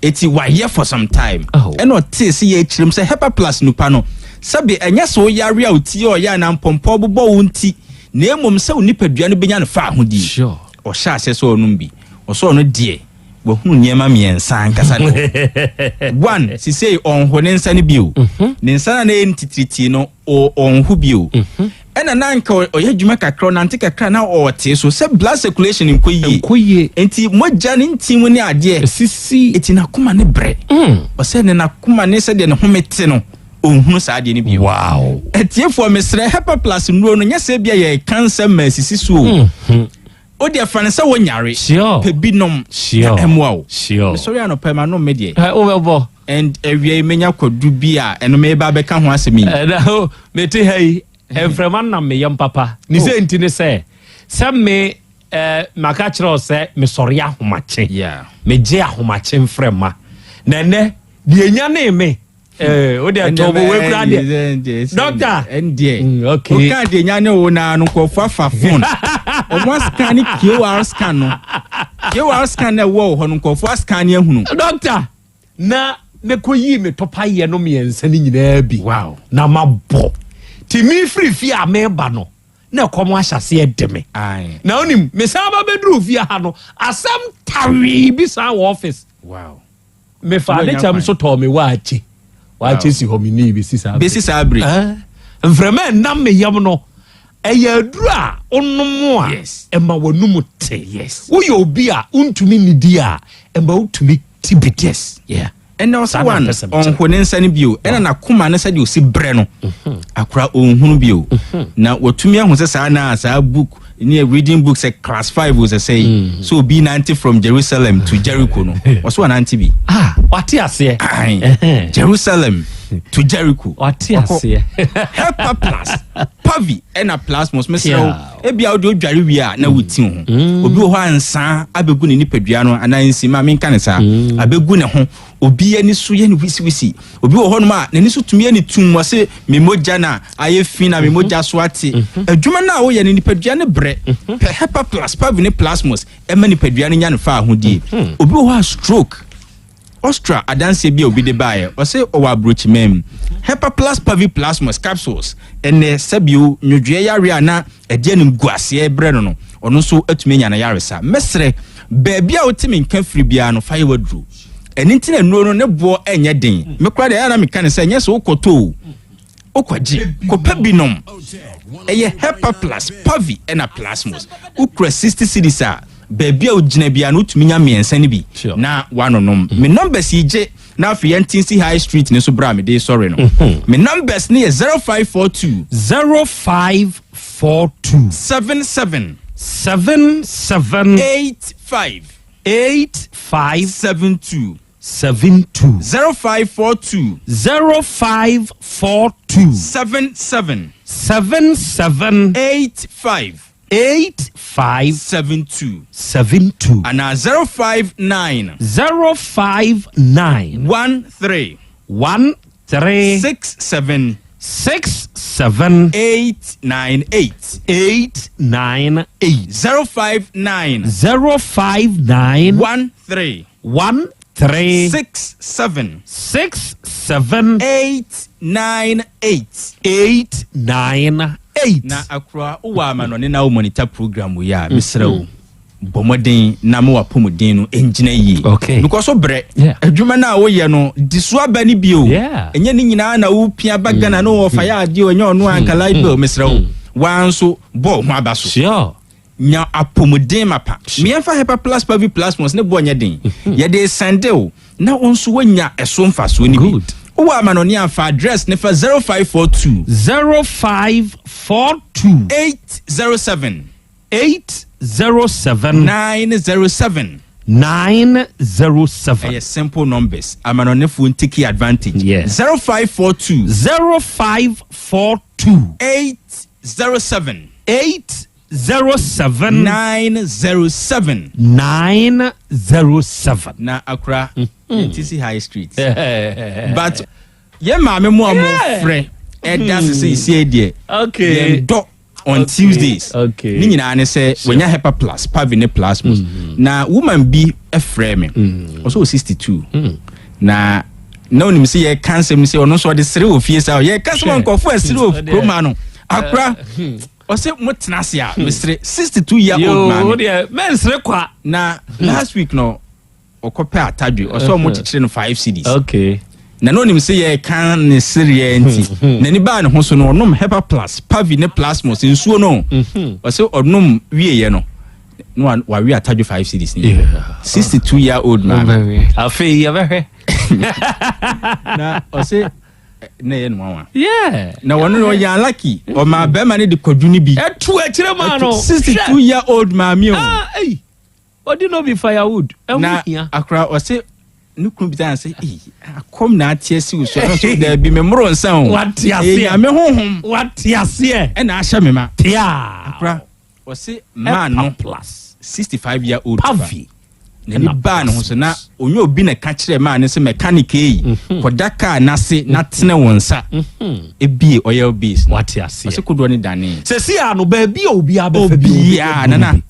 eti wayɛ for some time ɛna ɔtee sɛ yɛ akyerɛm sɛ hepa plus nupa no Sɛbe ɛnyɛ sɛ woyare a wo ti yɛ ɔya anaa mpɔmpɔ bobɔ wo nti, na mmom sɛ wo nipadua no bɛnya no faahodie. Ɔhyɛ aseɛ sɛ ɔnom bi. Ɔsɛ ɔno deɛ wahunu nneɛma mmiɛnsa ankasa ne hɔ. One, sisei ɔnho ne nsa no bio. Ne nsa no a na ɛyɛ no titiritii no, ɔnho bio. Ɛna na anka ɔyɛ adwuma kakra, ɔnante kakra na ɔtee so sɛ blood circulation nkɔ yie. Nkɔ yie. Nti mogya ne ntin mu ne adeɛ. Esisi. Eti n'akoma ne brɛ. Ɔsɛ ne n'akoma ne sɛdeɛ ne home te no, ɔnhunu saa adeɛ no bio. Wow. Atiefoɔ mesrɛ, Hepa Plus nnuro no nyɛ sɛ ebia yɛreka nsɛm ma asisi so o. Wo deɛ fa no sɛ wo nyare. Sure. Pɛ bi nom. Sure. Na ɛmoa wo. Sure. Mesɔre anɔpa yi manom me deɛ. Ɛ wobɛbɔ. And awia yi menya kwadu bi a ɛno meba abɛka ho asɛm yi. Ɛna o mete ha yi mframa nam me yam papa. Ne sɛ nti ne sɛ sɛ me eh, maka kyerɛ wo sɛ mesɔre ahomakye. Yeah. Megye ahomakye mframa. Na ɛnɛ deɛ nyanee me Eh, o deɛ tɔ bo wekura deɛ. Doctor. Ɛndeɛ. Mm, okay. O ka deɛ nya ne wo na no nkurɔfoɔ afa phone. Ɔmo ascan ne QR scan no. QR scan na ɛwɔ hɔ no nkurɔfoɔ ascan ne ahunu. Doctor, na mekɔ yii me tɔpayɛ no mmiɛnsa no nyinaa bi. Wow. Na mabɔ. Ti mi firi fie a meba no, na ɛkɔm ahyɛ aseɛ de me. Aye. Na onim, mesan ba bɛduru fie ha no, asɛm tawee bi saa wɔ office. Wow. Mefaa ne kyɛm so tɔɔ me waakye. Waakye si hɔ menii bɛsi saa bɛsi saa bere. Mframa ɛnam me yam no ɛyɛ aduru a wonom a ɛma w'anum te. Woyɛ obi a wontumi nnidi a ɛma wotumi ti bi. Yes. Yeah. Ɛnna ɔsɛ wan ɔnho ne nsa no bio ɛna n'akoma no sɛdeɛ ɔsi brɛ no mhm. akora ɔnhunu bio mhm. na watumi ahu sɛ saa na saa book ne reading book sɛ class 5 o sɛ sɛ yi mm. so obi nante from Jerusalem to Jericho no ɔso wanante bi ah wate aseɛ Jerusalem to Jericho wate aseɛ Hepa plus pavi ɛna plasmos mesrɛ wo ebia wode odware wie a na woti ho mm. obi wɔ hɔ a nsaa abɛgu ne nipadua no anaa nsima menka ne saa mm. abɛgu ne ho Obi ani so yɛ no wisiwisi. Obi wɔ hɔnom a, n'ani so tumi yɛ no tumm, ɔse, Me mogya na ayɛ fi na me mhm. mogya so ate. Mhm. Adwuma no a woyɛ no, nipadua no brɛ. Mhm. Pɛ Hepa Plus, Pavi ne Plasmos ɛma nipadua no nya no fa ahodie. Obi wɔ hɔ a stroke, Austria adanseɛ bi a obi de baeɛ, ɔse ɔwɔ aburokyiman mu. Hepa Plus Pavi Plasmos capsules, ɛnɛ sɛbio nwodwoeɛ yareɛ a na ɛde animguaseɛ brɛ no no, ɔno nso atumi anya n'ayaresa. Mɛsrɛ, baabi a wote me nka firi biara no, fa yɛ w'aduro. Ɛno nti na nnuro no ne boɔ nyɛ den. Me koraa deɛ ɛyɛ a na meka no sɛ nyɛ sɛ wokɔtɔ o, wokɔgye, kɔpɛ bi nom. Ɛyɛ Hepa Plus, Pavi ɛna Plasmos. Wokura 60 cedis a, baabi a wogyina biara no wotumi nya mmiɛnsa no bi na woanonom. Me numbers yi gye na afei yɛnte nsi High Street no so berɛ a mede resɔre no. Me numbers no yɛ 0542. 0542. 77. 77. 85. 85. 72. 72. 0542. 0542. 77. 77. 85. 85. 72. 72. Anaa 059. 059. 13. 13. 67. 67. 898. 898. 059. 059. 13. 13. 67. 67. 898. 898. Na akora wowɔ amanɔne na wo monitor program wei a mesrɛ wo bɔ mmɔden na ma w'apɔmuden no ngyina yie. Okay. Because wo brɛ. Yeah. Adwuma no a woyɛ no di so aba no bio. Yeah. Ɛnyɛ ne nyinaa na wopia ba Ghana no wɔfa yɛ adeɛ ɛnyɛ ɔno anka light bill mesrɛ wo. Waa nso bɔ wo ho aba so. Sure. Nya apɔmuden mapa. Mmiɛnfa Hepa Plus Pavi Plasmos ne boɔ nyɛ den. Yɛde resɛnde wo na wo nso woanya ɛso mfasoɔ no bi. Good. Wowɔ amanɔne a fa address ne fa 0542. 0542. 807. 807. 907. 907. Ɛyɛ simple numbers. Amanɔnefoɔ ntake advantage. Yes. 0542. 0542. 807. 807. 907. 907. Na akora yɛn si high street. But yɛn maame mu a mo frɛ ɛda sese isie deɛ. Okay. Yɛn dɔ on Okay. Tuesdays. Okay. Ne nyinaa ne sɛ wɔnya Hepa Plus, Pavi ne Plasmos. Na woman bi frɛ me. Ɔsɛ wɔ 62. Na Na onim sɛ yɛka nsɛm sɛ ɔno nso ɔde sere wɔ fie saa yɛka sɛ Hwɛ. nkɔfo ɛsere wɔ Ɔdeɛ. kurom ha no akora ɔsɛ mo tena ase a mesere 62 year old Yoo, maame deɛ mɛnsere kwa. Na last week no ɔkɔpɛ atadwe ɔsɛ ɔmo kyekyere no 5 cedis. Okay. Na na onim sɛ yɛka ne sereɛ nti n'ani baa ne ho so no ɔnom Hepa Plus, Pavi ne Plasmos nsuo no. Ɔsɛ ɔnom wieɛ no na wawe atadwe 5 cedis ne 62 year old maame. Afei yɛbɛhwɛ. Na ɔsɛ na ɛyɛ no nwanwa. Yeah. Na wɔn no ɔyɛ unlucky ɔmaa bɛrima no de kwadwu no bi. Ɛtu akyire maa no. 62 year old maame o. Ah, ei. Ɔdi no bi firewood. Ɛho Na hia. akora ɔsɛ ne kunu bisa no sɛ "Ei, akɔm na ate asi wo so ɛno nso daabi memmoro nsa o. Wate aseɛ. Ɛyɛ Nyame honhom. Wate aseɛ. Ɛna ahyɛ me ma. Tia. Akora ɔse maa no plus 65 year old Pavi. N'ani Ɛna baa ne ho so na onye obi na ɛka kyerɛ maa no sɛ mechanic yi kɔda kaa n'ase na tene wo nsa ebie oil base no. Wate aseɛ. Ɔse kodoɔ no danee. Sɛsi a no baabi a obiara bɛfa bi Obiara nana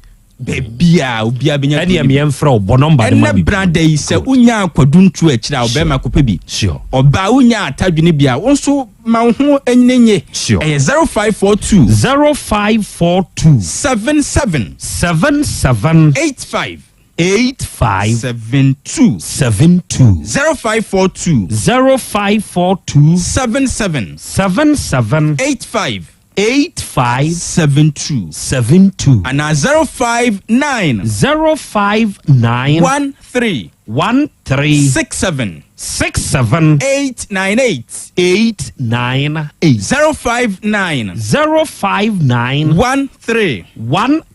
baabi a obiara bɛnya Ɛne tumi bi. ɛmeɛ mfrɛ wo bɔ nɔmba no ma Ɛnɛ me. brada yi sɛ wonya akwaduntuo akyire a ɔbɛrima kɔpɛ bi. Sure. Ɔbaa wonya atadwene bi a wo nso ma wo ho anyini nye. Sure. Ɛyɛ 0542 0542 77 77 85 85 72 72 0542 0542 77 77 85 85 72 72 anaa 059 059 13 13 67 67 898 898 059 059 13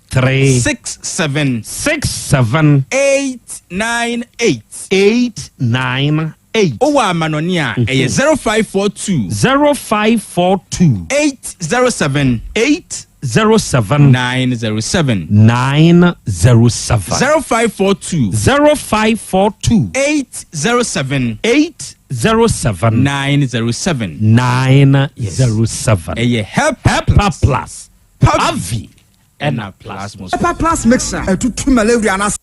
13 67 67 898 898. Wowɔ amanɔne a ɛyɛ 0542 0542 807 807 907 907 0542 0542 807 807 907 907. Ɛyɛ Hepa Hepa Plus Pavi ɛna Plasmos. Hepa Plus mixture ɛtutu malaria no ase.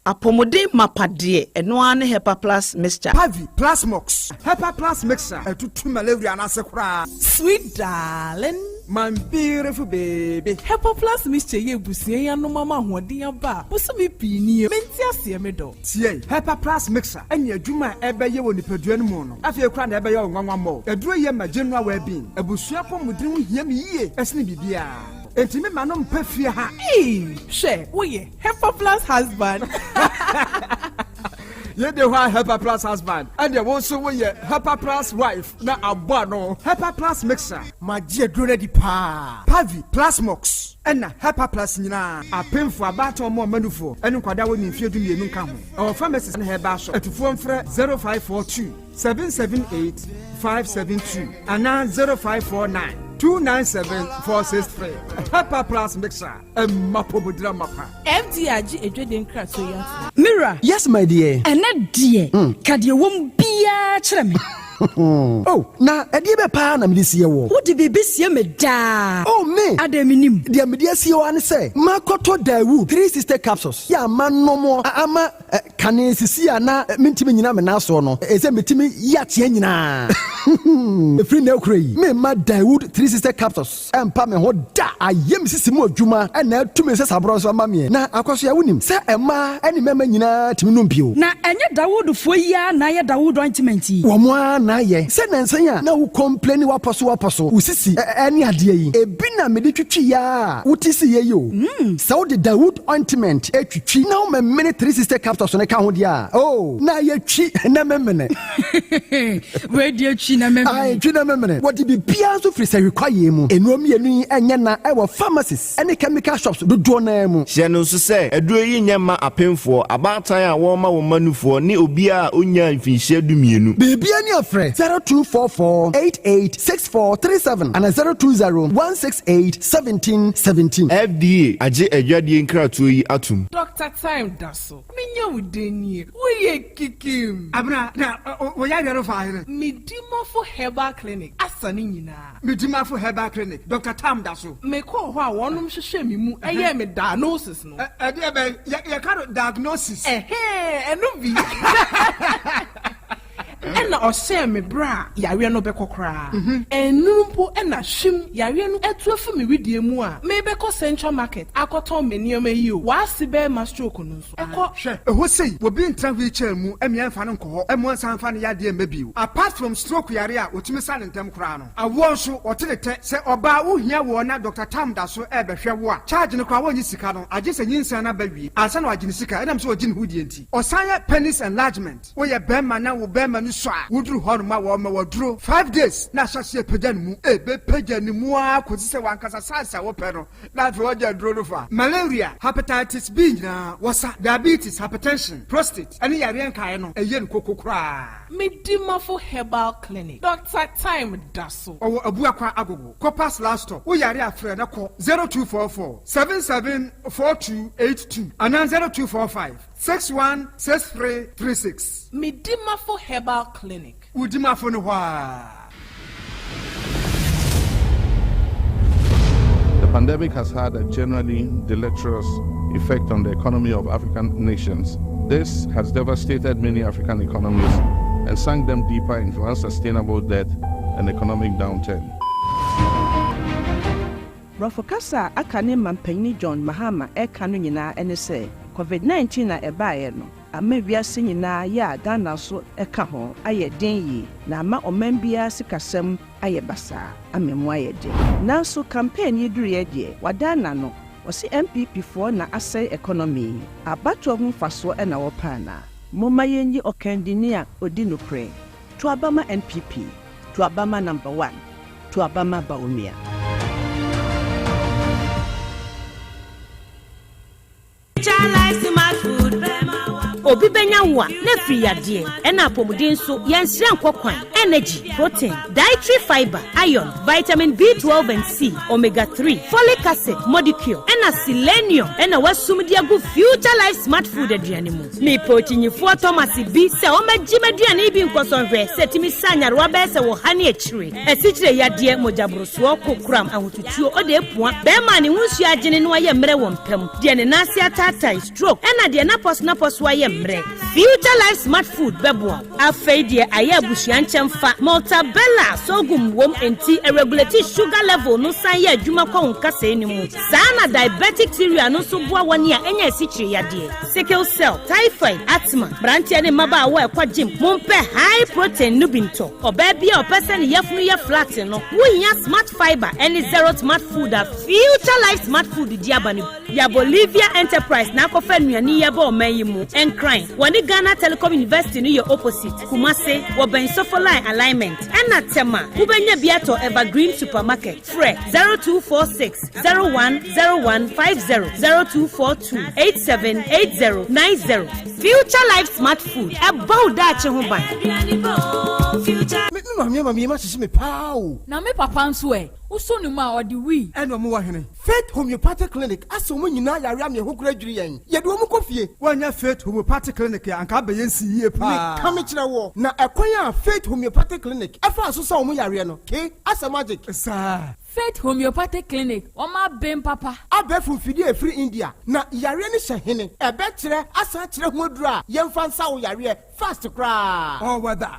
Apɔmuden mapa deɛ, ɛno ara ne Hepa Plus mixture. Pavi, Plasmox, Hepa Plus mixture ɛtutu malaria no ase koraa. Sweet darling. My beautiful baby. Hepa Plus mixture yɛ abusua yi anom ama ahoɔden aba a bosome pii nie. Mente aseɛ me dɔ. Tie, Hepa Plus mixture ɛne adwuma a ɛbɛyɛ wɔ nipadua no mu no afei koraa na ɛbɛyɛ wo nwanwa mmɔ. Aduro yɛ ma general well-being. Abusua apɔmuden ho hia me yie ɛsene biribiara. Enti me ma no mpa fie ha. Eii, hwɛ, woyɛ Hepa Plus husband. Yɛde hɔ a Hepa Plus husband ɛdeɛ wo nso woyɛ Hepa Plus wife na abɔ ano. Hepa Plus mixer. Magye aduro no adi paa. Pavi, Plasmox ɛna Hepa Plus nyinaa. Apemfo, abaatan, ɔmo ɔma nufoɔ ɛne nkwadaa a wɔnni mfeɛ 12 nka ho. Ɛwɔ pharmacies ne herbal shop. Atufoɔ mfrɛ 0542 778 572 anaa 0549 297 463. Hepa Plus mixer ɛmma pomodira mapa. FDA agye adwadie nkratoɔ yi atom. Mira. Yes my dear. Ɛnɛ deɛ, ka deɛ ɛwɔ mu biara kyerɛ me. Oh, na ɛdeɛ bɛ paa na mede sie wɔ? Wode biribi sie me daa. Oh, me! Adɛn mennim? Deɛ mede asie wɔ ara ne sɛ, makɔtɔ Daewoo 360 capsules yɛ a manom a ama kane sisi a na mentumi nnyina me nan soɔ no, ɛsɛ metumi yi ateɛ nyinaa. Ɛfiri nnɛ rekora yi, memma Daewoo 360 capsules ɛmpa me ho da. Ayɛ me sisi mu adwuma na atu me nsasaborɔ nso ama meɛ. Na Akwasoa, wonim sɛ mmaa ne mmarima nyinaa tumi nom bio? Na ɛnyɛ Dawoodfoɔ yi ara na ayɛ Dawood ointment yi? Wɔn ara na ayɛ. Sɛ nnansa yi a na wo complaini w'apɔ so w'apɔ so, wo sisi ne adeɛ yi, ebi na mede twitwi ara a wote siiɛ yi o. Sɛ wode Dawood ointment twitwi na womemene 360 capsules no ka ho deɛ a, oh, na ayɛ twi na memene. Wei deɛ twi na memene. Ae, twi na memene. Wɔde biribiara nso firi sahwi kwaeɛ mu. Nnuro mmienu yi nyɛ na ɛwɔ pharmacies ne chemical shops dodoɔ no ara mu. Hyɛ no nso sɛ, aduro yi nyɛ mma apemfoɔ, abaatan a wɔrema wɔn mma nufoɔ, ne obiara a ɔnnyaa mfinhyia 12. Biribiara ni a frɛ 0244 88 6437 anaa 020 168 17 17. FDA agye adwadie nkratoɔ yi atom. Doctor Time da so. Menya wo den nie. Woyɛ kikim. Abena, na wo yareɛ no faa hene? Medimafo Herbal Clinic asa ne nyinaa. Medimafo Herbal Clinic, Doctor Tam da so. Mekɔɔ hɔ a wɔnom hwehwɛɛ me mu yɛɛ me diagnosis no. Ɛdeɛ bɛn? Yɛka no diagnosis. Ɛhɛɛ, ɛno bi. Ɛna ɔhyɛɛ me berɛ a yareɛ no bɛkɔ koraa. Ɛnnuru mpo na hwim, yareɛ no atu afi me wedeɛ mu a merebɛkɔ Central Market akɔtɔn me nneɛma yi o, w'ase bɛrima stroke no nso ɛkɔ. Hwɛ, ɛhɔ sei, obi ntena wheelchair mu mmea mfa no nkɔ hɔ mmoa nsan mfa no yadeɛ mma bio. Apart from stroke yare a wɔtumi sa no ntɛm koraa no, awoɔ nso, wɔte ne tɛ. Sɛ ɔbaa wohia woɔ na Doctor Tam da so rebɛhwɛ wo a, charge no koraa wɔnnye sika no, agye sɛ nyinsɛn no aba wie ansa na wɔagye ne sika ɛnam sɛ ɔgye ne ho die nti. Ɔsan yɛ penis enlargement. Woyɛ bɛrima na wo bɛrima no sua a, woduru hɔ nom a wɔma wo aduro five days na ahyɛ aseɛ apagya ne mu. Ɛbɛpagya ne mu ara kɔsi sɛ w'ankasa size a wopɛ no na afei woagye aduro no fa. Malaria, hepatitis B nyinaa wɔsa, diabetes, hypertension, prostate ɛne yareɛ nkaeɛ no ɛyɛ no koko koraa. Medimafo Herbal Clinic, Doctor Time da so. Ɔwɔ Abuakwa Agogo, Copas last stop. Wo yare a frɛ na kɔ 0244 77 4282 anaa 0245 616336. Medimafo Herbal Clinic. Wo dimafo no hɔ ara. The pandemic has had a generally deleterious effect on the economy of African nations. This has devastated many African economies and sunk them deeper into unsustainable debt and economic downturn. Borɔfo kasa a aka ne Mampanyin John Mahama reka no nyinaa ne sɛ Covid 19 a ɛbaeɛ no ama wiase nyinaa yɛ a Ghana nso ka ho ayɛ den yie na ama ɔman biara sikasɛm ayɛ basaa ama emu ayɛ den. Nanso campaign yi duruiɛ deɛ wadan n'ano, ɔse NPP foɔ na asɛe economy yi. Abatoɔ ho mfasoɔ na wɔpɛ anaa? Momma yɛnyi ɔkandini a ɔdi nokorɛ. To aba ma NPP, to aba ma number one. To aba ma Bawumia. Obi bɛnya wo a, na afiri yadeɛ, ɛna apɔmuden nso, yɛnsrɛ nkɔ kwan. Energy, protein, dietary fiber, iron, vitamin B12 and C, omega 3, folic acid, modicure, ɛna selenium ɛna wasum de agu Future Life Smart Food aduane mu. Mepɛ okyinyifoɔ Thomas bi sɛ ɔmmɛgye m'aduane yi bi nkɔsɔ nhwɛ sɛ ɛtumi sa nyarewa bɛyɛ sɛ ɔha ne akyire, asikyire yadeɛ, mogyaborosoɔ, kokoram, ahotutuo, ɔde apua, bɛrima a ne ho nsuo agyene na wayɛ mmerɛ wɔ mpa mu, deɛ ne nan ase ataatae, stroke, ɛna deɛ n'apɔso-n'apɔso ayɛ mmerɛ. Future Life Smart Food bɛboa wo. Afei deɛ ayɛ abusua nkyɛmfa, Maltabella sorghum wom enti ɛregulate sugar level no san yɛ adwuma kɔ wo nkasɛɛ no mu. Saa na diabetic cereal no nso boa wɔn a anya asikyire yadeɛ, sickle cell, typhoid, asthma. Mmeranteɛ ne mmabaawa a ɛkɔ gym, mompɛ high protein no bi ntɔ. Ɔbaa bi a ɔpɛ sɛ ne yafunu yɛ flat no, wohia Smart Fibre ne Zero Smart Food a Future Life Smart Food de aba no bi. Ya Bolivia Enterprise na akɔfa nnuane yi aba ɔman yi mu. Nkran, wɔne Ghana Telecom University no yɛ opposite. Kumase, wɔbɛn Sofoline Alignment. Ɛna Tema, wobɛnya bi atɔ Evergreen Supermarket. Frɛ 0246 01 01 50, 0242 87 80 90. Future Life Smart Food, ɛbɔ wo daakye ho ban. Me me maame ama me yam ahyehye me paa o. Na me papa nso ɛ? Wosɔ ne mu a, ɔde wii. Ɛna ɔmo wɔ hene? Faith Homeopathic Clinic asɛ wɔn nyinaa yare ama ɛho koraa dwiri yɛn. Yɛde wɔn kɔ fie. Woannya Faith Homeopathic Clinic a, anka abɛyɛ nsi yie paa. Meka mekyerɛ woɔ, na ɛkwan a Faith Homeopathic Clinic faa so sa wɔn yareɛ no, ke, asɛ magic. Saa. Faith Homeopathic Clinic, wɔn aben papa. Abɛɛfo mfidie a ɛfiri India, na yareɛ no hyɛ hene? Ɛbɛkyerɛ asan akyerɛ ho aduro a yɛmfa nsa wo yareɛ fast koraa. All weather.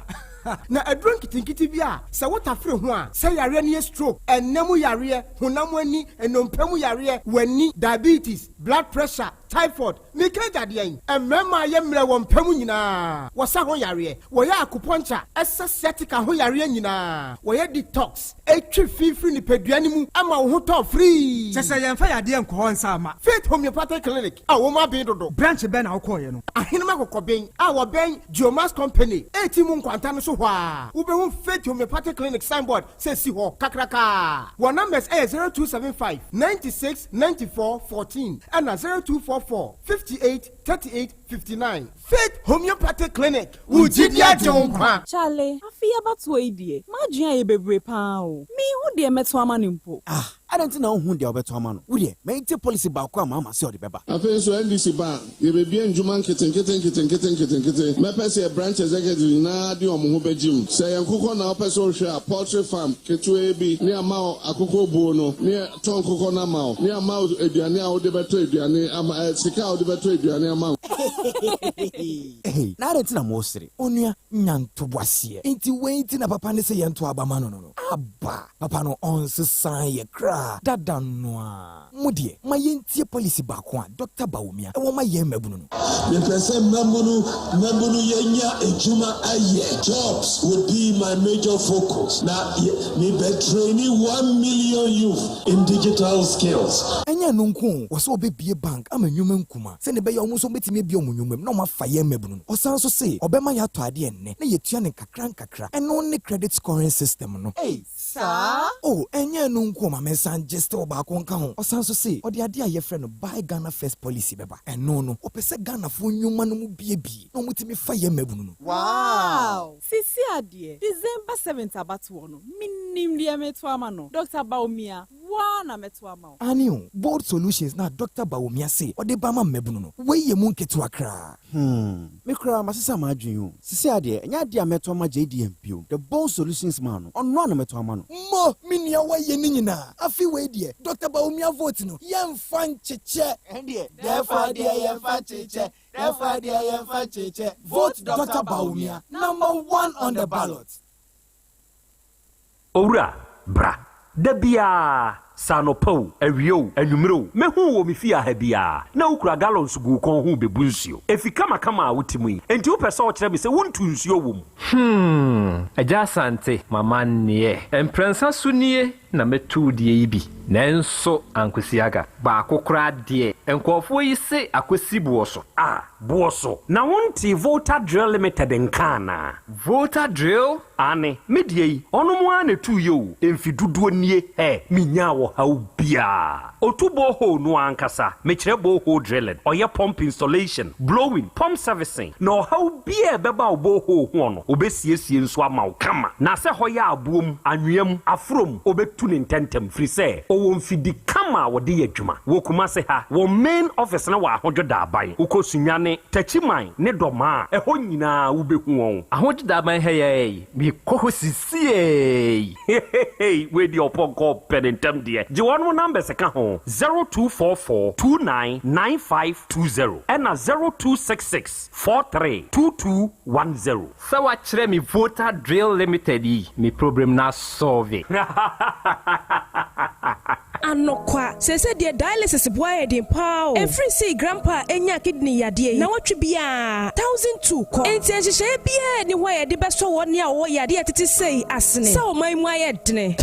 Na aduro nketenkete bi a sɛ wotafere ho a, sɛ yareɛ no yɛ stroke, ɛnna mu yareɛ, honam ani, nnompe mu yareɛ, w'ani, diabetes, blood pressure, typhoid, meka agya deɛn? Mmarima a yɛ mmerɛ wɔ mpa mu nyinaa, wɔsa ho yareɛ, wɔyɛ acupuncture, ɛsa sciatica ho yareɛ nyinaa, wɔyɛ detox, ɛtwe fi firi nipadua no mu ma wo ho tɔ firii. Kyɛ sɛ yɛmfa yadeɛ nkɔ hɔ nsa mma. Faith Homeopathic Clinic a wɔn aben dodo. Branch bɛn na wokɔeɛ no? Ahenem Akokɔben a wɔbɛn Geomax Company reti mu nkwanta no so hɔ ara, wobɛhu Faith Homeopathic Clinic signboard sɛ si hɔ kakrakaa. Wɔn numbers yɛ 0275 96 94 14 ɛna 0244 58 38 59. Faith Homeopathic Clinic, wo gyidi agye wo nkwa. Charlie, afe yi abatoɔ yi deɛ, m'adwene ayɛ bebree paa o. Menhu deɛ mɛto ama no mpo. Ah, adɛn nti na wonhu deɛ wobɛto ama no? Wo deɛ, ma yɛntie policy baako a Mahama sɛ ɔde bɛba. Afei nso NDC ba a, yɛbɛbue ndwuma nketenkete nketenkete nketenkete. Mɛpɛ sɛ yɛ branch executives nyinaa de wɔn ho bɛgye mu. Sɛ ɛyɛ nkokɔ na wopɛ sɛ wohwɛ a, poultry farm ketewaa bi ne ama wo akokɔ buo no, ne yɛtɔ nkokɔ no ama wo, ne ama wo aduane a wode bɛtɔ aduane ama, eh, sika a wode bɛtɔ aduane ama. Ei, na adɛn nti na moresere? Onua, nya ntoboaseɛ. Enti wei nti na papa no se yɛnto aba ma no no no? Aba! Papa no ɔnsesaa yɛ koraa, dada no ara. Mo deɛ, ma yɛntie policy baako a Dɔkta Bawumia wɔ ma yɛn mmabunu no. Mepɛ sɛ mmabunu mmabunu yɛnya adwuma ayɛ, jobs would be my major focus, na me bɛ traini 1 million youth in digital skills. Ɛnyɛ ɛno nko o, wɔsɛ wɔbɛbue bank ama nnwuma nkuma sɛdeɛ ɛbɛyɛ a wɔn nso wɔbɛtumi abue wɔn nnwuma mu na wɔafa yɛn mmabunu no. Ɔsan nso se ɔbɛma yɛatɔ adeɛ nnɛ na yɛatua no nkakra nkakra. Ɛno ne credit scoring system no. Ei, saa? O, ɛnyɛ ɛno nko o, ma mensan gye still baako nka ho. Ɔsan nso se ɔde adeɛ a yɛfrɛ no Buy Ghana First policy bɛba. Ɛno no, ɔpɛ sɛ Ghanafoɔ nnwuma no mu buebue na wɔtumi fa yɛn mmabunu no. Wow! Sisi adeɛ, December 7th abatoɔ no, menim deɛ meto ama no. Dr. Bawumia, wo ara na mɛto ama wo. Aane o, Bold Solutions na Dr. Bawumia se ɔde ba ma mmabunu no, wei yɛ mu nketewa koraa. Hmm, me koraa masesa m'adwene o. Sisi adeɛ, ɛnyɛ adeɛ a mɛto ama JDM bio. The Bold Solutions man no, ɔno a na mɛto ama no. Mo, me nua wayɛ ne nyinaa. Afi wei deɛ, Dr. Bawumia vote no, yɛmfa nkyekyɛ. Ɛndeɛ, dɛɛfa deɛ yɛmfa nkyekyɛ, dɛɛfa deɛ yɛmfa nkyekyɛ. Vote Dr. Bawumia, number one on the ballot. Owura, bra. Da biara, sɛ anɔpa o, awia o, anwummere o, mehu wo wɔ me fie ha biara, na wokura gallons gu wo kɔn ho bebu nsuo. Efi kamakama a wote mu yi, enti wopɛ sɛ ɔkyerɛ me sɛ wontu nsuo wɔ mu? Agya Asante, mama nneɛ. Mprɛnsa so nie na mɛtu deɛ yi bi. Nanso ankosi aga. Baako koraa deɛ, nkurɔfoɔ yi se akɔsi boɔ so. Ah, boɔ so. Na wontee Volta Drill Limited nka anaa? Volta Drill? Aane, me deɛ yi, ɔnom ara na ɛtuu yɛ o, mfe dodoɔ nie, ɛ, menyaa ɔhaw biara. Ɔtu borehole no ankasa, mekyerɛ borehole drilling, ɔyɛ pump installation, blowing, pump servicing, na ɔhaw biara a ɛbɛba wo borehole ho no, ɔbɛsiesie nso ama wo kama. Na sɛ hɔ yɛ aboɔ mu, anwea mu, aforɔ mu, ɔbɛtu no ntɛmntɛm, firi sɛ ɔwɔ mfidi kama a wɔde yɛ adwuma. Wɔ Kumase ha, wɔn main office no wɔ Ahodwo Daaban. Wokɔ Sunyani, Techiman ne Dɔmaa a, ɛhɔ nyinaa wobɛhu wɔn. Ahodwo Daaban ha yi ara yi, mekɔ hɔ sisiei. Hehehe wei deɛ ɔpɔnkɔ pɛ ne ntɛm deɛ. Gye wɔn numbers ka ho, 0244 29 9520 ɛna 0266 43 2210. Sɛ woakyerɛ me Volta Drill Limited yi, me problem no asɔlve. Anokwa, seesei deɛ dialysis boa yɛ den paa o. Ɛfiri sei grandpa a ɛnyaa kidney yadeɛ yi, nawɔtwe biara, 1002 kɔ. Enti nhyehyɛeɛ biara nni hɔ a yɛde bɛsɔ wɔn a wɔwɔ yadeɛ a ɛtete sei asene sɛ ɔman mu ayɛ dene.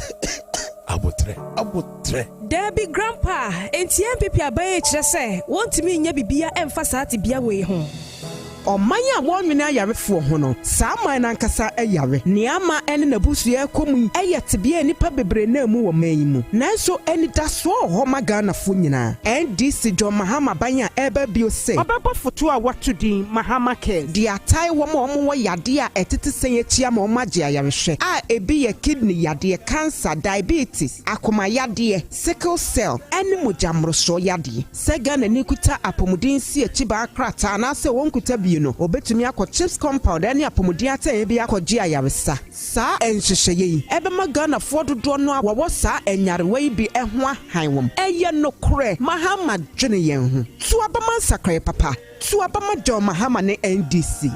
Abotrɛ, abotrɛ. Daabi grandpa, enti NPP aban yi kyerɛ sɛ wɔntumi nyɛ biribiara ɛmfa saa tebea wei ho. Ɔman a wɔnwene ayarefoɔ ho no, saa man no ankasa yare. Nea ama ɛne n'abusua rekɔ mu yi yɛ tebea a nnipa bebree nam mu wɔ man yi mu. Nanso anidasoɔ wɔ hɔ ma Ghanafoɔ nyinaa. NDC John Mahama ban a ɛreba bio se ɔbɛbɔ foto a wɔato din Mahama Cares de atae wɔn a wɔwɔ yadeɛ a ɛtete sɛn akyi ama wɔagye ayarehwɛ a ebi yɛ kidney yadeɛ, cancer, diabetes, akoma yadeɛ, sickle cell ne mogya mmorosoɔ yadeɛ. Sɛ Ghanani kuta apɔmuden nsiakyibaa krataa anaasɛ ɔnkuta bi no, obetumi akɔ CHPS compound ne apɔmuden atɛeɛ bi akɔgye ayaresa. Saa nhyehyɛeɛ yi bɛma Ghanafoɔ dodoɔ no a wɔwɔ saa nyarewa yi bi ho ahan wɔn. Ɛyɛ nokorɛ, Mahama dwene yɛn ho. To aba ma nsakraeɛ papa. To aba ma John Mahama ne NDC.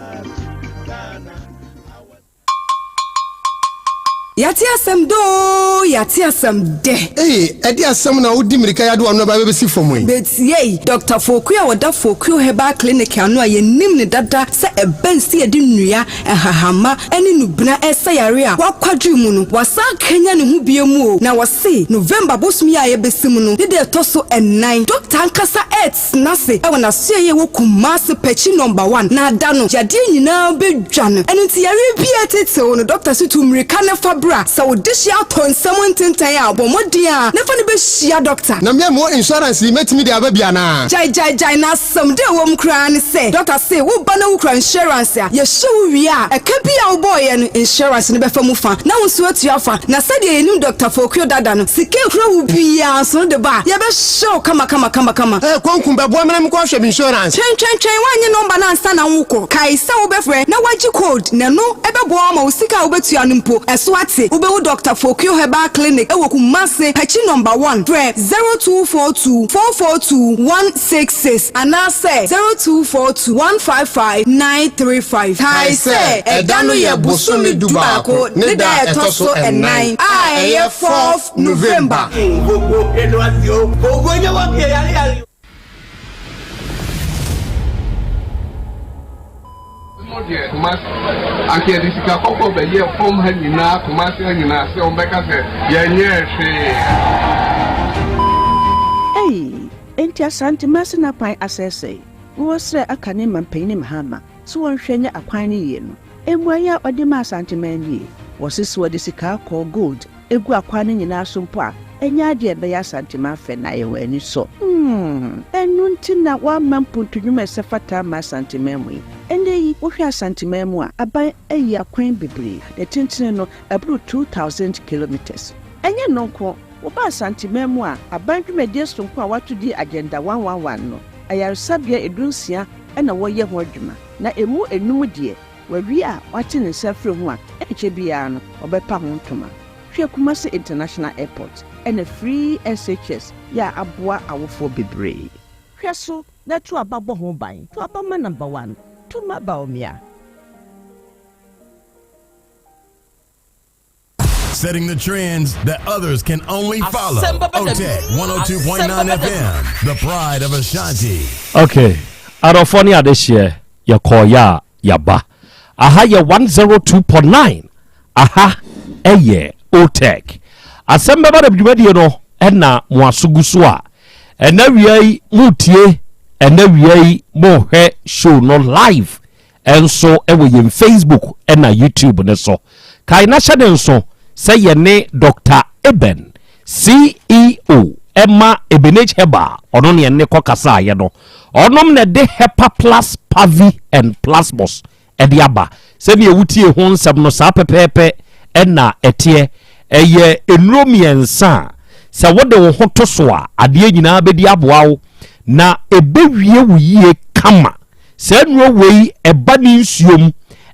Yɛate asɛm doo, yɛate asɛm dɛ. Ei, ɛde asɛm na wodi mmirika yi ade w'ano ba bɛbɛsi fam yi? Betiei, Dr. Fokuo a wɔda Fokuo Herbal Clinic ano a yɛnim no dada sɛ ɛbɛn sɛ yɛde nnua, nhahamma ne nnubena resa yare a wakwadwiri mu no, wasan akanya ne ho bio mu o. Na wɔse November bosom yi a yɛbɛsi mu no ne da ɛtɔ so ɛnan, Dɔkta ankasa retena ase wɔ n'asoɛeɛ a ɛwɔ Kumasi, Pakyi Number One, na da no, yadeɛ nyinaa bɛdwa no. Ɛno nti yareɛ biara ɛtetew no, dɔkta se tu mmirika na fa bra. Sɛ wo dehyeɛ atɔ nsam ntentan a, bɔ mmɔden ara na fa no bɛhyia dɔkta. Na me a mewɔ insurance yi mɛtumi de aba bi anaa? Gyae gyae gyae na asɛm dɛ ɛwɔ mu koraa ne sɛ dɔkta se wo ba na wo kura insurance a, yɛhyɛ wo wie a, ɛka bi a wobɔeɛ no insurance no bɛfa mu fa na wo nso atua fa. Na sɛdeɛ yɛnim Dɔkta Fokuo dada no, sika ɛkura wo biara nso no de ba a, yɛbɛhyɛ wo kama kama kama kama. Ɛɛ Konku bɛboa me na menkɔ hwɛ me insurance. Twɛn twɛn twɛn woannye nɔmba no ansa na wokɔ. Kae sɛ wobɛfrɛ na woagye code na ɛno bɛboa wo ama wo sika a wobɛtua no mpo ɛso ate. Wobɛhu Dɔkta Fokuo Herbal. Clinic wɔ Kumasi, Pakyi Nɔmba One. Frɛ 0242 442 166 anaasɛ 0242 155 935. Kae sɛ, ɛda no yɛ bosome dubaako ne da a ɛtɔ so ɛnan a ɛyɛ fourth November. Mo deɛ Kumasi anka yɛde sika kɔkɔɔ bɛyɛɛ fam ha nyinaa Kumasi ha nyinaa sɛ wɔn bɛka sɛ yɛnyɛɛ hwee. Ei, enti Asante Masina kwan asɛesɛe? Wɔsrɛ aka ne mampanyini Mahama sɛ wɔnhwɛ nyɛ akwan no yie no. Mmuaeɛ a ɔde maa Asanteman nie, Wɔse sɛ wɔde sika kɔɔ, gold, gu akwan no nyinaa so mpo a, ɛnyɛ adeɛ a ɛbɛyɛ Asanteman fɛ na ayɛ wɔn ani sɔ. Hmm, ɛno nti na wɔamma mpuntu nnwuma a ɛsɛ fata amma Asanteman mu yi. Ɛnnɛ yi, wohwɛ Asanteman mu a, aban ayi akwan bebree, ne tentene no, ɛboro 2,000 kilometres. Ɛnyɛ ɛno nko, woba Asanteman mu a, aban dwumadie sononko a wɔato din Agenda 111 no, ayaresabea dunsia na wɔreyɛ ho adwuma. Na emu enum deɛ, wawie a wate ne nsa afiri ho a, ɛnkyɛ biara no, ɔbɛpa ho ntoma. Hwɛ Kumasi International Airport ɛna Free SHS yɛ a aboa awofoɔ bebree. Hwɛ so na to aba bɔ ho ban. To aba ma number one, to ma Bawumia. Setting the trends that others can only follow. OTEC 102.9 FM, the pride of Ashanti. Okay, adɔfoɔ ne adehyeɛ yɛkɔɔyɛ a yɛaba. Aha yɛ 102.9, aha ɛyɛ OTEC. Asɛm bɛba na dwumadie no ɛna mo aso gu so a ɛnɛ wia yi motie, ɛnɛ wia yi mohwɛ show no live nso wɔ yɛn Facebook na YouTube no so. Kae na hyɛ ne nso sɛ yɛne Dɔkta Eben, CEO ma Ebenage Herbal, ɔno ne yɛne kɔ kasaeɛ no. Ɔnom na ɛde Hepa Plus Pavi and Plasmos ɛde aba. Sɛdeɛ wotie ho nsɛm no saa pɛpɛɛpɛ ɛna ɛteɛ. Ɛyɛ nnuro mmiɛnsa a sɛ wode wo ho to so a adeɛ nyinaa bɛdi aboa wo na ɛbɛwie wo yie kama. Saa nnuro wei ɛba ne nsuo mu,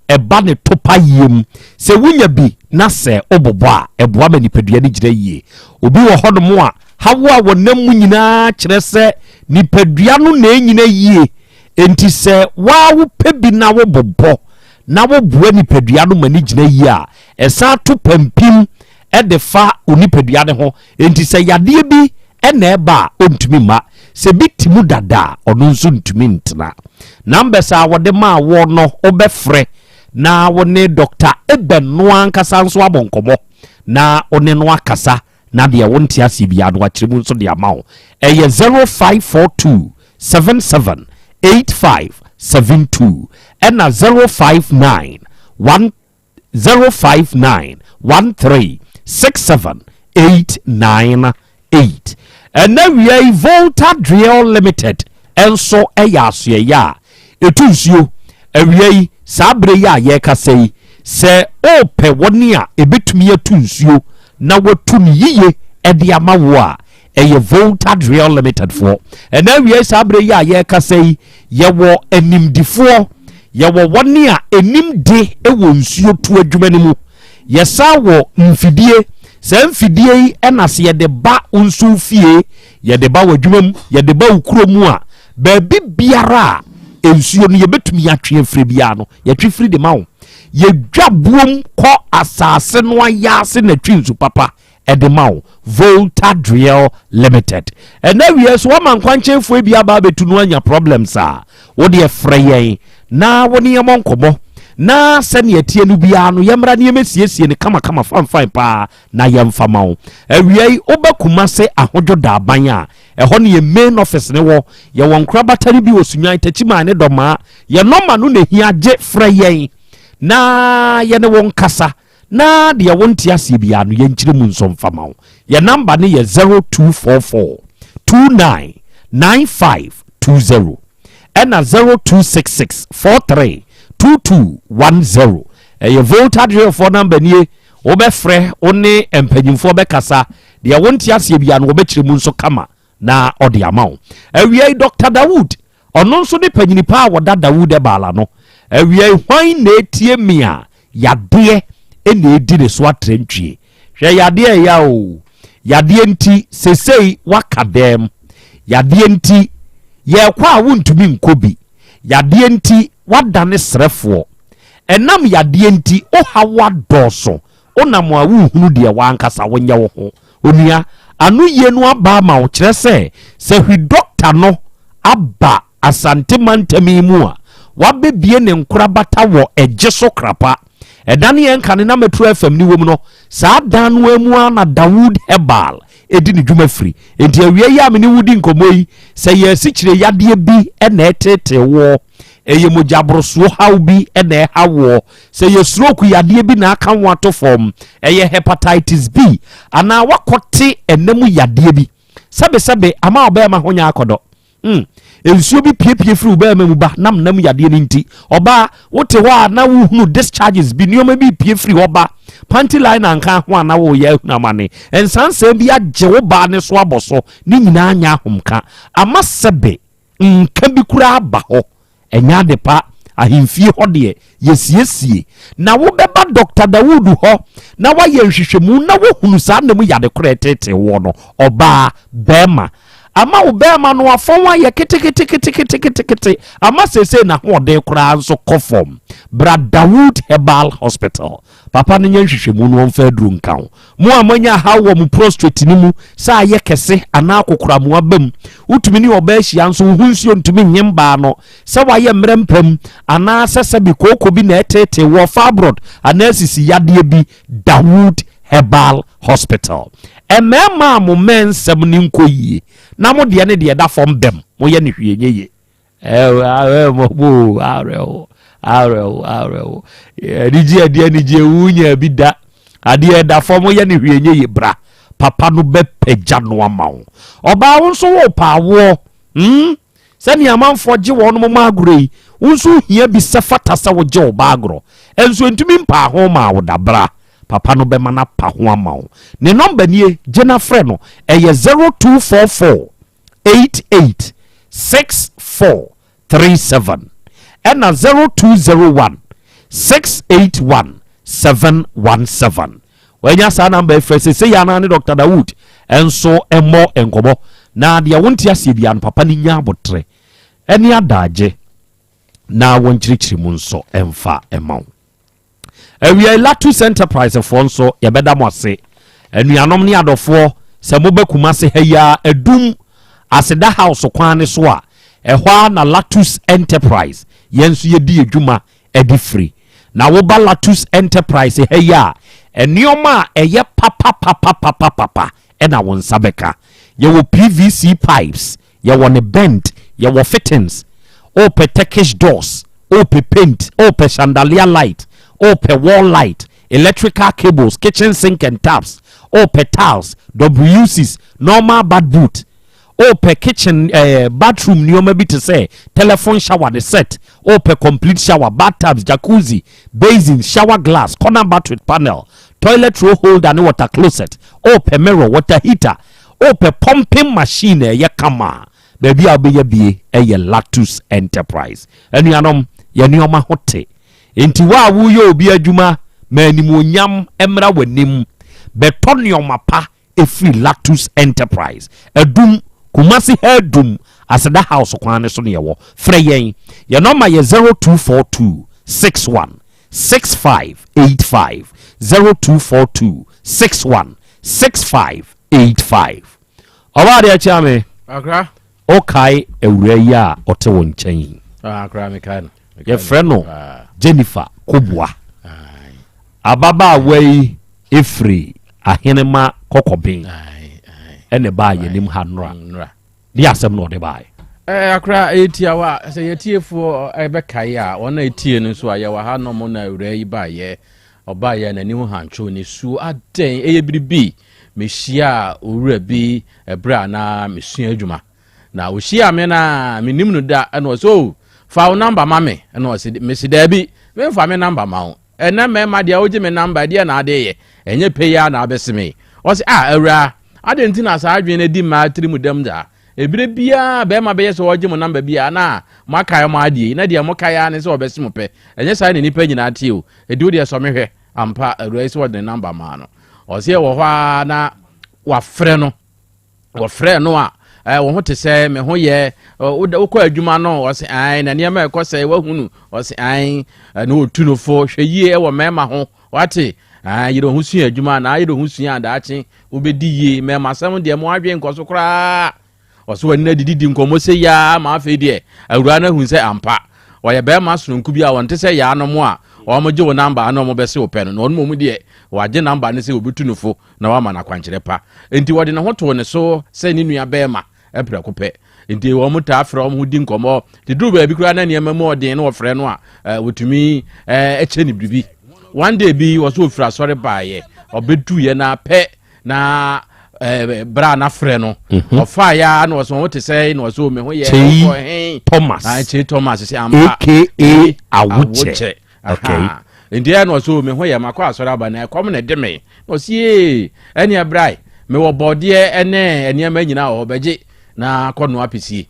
ɛba ne topa yie mu. Sɛ wonya bi na sɛ wobobɔ a, ɛboa ma nipadua no gyina yie. Obi wɔ hɔnom a, haw a wɔnam mu nyinaa kyerɛ sɛ nipadua no na ɛnyina yie. Enti sɛ waa wopɛ bi na wobobɔ na woboa nipadua no ma no gyina yie a, ɛsan to pampim de fa wo nipadua no ho. Enti sɛ yadeɛ bi na ɛba a, ɔntumi mma. Sɛ bi te mu dada a, ɔno nso ntumi ntena. Numbers a wɔde maa woɔ no, wobɛfrɛ na wo ne Dɔkta Eben no ankasa nso abɔ nkɔmmɔ na wo ne no akasa na deɛ wonte aseɛ biara no wakyerɛ mu nso de ama wo. Ɛyɛ 0542 77 85 72 ɛna 059 1 059 13 67 898. Ɛnɛ wia yi Volta Drill Limited nso yɛ asoɛeɛ a ɛtu nsuo. Awia yi, saa berɛ yi a yɛrekasa yi, sɛ wopɛ wɔn a ɛbɛtumi atu nsuo na watu no yiye de ama wo a, ɛyɛ Volta Drill Limited foɔ. Ɛnɛ awia yi saa berɛ yi a yɛrekasa yi, yɛwɔ animdifoɔ, yɛwɔ wɔn a ɛnim de wɔ nsuo tu adwuma no mu. Yɛsan wɔ mfidie. Saa mfidie yi ɛna sɛ yɛde ba wo nso fie, yɛde ba w'adwuma mu, yɛde ba wo kuro mu a, baabi biara a nsuo no yɛbɛtumi atwe afiri biara no, yɛtwe firi de ma wo. Yɛdwa buom kɔ asase no ayaase na twe nsu papa ɛde ma wo Volta Drill Limited. Ɛnɛ wie so wama nkwankyɛnfoɔ bi aba abɛtu no anya problems a, wo deɛ frɛ yɛn na wo ne yɛmmɔ nkɔmmɔ na sɛnea ɛteɛ no biara no yɛmmra ne yɛmmɛsiesie no kamakama fanfan paa na yɛmfa ma wo. Awia yi woba Kumase Ahodwo Daaban a, ɛhɔ ne yɛn main office ne wɔ. Yɛwɔ nkorabata no bi wɔ Sunyani, Takyiman ne Dɔmaa. Yɛn nɔma no na ɛhia gye frɛ yɛn na yɛne wo nkasa. Na deɛ wonte aseɛ biara no yɛnkyerɛ mu nso mfa ma wo. Yɛn namba no yɛ 0244 29 9520 ɛna 0266 43 2210. Ɛyɛ Volta Drill-foɔ namba nie. Wobɛfrɛ, wo ne mpanyimfoɔ bɛkasa. Deɛ wonte aseɛ biara no wɔbɛkyerɛ mu nso kama na ɔde ama wo. Awia yi Dr. Dawood, ɔno nso ne panyini paa a wɔda Dawood Ebal ano. Awia yi hwan na etie me a yadeɛ na edi ne so atrantwie? Hwɛ yadeɛ ɛya o. Yadeɛ nti sesei waka dɛm. Yadeɛ nti yɛkɔ a wontumi nkɔ bi. Yadeɛ nti wadane srɛfoɔ. Ɛnam yadeɛ nti wo haw adɔɔso. Wonam a wonhunu deɛ w'ankasa wonyɛ wo ho. Onua, anoyie no aba ama wo kyerɛ sɛ, sɛ hwi dɔkta no aba Asante mantam yi mu a, wabɛbie ne nkorabata wɔ Ɛgyeso Krapa. Ɛda ne yɛn kane na Metro FM ne wom no, saa dan no ara mu ara na Dawood Herbal di ne dwuma firi. Enti awia yi a me ne wo di nkɔmmɔ yi, sɛ yɛ asikyire yadeɛ bi na ɛreteetee woɔ, ɛyɛ mogyaborosoɔ haw bi na ɛha woɔ, sɛ yɛ stroke yadeɛ bi na aka wo ato fam, ɛyɛ hepatitis B, anaa woakɔte ɛna mu yadeɛ bi, sɛbesɛbe ama ɔbɛrima ho nyɛ akɔdɔ. Mm. Nsuo bi piepie firi wo bɛrima mu ba nam nam yadeɛ no nti. Ɔbaa, wote hɔ a na wohunu discharges bi, nneɛma bi pie firi hɔ ba. Panty liner nka ho a na woyɛ ahunu amane. Nsansɛm bi agye wo baa ne so abɔ so. Ne nyinaa nyɛ ahomka. Ama sɛbe nka bi koraa aba hɔ. Ɛnyɛ ade pa. Ahemfie hɔ deɛ, yɛsiesie. Na wobɛba Dɔkta Dawood hɔ na wayɛ nhwehwɛmu na wahunu saa nna mu yade korɔ a ɛteetee woɔ no. Ɔbaa, barima. Ama wo barima no afɔn ayɛ keteketeketeketekete ama seesei n'ahoɔden koraa nso kɔ fam. Bra Dawood Herbal Hospital. Papa no nyɛ nhwehwɛmu na ɔmfa aduro nka wo. Mo a moanya haw wɔ mo prostrate no mu sɛ ayɛ kɛse anaa kokoram aba mu, wotumi ne ɔbaa hyia nso wo ho nsuo ntumi nye mbaa no, sɛ wayɛ mmerɛ mpa mu anaa sɛ sɛbi kooko bi na ɛteetee woɔ, fibroid anaa sisi yadeɛ bi, Dawood Herbal Hospital. Mmarima a mo mmɛn nsɛm no nkɔ yie na mo deɛ ne deɛ ɛda fam bɛm, moyɛ no hwee nyɛ yie. Awerɛhoɔ awerɛhoɔ awerɛhoɔ awerɛhoɔ anigye ɛde anigye ewu nya bi da adeɛ ɛda fam yɛ ne hwee nye yie bra papa no bɛpagya no ama wo ɔbaa wo nso wo paawoɔ hmm sɛnea amanfoɔ gye wɔn mo ma agorɔ yi wo nso hia bi sɛ fata sɛ wogye wo ba agorɔ ɛnso ntumi mpaa ho maa wo da bra papa no bɛma no apa ho ama wo ne nɔmba nie gye na frɛ no ɛyɛ 0244 88 64 37 ɛna 0201 681 717. Wanya saa namba yi frɛ sese yɛ anaa ne Dr. Dawood nso mmɔ nkɔmmɔ na deɛ wonte aseɛ biara no papa no nya aboterɛ ɛne adagye na wɔnkyerɛkyerɛ mu nso ɛmfa ɛma wo. Awiei Latus Enterprise foɔ nso yɛbɛda mo ase. Anuanom ne adɔfoɔ sɛ moba Kumase ha yi ara Adum Aseda House kwan no so a, ɛhɔ ara na Latus Enterprise yɛn nso yɛdi yɛn dwuma de firi. Na woba Latus Enterprise ha yi a, nneɛma a ɛyɛ papapapapapapa na wo nsa bɛka. Yɛwɔ PVC pipes, Yɛwɔ ne bend, yɛwɔ fittings, wopɛ Turkish doors, wopɛ paint, wopɛ chandelier light, wopɛ wall light, electrical cables, kitchen sink and taps, wopɛ tiles, WCs, normal bath boot, wopɛ kitchen eh, bathroom nneɛma bi te sɛ telephone shower ne set, wopɛ complete shower, bathtubs, jacuzzi, basin, shower glass, corner bath with panel, toilet roll holder ne water closet, wopɛ mirror, water heater, Wopɛ pumping machine a ɛyɛ kama a, baabi a wobɛnya bie yɛ Lactus Enterprise. Anuanom, yɛn nneɛma ho te. Enti wo a woreyɛ obi adwuma, ma animuonyam mmra w'anim. Bɛtɔ nneɛma pa firi Lactus Enterprise. Adum, Kumasi ha Adum, Aseda House kwan no so na yɛwɔ. Frɛ yɛn. Yɛn nɔma yɛ 0242 61 6585, 0242 61 6585. Ɔbaa deɛ kyea me. Akra. Wokae awura yi a ɔte wo nkyɛn yi? Ah, akra mekae no. Yɛfrɛ no Jennifer Kobua. Ababaawa yi efiri Ahenema Kɔkɔben ɛna ɛbaa yɛn anim ha nnora. De asɛm na ɔde baeɛ. Eh, akora ɛyɛ tiawa sɛ yɛtiefoɔ ɛbɛkae a wɔn a ɛtie no nso a yɛwɔ ha nom na awura yi baeɛ Ɔbaeɛ a n'ani ho hantwo, nisuo adɛn, ɛyɛ biribi. Mehyiaa owura bi ɛberɛ a na mesua adwuma. Na ɔhyiaa me na mennim no da, ɛna ɔsɛ o, fa wo namba ma me. Ɛna ɔse, mese daabi, memfa me namba ma wo. Ɛnɛ mmarima deɛ wogye me namba, ɛdeɛ na ade yɛ, ɛnyɛ pɛ yi ara na abɛse me. Ɔse, ah awuraa, adɛn nti na saa adwene no adi mmaa tiri mu dɛm daa? Ɛberɛ biara barima bɛyɛ sɛ ɔregye mo namba bi a na moakae mo adeɛ yi, na deɛ mokae ara ne sɛ ɔbɛse mo pɛ. Ɛnyɛ saa na nnipa nyinaa teɛ o. Enti wo deɛ sɔ me hwɛ. Ampa, awuraa yi sɛ ɔde ne namba maa no. Ɔsɛ wɔ hɔ ara na wafrɛ no. Wɔfrɛ no a, eh, wo ho te sɛ me ho yɛ, wokɔ adwuma no, ɔse ae, na nneɛma ɛkɔ sɛ wahunu, ɔse ae, na ɔtu no fo, hwɛ yie wɔ mmarima ho, wate, ae, yere ho sua adwuma, na yere ho sua daakye, wobɛdi yie, mmarima asɛm deɛ mo adwene nkɔ so koraa. Ɔsɛ wɔne no adidi di nkɔmmɔ sɛ yaa ma afei deɛ awuraa no ahu sɛ ampa ɔyɛ bɛrima sononko bi a ɔnte sɛ yaanom a wɔgye wo namba na wɔbɛse wo pɛ no, na ɔno mmom deɛ wagye namba no sɛ wɔbɛtu no fo na wama no akwankyerɛ pa. Enti wɔde ne ho too ne so sɛ ne nua bɛrima prɛko pɛ. Enti wɔn taa frɛ wɔn ho di nkɔmmɔ. Te duru baabi koraa na nneɛma mu ɔden na wɔfrɛ no a, wɔtumi kyɛ ne biribi. One day bi wɔso ofiri asɔre baeɛ, ɔbɛduiɛ na pɛ na bra na frɛ no. Ɔfaa ya na ɔsɛ wɔn te sɛ na ɔsɛ ome ho yɛ ɔkɔ he. Thomas. Kyei Thomas sɛ ampa. AKA Awokyɛ. Okay. Nti ɛna ɔsɛ o me ho yɛ makɔ asɔre aba na ɛkɔm na ɛde me. Na ɔsɛ yee ɛne ɛbrae mewɔ bɔdeɛ ɛne nneɛma nyinaa wɔ hɔ bɛgye na kɔ noa apesie.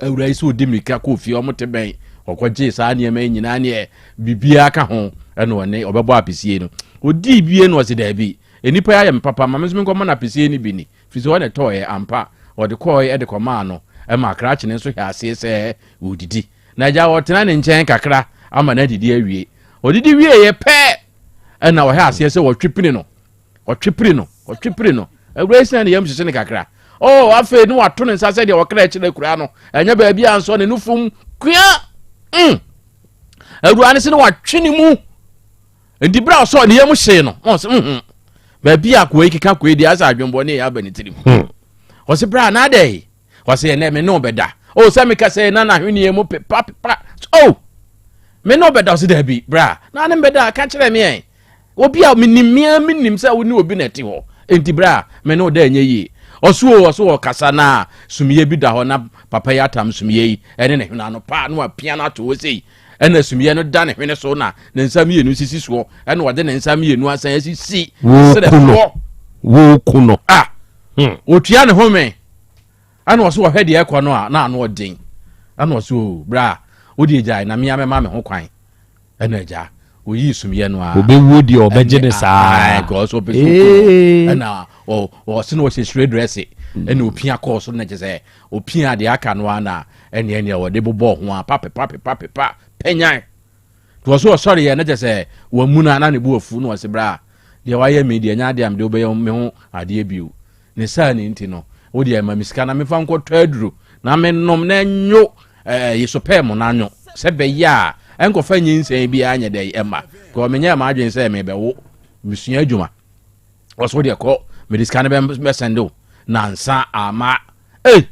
Awura yi sɛ ɔdi mmirika kɔɔ fie ɔmo te bɛn ɔkɔgye saa nneɛma yi nyinaa neɛ biribiara ka ho ɛna ɔne ɔbɛbɔ apesie no. Ɔdii bie na ɔsɛ daabi nnipa yi ayɛ me papa ma me nso menkɔma no apesie no bi ni firi sɛ ɔne tɔɔɛ ampa ɔde kɔɔɛ ɛde kɔmaa no ɛma krakye no nso hwɛ aseɛ sɛ ɔredidi. Na agya ɔtena ne nkyɛn kakra ama no adidi awie. Ɔdidi wieeɛ pɛ ɛna ɔhɛ aseɛ sɛ ɔtwe pini no, ɔtwe pini no, ɔtwe pini no. Awura yi sena ne yam hyehye no kakra. Oh, afei ne wato ne nsa sɛdeɛ ɔkra akyerɛ akura no. Ɛnyɛ baabi a nsɔ ne nufum kua. Awura no se ne watwe ne mu. Nti berɛ a ɔsɔ ne yam hyee no, na ɔse, mm baabi a akoa yi keka koe deɛ asɛ adwembɔne yɛ aba ne tirim. Ɔse, berɛ a na adɛn? Ɔsɛ ɛnɛ me ne wo bɛda. O sɛ meka sɛ na n'ahweneɛ mu pepa pepa. O me ne wo bɛda. Ɔsɛ daabi bra na ne mbɛda ka kyerɛ me ɛ. Obi a menim mea menim sɛ wo ne obi na ɛte hɔ. Enti bra me ne wo da ɛnyɛ yie. Ɔso o ɔso ɔkasa na sumiiɛ bi da hɔ na papa yi atam sumiiɛ yi ɛne ne hwene ano paa na wapia no ato hɔ sei. Ɛna sumiiɛ no da ne hwene so na ne nsa mmienu sisi soɔ ɛna ɔde ne nsa mmienu asan asisi ne serɛ soɔ. Woku no. Ah! Otua ne home. Ɛna ɔso ɔhwɛ deɛ ɛkɔ no a na ano ɔden. Ɛna ɔso o bra wo deɛ gyae na mea mɛma me ho kwan. Ɛna agya oyii sumyɛ no a. Obɛwuo deɛ ɔbɛgye ne saa. Ɛna ɔso ɔpɛ sɛ ɔku no. Ɛna ɔse na ɔhyɛ sire drɛse. Ɛna opia kɔɔ so na kyɛ sɛ opia deɛ aka no a na ɛne ɛne ɔde bobɔɔ ho a pa pepa pepa pepa pɛnyan. Nti ɔso ɔsɔreɛ na kyɛ sɛ wamuna na ne bo afu na ɔse bra deɛ wayɛ me deɛ ɛnyɛ adeɛ a mede wobɛyɛ me ho adeɛ bio. Ne saa ni nti no, wo deɛ ma me sika na memfa nkɔtɔ aduro na mennom na ɛnwo ɛɛ yesopɛɛ mo n'anwo sɛ bɛyɛ a ɛnkɔfa nyinsɛn biara nyɛ dɛ ɛma kɔ menyɛɛ m'adwene sɛ mebɛwo mesua adwuma. Ɔso wo deɛ kɔ mede sika no bɛsɛnde wo nansa ama ei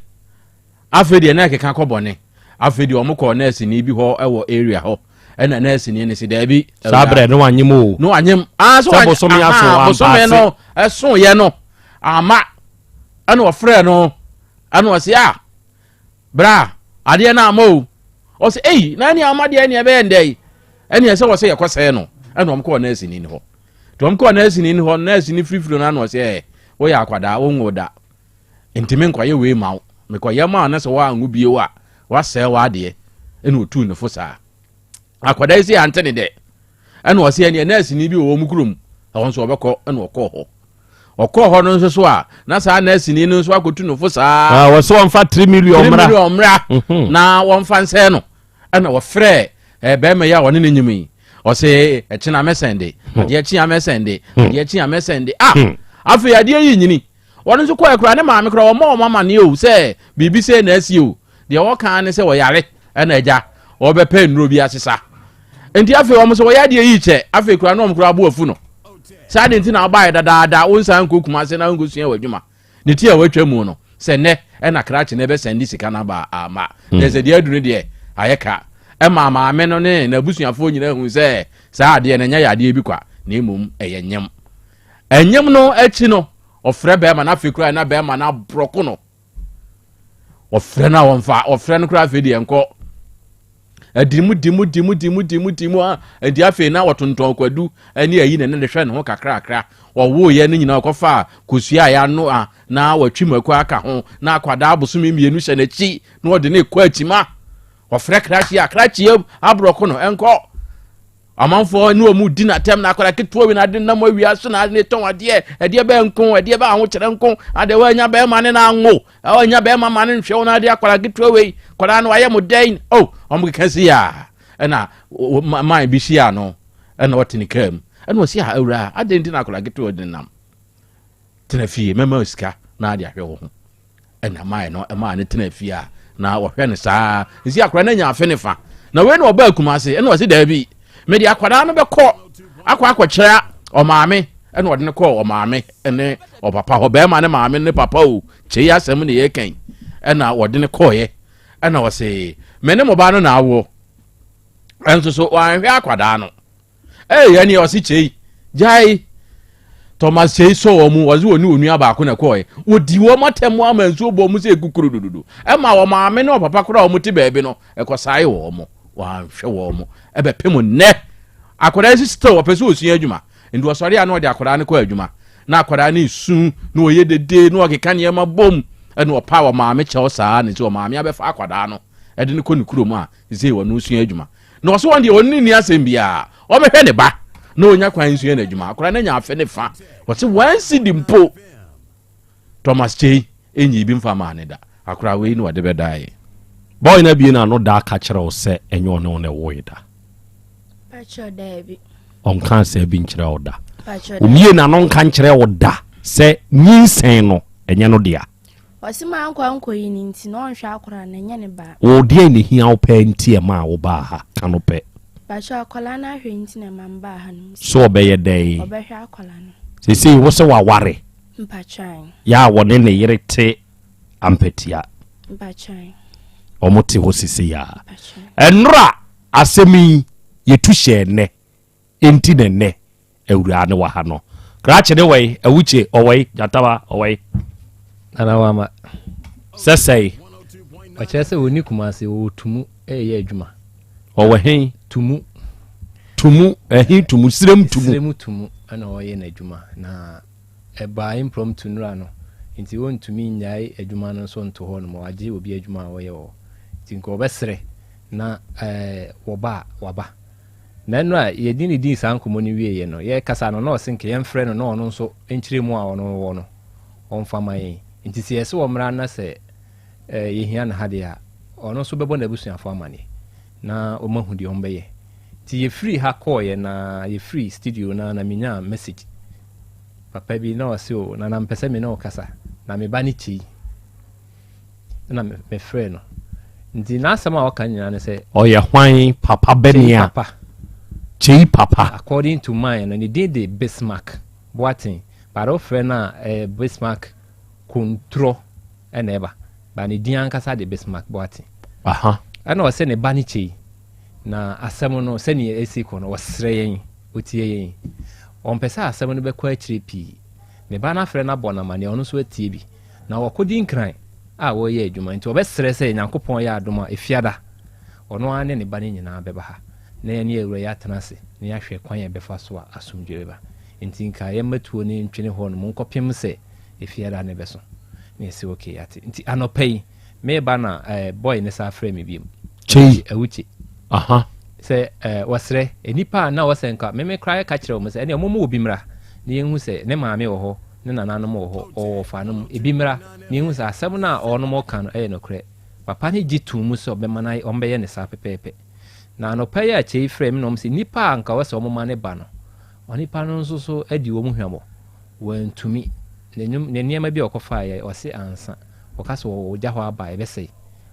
Afei deɛ na ɛkeka kɔ bɔne. Afei deɛ wɔn kɔɔ nɛɛseni bi hɔ wɔ area hɔ. Ɛna nɛɛseni no si daabi. Saa berɛ no wanyem o. No wanyem. Ah, so Sɛ bosome aso aha, bosome no ɛso yɛ no ama. Ɛna ɔfrɛ no. Ɛna ɔsi ah, bra adeɛ no ama o. Ɔsi ei na ɛne ama deɛ ɛne ɛbɛyɛ ndɛ yi. Ɛne ɛsɛ wɔ sɛ yɛkɔ sɛɛ no. Ɛna wɔn kɔɔ nɛɛseni no hɔ. Nti wɔn kɔɔ nɛɛseni no hɔ, nɛɛseni firifiri no ano ɔsi ɛ, woyɛ akwadaa, wonwo da. Enti menkɔyɛ wei mma wo. Mekɔyɛ maa wo na sɛ woanwo bio a, woasɛe w'adeɛ. Ɛna ɔtuu ne fo saa. Akwadaa yi sɛ ante ne dɛ. Ɛna ɔsɛ ɛneɛ nɛɛseni bi wɔ wɔn kurom. Ɛhɔ nso ɔbɛkɔ ɛna ɔkɔɔ hɔ. Ɔkɔɔ hɔ no nso so a, na saa nɛɛseni no nso akɔtu ne fo saa. Ah, wɔsɛ wɔmfa 3 million mmra. 3 million mmra mhm. na wɔmfa nsɛe no. Ɛna wɔfrɛ eh, bɛrima yi a ɔne ne nyim yi. Ɔsɛ ɛkyena mɛsɛnde, hmm. adeɛ kye a mɛsɛnde, hmm. adeɛ kye a mɛsɛnde. Ah, hmm. afei adeɛ yi nyini. Wɔn nso kɔɛ koraa ne maame koraa wɔmmɔ wɔn amaneɛ o sɛ biribi sei na asi o. Deɛ wɔka ne sɛ wɔyare ɛna agya wɔbɛpɛ nnuro bi asesa. Nti afei wɔn sɛ wɔyɛ adeɛ yi kyɛ afei koraa na wɔn koraa bo afu no. Saa de nti na wɔbaeɛ dadaada wonsan nkɔ Kumase na wonkɔsua w'adwuma. Ne ti a wɔatwa mu no sɛ nnɛ ɛna krakye no ɛbɛsɛn de sika no aba ama. Hmm. Kyerɛ sɛ deɛ aduru no deɛ ayɛ ka. Ɛma maame no ne n'abusuafoɔ nyinaa hu sɛ saa adeɛ no ɛnyɛ yadeɛ bi kwa na mmom ɛyɛ nyem. Ɛnyem no akyi no, ɔfrɛ bɛrima no afei koraa na bɛrima no aborɔko no. Ɔfrɛ no a wɔmfa, ɔfrɛ no koraa afei deɛ nkɔ. Ɛdi mu di mu di mu di mu di mu di mu a, ɛdi afei na wɔtontɔn kwadu ne ayi na ne de hwɛ ne ho kakrakra. Ɔwoeɛ no nyinaa ɔkɔfa kosua a yɛano a na watwi mako aka ho na akwadaa abosome mmienu hyɛ n'akyi na ɔde ne kɔ akyima. Ɔfrɛ krakye a krakye aborɔko no ɛnkɔ. Amanfoɔ ne wɔn di n'atɛm na akwadaa ketewa bi na ade nam awia so na ade ne tɔn adeɛ ɛdeɛ bɛyɛ nko ɛdeɛ bɛyɛ ahokyerɛ nko adeɛ wɔanya bɛrima ne n'ango wɔanya bɛrima ma ne nhwɛ wɔn adeɛ akwadaa ketewa wei akwadaa no wayɛ mo dɛn o wɔn keka si ya ɛna man bi si ano ɛna ɔte ne kaa mu ɛna ɔsi a awura adeɛ nti na akwadaa ketewa de nam tena fie mɛma sika na ade ahwɛ wɔ ho. Ɛna mae no ɛmaa no tena fie a na wɔhwɛ no saa nsi akwadaa no anya afe ne fa na wei na ɔbaa Kumase ɛna ɔsi daabi mede akwadaa no bɛkɔ akɔ akɔkyerɛ ɔmaame ɛna ɔde no kɔɔ ɔmaame ne ɔpapa hɔ bɛrima ne maame ne papa o kyei asɛm ne yɛkɛn ɛna wɔde no kɔɔyɛ ɛna ɔse me ne mo ba no na awoɔ ɛnso so wɔanhwɛ akwadaa no Ei ɛneɛ ɔse kyei gyae Thomas kyei sɔ wɔn mu ɔse wɔne onua baako na ɛkɔɔɛ wɔdi wɔn atɛm ama nsuo bɔ wɔn sɛ kukuru dududu ɛma wɔn maame ne wɔn papa koraa wɔn te baabi no ɛkɔsae wɔn wɔanhwɛ wɔn ɛbɛpem nnɛ akwadaa yi still ɔpɛ sɛ ɔsua adwuma nti ɔsɔre a na ɔde akwadaa no kɔ adwuma na akwadaa no esu na ɔyɛ dede na ɔkeka nneɛma bom ɛna ɔpa wɔn maame kyɛw saa na nti wɔn maame abɛfa akwadaa no ɛde no kɔ ne kurom a sɛ wɔn sua adwuma Na ɔse wɔn deɛ ɔne nni asɛm biara, ɔbɛhwɛ ne ba na ɔnya kwan nsua n'adwuma. Akwadaa no anya afe ne fa. Ɔse one cedi mpo Thomas Kyei ɛnyii bi mfa maa ne da. Akwadaa wei na ɔde bɛdaeɛ. Boy no abue n'ano da aka kyerɛ wo sɛ ɛnyɛ ɔne wo na ɛwoe da? Pakyɛ daabi. Ɔnkaa saa bi nkyerɛ wo da? Pakyɛ daabi. Omie n'ano nka nkyerɛ wo da sɛ nyinsɛn no ɛnyɛ no dea? Ɔse mankɔ ankɔyi no nti na ɔnhwɛ akwadaa no ɛnyɛ ne ba. Wo deɛn na ɛhia wo paa nti ɛmaa wo baa ha? Ka no pɛ. Pakyɛ akwadaa no ahwɛ nti na ɛma me baa ha nom. So ɔbɛyɛ dɛn? Ɔbɛhwɛ akwadaa no. Seesei wo se waware? Mpakyɛ ae. Yɛ a wɔne ne yere te Ampatia? Mpakyɛ ae. Wɔn te hɔ seesei a. Mpakyɛ. Ɛnora asɛm yi yɛtu hyɛɛ nnɛ. Enti na nnɛ awuraa no wɔ ha no. Krakye ne wai, awukye ɔwai, gyatawa ɔwai. Nana Wama. Sɛ sɛe. Ɔkyerɛ sɛ ɔnni Kumasi, ɔwɔ Tumu reyɛ adwuma. Ɔwɔ he? Tumu. Tumu, ɛhe Tumu? Sirem Tumu. Sirem Tumu ɛna ɔyɛ n'adwuma na ɛbaa impromptu nnura no nti ɔntumi nnyae adwuma no nso nto hɔ nom, wagye obi adwuma a ɔyɛ wɔ hɔ nti nka ɔbɛsrɛ na ɛɛ wɔba a waba. Na nnora a yɛne no dii saa nkɔmmɔ no wieeɛ no, yɛrekasa no, na ɔse nka yɛmfrɛ no na ɔno nso nkyerɛmu a ɔno wɔ no, ɔmfa ma yɛn. Nti sɛ yɛse ɔmmra na sɛ yɛhia no ha deɛ a, ɔno nso bɛbɔ n'abusuafoɔ amaneɛ na wɔahu deɛ wɔbɛyɛ. Nti yɛfirii ha kɔeɛ na yɛfiri studio no ara na menyaa message papa bi na ɔse o Nana mepɛ sɛ me ne wo kasa na me ba ne Kyei. Ɛna mefrɛɛ no. Nti n'asɛm a ɔka nyinaa ne sɛ. Ɔyɛ hwan papa bɛne Kyei a? Papa. Kyei Papa. According to mine no, ne din de Bismarck Boateng. But wofrɛ no a, ɛyɛ Bismarck Kontorɔ ɛna ɛba. But ne din ankasa de Bismarck Boateng. Aha. Ɛna ɔsɛ ne ba ne Kyei. Na asɛm no, sɛnea ɛsi kɔ no, ɔsrɛ yɛn, ɔtie yɛn. Ɔmpɛ sɛ asɛm no bɛkɔ akyire pii. Ne ba no afrɛ no abɔ no amaneɛ, ɔno nso atie bi. Na wɔakɔdi nkran a wɔreyɛ adwuma nti wɔbɛsrɛ sɛ Nyankopɔn yɛ adom a Efiada ɔno ara ne ne ba no nyinaa bɛba ha na yɛne Awura yi atena ase na yɛahwɛ kwan a yɛbɛfa so a asomdwoe bɛba. Nti nka yɛmma tuo no ntwene hɔ nom nkɔpem sɛ Efiada no bɛso. Na yɛse ok yɛate. Nti anɔpa yi mereba na eh, boy no san frɛɛ me biom. Kyei. Awukye. Aha. Sɛ eh, wɔsrɛ nnipa a na wɔsɛ nka meme koraa yɛka kyerɛ wɔn sɛ ɛneɛ wɔmma obi mmra na yɛnhu sɛ ne maame wɔ hɔ ne nananom wɔ hɔ, ɔwɔ ɔfanom, ebi mmra na yɛnhu sɛ asɛm no a wɔnom reka no yɛ nokorɛ. Papa no gye too mu sɛ ɔbɛma no ayɛ, wɔbɛyɛ no saa pɛpɛɛpɛ. Na anɔpa yi a Kyei frɛɛ me na wɔn sɛ nnipa a anka wɔsɛ wɔma no ba no, onipa no nso so adi wɔn hwammɔ. Wantumi. Ne nnwom, ne nneɛma bi a ɔkɔfaeɛ, ɔse ansa. Wɔka sɛ wɔgya hɔ aba a, ɛbɛsɛe.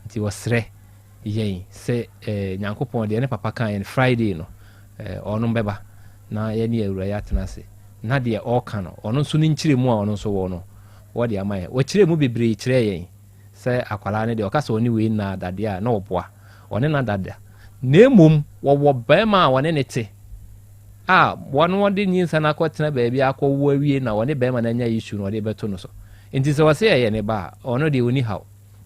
Nti wɔsrɛ yɛn sɛ eh, Nyankopɔn deɛ ne papa kaa yɛn Friday no, eh, ɔnom bɛba na yɛne Awura yi atena ase. Na deɛ ɔreka no, ɔno nso ne nkyerɛmu a ɔno nso wɔ no, wɔde ama yɛn. Wɔkyerɛɛ mu bebree kyerɛɛ yɛn sɛ akwadaa no deɛ, ɔka sɛ ɔne wei nna da deɛ a, na ɔboa. Ɔne no ada da. Na mmom, wɔwɔ barima a ɔne no te a wɔn wɔde nyinsɛn no akɔtena baabi akɔwo awie na ɔne barima no anya issue na ɔde bɛto no so. Nti sɛ ɔse ɛyɛ ne ba a, ɔno deɛ ɔnni haw.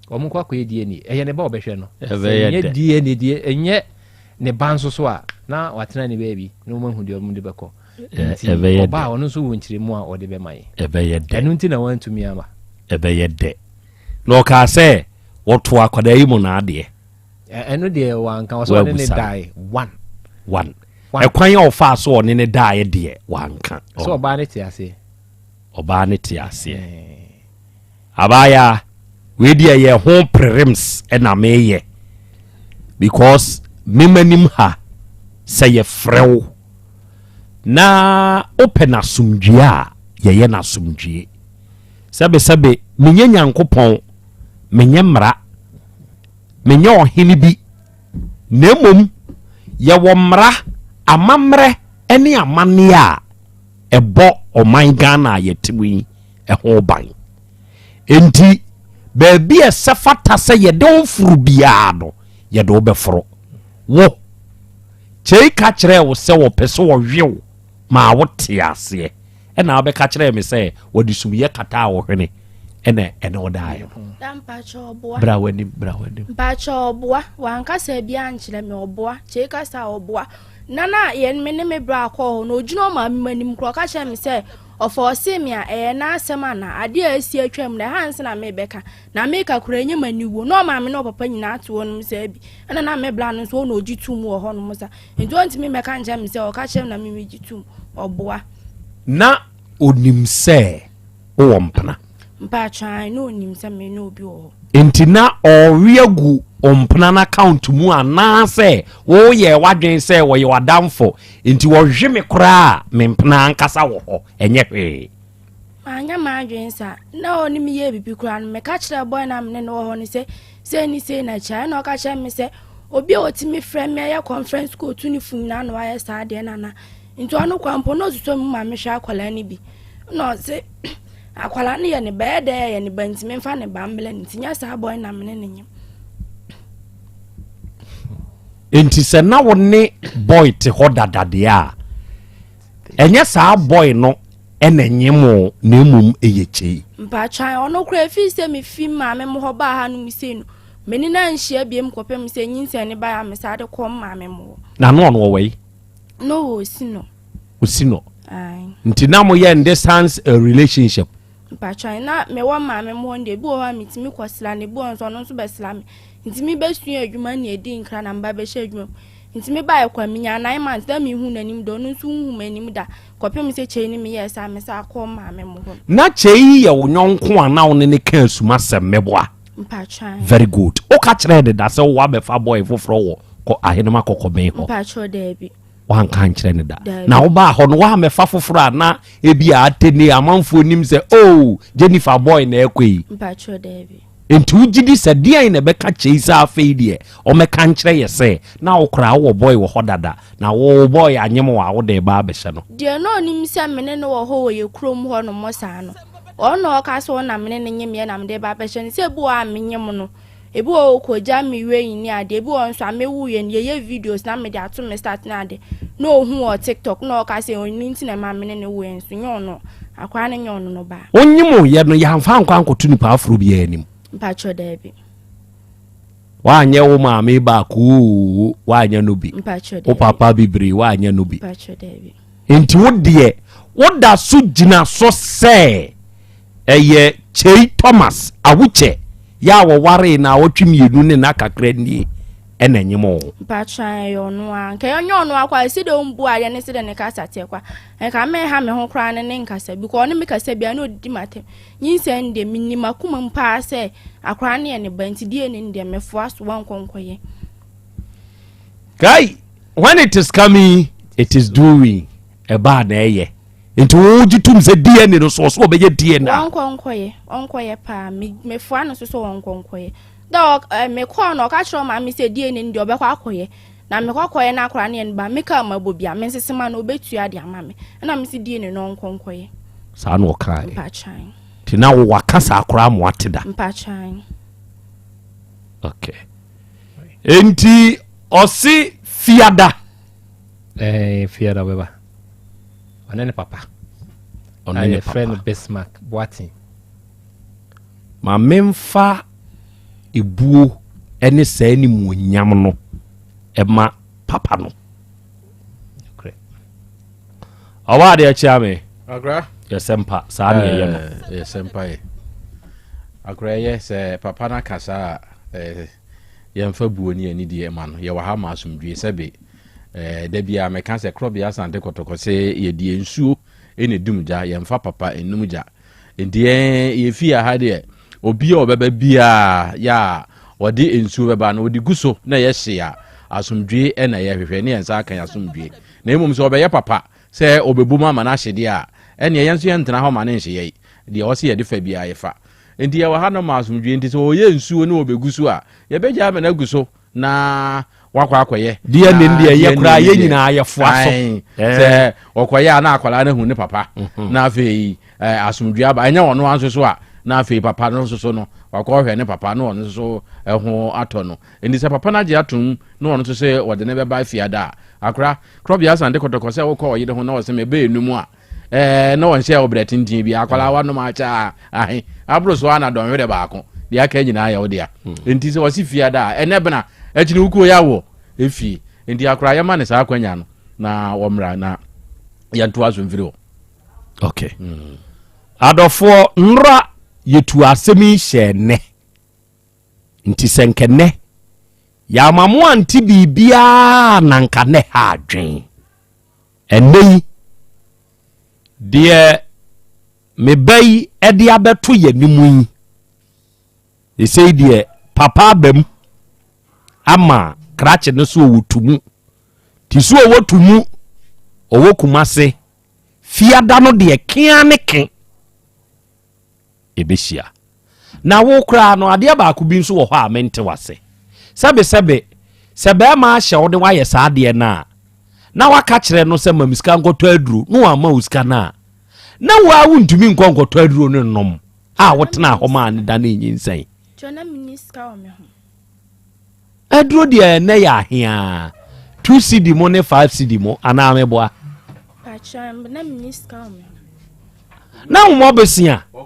Wɔn nkɔ akɔyɛ DNA. Ɛyɛ ne ba a ɔbɛhwɛ no. Sɛ ɛnyɛ DNA deɛ, ɛnyɛ ne ba nso so a, na watena ne baabi na wɔn ahu deɛ wɔn de bɛkɔ. Nti ɔba a ɔno nso wɔ nkyerɛmu a ɔde bɛma yɛn. Ɛbɛyɛ dɛ. Ɛno nti na wantumi ama. Ɛbɛyɛ dɛ. Na ɔkaa sɛ wɔto akwadaa yi mu n'adeɛ. Ɛno deɛ wanka, ɔsɛ ɔne ne dae one. One. Ɛkwan a ɔfaa so ɔne ne daeɛ deɛ wanka. Sɛ ɔbaa no te aseɛ. Ɔbaa no te aseɛ. Abaayaa, wei deɛ yɛ ho prelims na meyɛ because me m'anim ha sɛ yɛfrɛ wo na wopɛ no asomdwie a yɛyɛ no asomdwie. Sɛbesɛbe menyɛ Nyankopɔn, menyɛ mmara, menyɛ ɔhene bi na mmom yɛwɔ mmara, amammerɛ ne amanneɛ a ɛbɔ ɔman Ghana a yɛte mu yi ho ban. Enti, baabi a ɛsɛ fata sɛ yɛde wo foro biara no, yɛde wo bɛforo. Wo, Kyei ka kyerɛɛ wo sɛ wɔpɛ sɛ wɔwe wo maa wote aseɛ, ɛna wobɛka kyerɛɛ me sɛ wɔde sumyɛ kataa wo hwene ɛna ɛne wo daeɛ no. Da mpakyɛ ɔboa. Bra w'anim, bra w'anim. Mpakyɛ ɔboa, wankasa bi ankyerɛ me ɔboa, Kyei kasa ɔboa. Nna na yɛn me ne me bra kɔɔ hɔ no, ogyina ɔmaame m'anim koraa ɔka kyerɛɛ me sɛ ɔfɔɔsee me a, ɛyɛ n'asɛm anaa? Adeɛ a asi atwam no, ɛha nsa na merebɛka. Na meka koraa ɛnyɛ m'aniwuo. Na ɔmaame ne ɔpapa nyinaa te hɔnom saa bi. Ɛna na me bra no nso ɔna ɔgye tom wɔ hɔnom sa. Nti ɔntumi mmɛka nkyerɛ me sɛ ɔka kyerɛ me na me megye tom. Ɔboa. Na ɔnim sɛ wowɔ mpena? Mpakyɛ ae, na ɔnim sɛ me ne obi wɔ hɔ. Nti na ɔrewe agu wo mpena no account mu anaasɛ woyɛɛ w'adwene sɛ wɔyɛ w'adamfo nti wɔhwe me koraa a me mpena ankasa wɔ hɔ ɛnyɛ hwee? Manyɛ m'adwene saa. Na ɔne me yɛɛ biribi koraa no, meka kyerɛɛ boy no a me ne no wɔ hɔ no sɛ sei ne sei na kyerɛ. Ɛna ɔka kyerɛɛ me sɛ obi a ɔtumi frɛ me ɛyɛ conference call tu ne fo nyinaa na wayɛ saa adeɛ no anaa. Nti ɔno koraa mpo na ɔsosɔ me mu ma mehwɛ akwadaa no bi. Ɛna ɔse akwadaa no yɛ ne ba, ɛyɛ dɛ ɛyɛ ne ba nti memfa ne ba mmrɛ no nti nyɛ saa boy na me ne no nyem. Nti sɛ na wo ne boy te hɔ dada deɛ a, ɛnyɛ saa boy no ɛna nyem o na mmom ɛyɛ kyei. Mpakyɛw, ɔno koraa efii sɛ mefi maame mo hɔ baa ha nom sei no, me ne no anhyia biom kɔpem sɛ nyinsɛn no baeɛ a mesan de kɔɔ me maame mo hɔ. Na no ɔno ɔwɔ yi? No wɔ Osinɔ. Osinɔ. Ae. Nti na moyɛ in distance relationship? Mpakyɛw, na mewɔ maame mo hɔ no deɛ, ebi wɔ hɔ a metumi kɔsra no, ebi wɔ hɔ nso ɔno nso bɛsra me. Nti mebɛsua adwuma na edi nkra na meba bɛhyɛ adwuma mu. Nti mebaeɛ koraa menyaa 9 months na menhuu n'anim da, ɔno nso nhuu m'anim da. Kɔpem sɛ Kyei ne me yɛɛ saa, mesan kɔɔ maame mo hɔ. Na Kyei yɛ wo yɔnko a na wo ne no ka asumasɛm, meboa? Mpakyɛw. Very good. Woka kyerɛɛ no da sɛ woabɛfa boy foforɔ wɔ kɔ Ahenema Kɔkɔben hɔ? Mpakyɛw, daabi. Woanka ankyerɛ no da? Daabi. Na wobaa hɔ no, woammɛfa foforɔ a na ebi a atene amanfoɔ nim sɛ oh, Jennifer boy na ɛkɔ yi? Mpakyɛw, daabi. Enti wogye di sɛ deɛn na ɛbɛka Kyei sɛ afei deɛ ɔmmɛka nkyerɛ yɛ sɛ na wo koraa wowɔ boy wɔ hɔ dada na wo wo boy anyem wo a wode reba abɛhyɛ no? Deɛ na ɔnim sɛ me ne no wɔ hɔ wɔ yɛ kurom hɔ nom saa no, ɔno na ɔka sɛ ɔno na me ne no nyemeɛ na mede reba abɛhyɛ no. Sɛ ebi wɔ hɔ a menyem no, ebi wɔ hɔ ɔkɔgya me wei ne adeɛ, ebi wɔ hɔ nso a mewuiɛ no yɛyɛ videos na mede ato me start ne adeɛ na ɔhu wɔ TikTok na ɔka sɛ ɔno nti na ɛma me ne no woeɛ nso nyɛ ɔno. Akwadaa no nyɛ ɔno no ba. Wonyemoeɛ no yɛamfa ankɔ ankɔto nipa aforo biara anim. Mpakyɛ daabi. Woanyɛ wo maame baako oo woanyɛ no bi. Mpakyɛ daabi. Wo papa bebree woanyɛ no bi. Mpakyɛ daabi. Nti wo deɛ woda so gyina so sɛ ɛyɛ Kyei Thomas Awukyɛ yɛ a wɔwaree naawɔtwe mmienu ne nna kakra nie ɛna ɛnyem wo. Mpakyɛ ɛyɛ ɔno ara. Nka ɛnyɛ ɔno ara koraa sɛdeɛ ɔmbu adeɛ ne sɛdeɛ ne kasa teɛ koraa. Nka menha me ho koraa ne ne nkasa because ɔne me kasa biara na ɔdidi m'atɛm. Nyinsɛn deɛ menim m'akoma mu paa sɛ akwadaa no yɛ ne ba nti DNA no deɛ mefoa so wankɔ nkɔyɛ. Kai, when it is coming, it is doing. Ɛbaa na ɛyɛ. Nti wo gye tom sɛ DNA no so ɔso ɔbɛyɛ DNA. Wɔnkɔ nkɔyɛ, ɔnkɔyɛ paa. Me mefoa no so sɛ wɔnkɔ nkɔyɛ. Da ɔ ɛ mekɔɔ no ɔka kyerɛ ɔmaame sɛ DNA no deɛ ɔbɛkɔ akɔyɛ. Na mekɔ kɔyɛ na akwadaa no yɛ no ba me kaa mabɔ bi a mensese ma no ɔbɛtua de ama me. Ɛna mese DNA no ɔnkɔ nkɔyɛ. Saa na ɔkaeɛ. Mpatwan. Nti na wo waka saa koraa ma wate da. Mpatwan. Okay. Nti ɔse fiada. Ɛɛ fiada ɔbɛba. Ɔne ne papa. Ɔne ne papa. Yɛfrɛ no Bismarck Boateng. Ma memfa ebuo ne saa animuonyam no ma papa no. Ɔwɔ adeɛ kyea me. Akora. Yɛsɛ mpa saa na yɛyɛ no. Eh, yɛsɛ mpa yɛ. Akora ɛyɛ sɛ papa no aka saa a eh, yɛmfa buo ne anidie ma no. Yɛwɔ ha ma asomdwie sɛbe. Eh, da biara meka sɛ Korɔbea Asante Kɔtɔkɔ sɛ yɛde nsuo na ɛdum gya, yɛmfa papa nnum gya. Nti yɛn yɛfie ha deɛ, obi a ɔbɛba biara yɛ a ɔde nsuo bɛba no, ɔde gu so na ɛyɛ hye a, asomdwoe na yɛhwehwɛ ne yɛn nsa aka yɛn asomdwoe. Na mmom sɛ ɔbɛyɛ papa sɛ ɔbɛbu mu ama no ahye deɛ a, ɛnneɛ yɛn nso yɛntena hɔ ma no nhye yɛn. Deɛ ɔse yɛde fa biara yɛfa. Nti yɛwɔ ha nom ma asomdwoe nti sɛ ɔyɛ nsuo na ɔbɛgu so a, yɛbɛgya ama no agu so na wakɔ akɔyɛ. Deɛ ne deɛ yɛ koraa yɛ nyinaa yɛfoa so. Sɛ ɔkɔyɛ a na akwadaa no ahu ne papa mhm. na afei asomdwoe aba ɛnyɛ ɔno nso so a na afei papa no nso so no wakɔ hwɛ ne papa na ɔno nso so ɛho atɔ no nti sɛ papa no agye atom na ɔno nso sɛ wɔde ne bɛba afiada a akora korɔbea asan de kɔtɔkɔ sɛ wokɔ ɔyere ho na ɔsɛ mɛbɛɛ num a ɛɛ na wɔnhyɛ ɔbrɛ tenten bi akwadaa wanom akyɛ a ahe aboro so ana dɔnhwerɛ baako deɛ aka nyinaa yɛ wo dea hmm. nti sɛ wɔsi fie ada a ɛnɛ bena akyini wukuo yɛ awɔ efie nti akwadaa yɛma ne saa akwanya no na wɔmmra na yɛntoa so mfiri hɔ. okay mm. adɔfoɔ nnora yɛtu asɛm yi hyɛ nnɛ nti sɛ nkɛ nnɛ yɛama mo ante biribiaa na nka nnɛ ha adwen Ɛnnɛ yi, deɛ me ba yi de abɛto yɛn anim yi, ɛsei deɛ papa aba mu ama krakye no so ɔwɔ tumu. Ti so ɔwɔ tumu, ɔwɔ Kumase, fiada no deɛ kea ne ke. ɛbɛhyia. Na wo koraa no, adeɛ baako bi nso wɔ hɔ a mente wase. Sɛbesɛbe, sɛ bɛrima ahyɛ wo de woayɛ saa adeɛ no a, na waka kyerɛ no sɛ ma me sika nkɔtɔ aduro, na wamma wo sika no a, na wo ara wontumi nkɔ nkɔtɔ aduro no nnom a wotenaa hɔ maa no da no nyinsɛn. Kyɛ na menni sika wɔ me ho. Aduro deɛ ɛnɛ yɛ aheaa 2 cedi mo ne 5 cedi mo anaa meboa. Na womɔ besia wo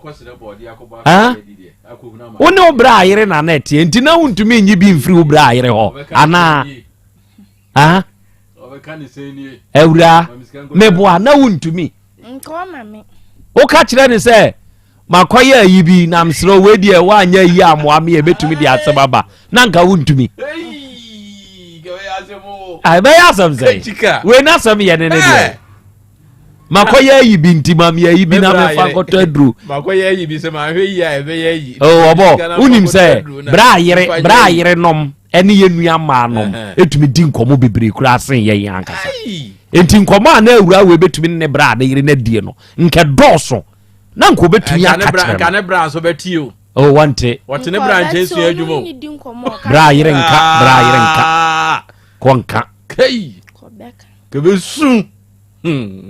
ne wo berɛ ayere na na ɛteɛ nti na wontumi nyi bi mfiri wo berɛ ayere hɔ anaa awuraa meboa na wontumi woka kyerɛ ne sɛ makɔyɛ ayi bi na mesrɛ wei deɛ woanyɛ ayi ammoa me ɛbɛtumi de asɛm aba na nka wontumi ɛbɛyɛ asɛm sɛ wei no asɛm yɛ ne ne deɛ makɔyɛ ayi bi nti ma meyɛ ayi bi na mefa nkɔtɔ aduro ɔbɔ wonim sɛ berɛ a yere nom ɛne yɛn nua mmaa nom ɛtumi di nkɔmmɔ bebree koraa sen yɛn ankasa nti nkɔmmɔ a na awura wei bɛtumi ne ne bra a ne yere no adie no nkɛ dɔɔso na nka obɛtumi aka kyerɛ no nka ne bra nso bɛtie o oh wante wɔte ne bra nkyɛn sua adwuma o bra yere nka bra yere nka ah. kɔ nka kai kɛbɛsu hmm.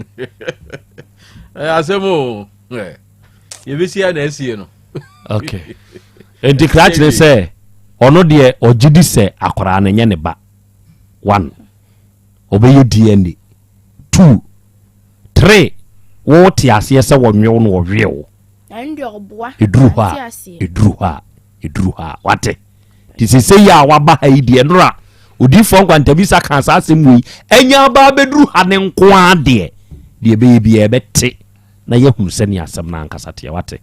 asɛm o yɛbɛsi a na asie no okay nti kra kyerɛ sɛ ɔno deɛ ɔgye di sɛ akwaraa no nyɛ ne ba one ɔbɛyɛ dna 2 3 wo te aseɛ sɛ wɔnwe wo no wɔwe wo ɛduru hɔ a ɛduru hɔ a ɛduru hɔ a wate nti sɛ yi a waba ha yi deɛ nora odiifoɔ nkwantabisa ka saa asɛm wei ɛnya aba abɛduru ha ne nko ara deɛ deɛ ɛbɛyɛ biara ɛbɛte na yɛahunu sɛnea asɛm no ankasa teɛ wate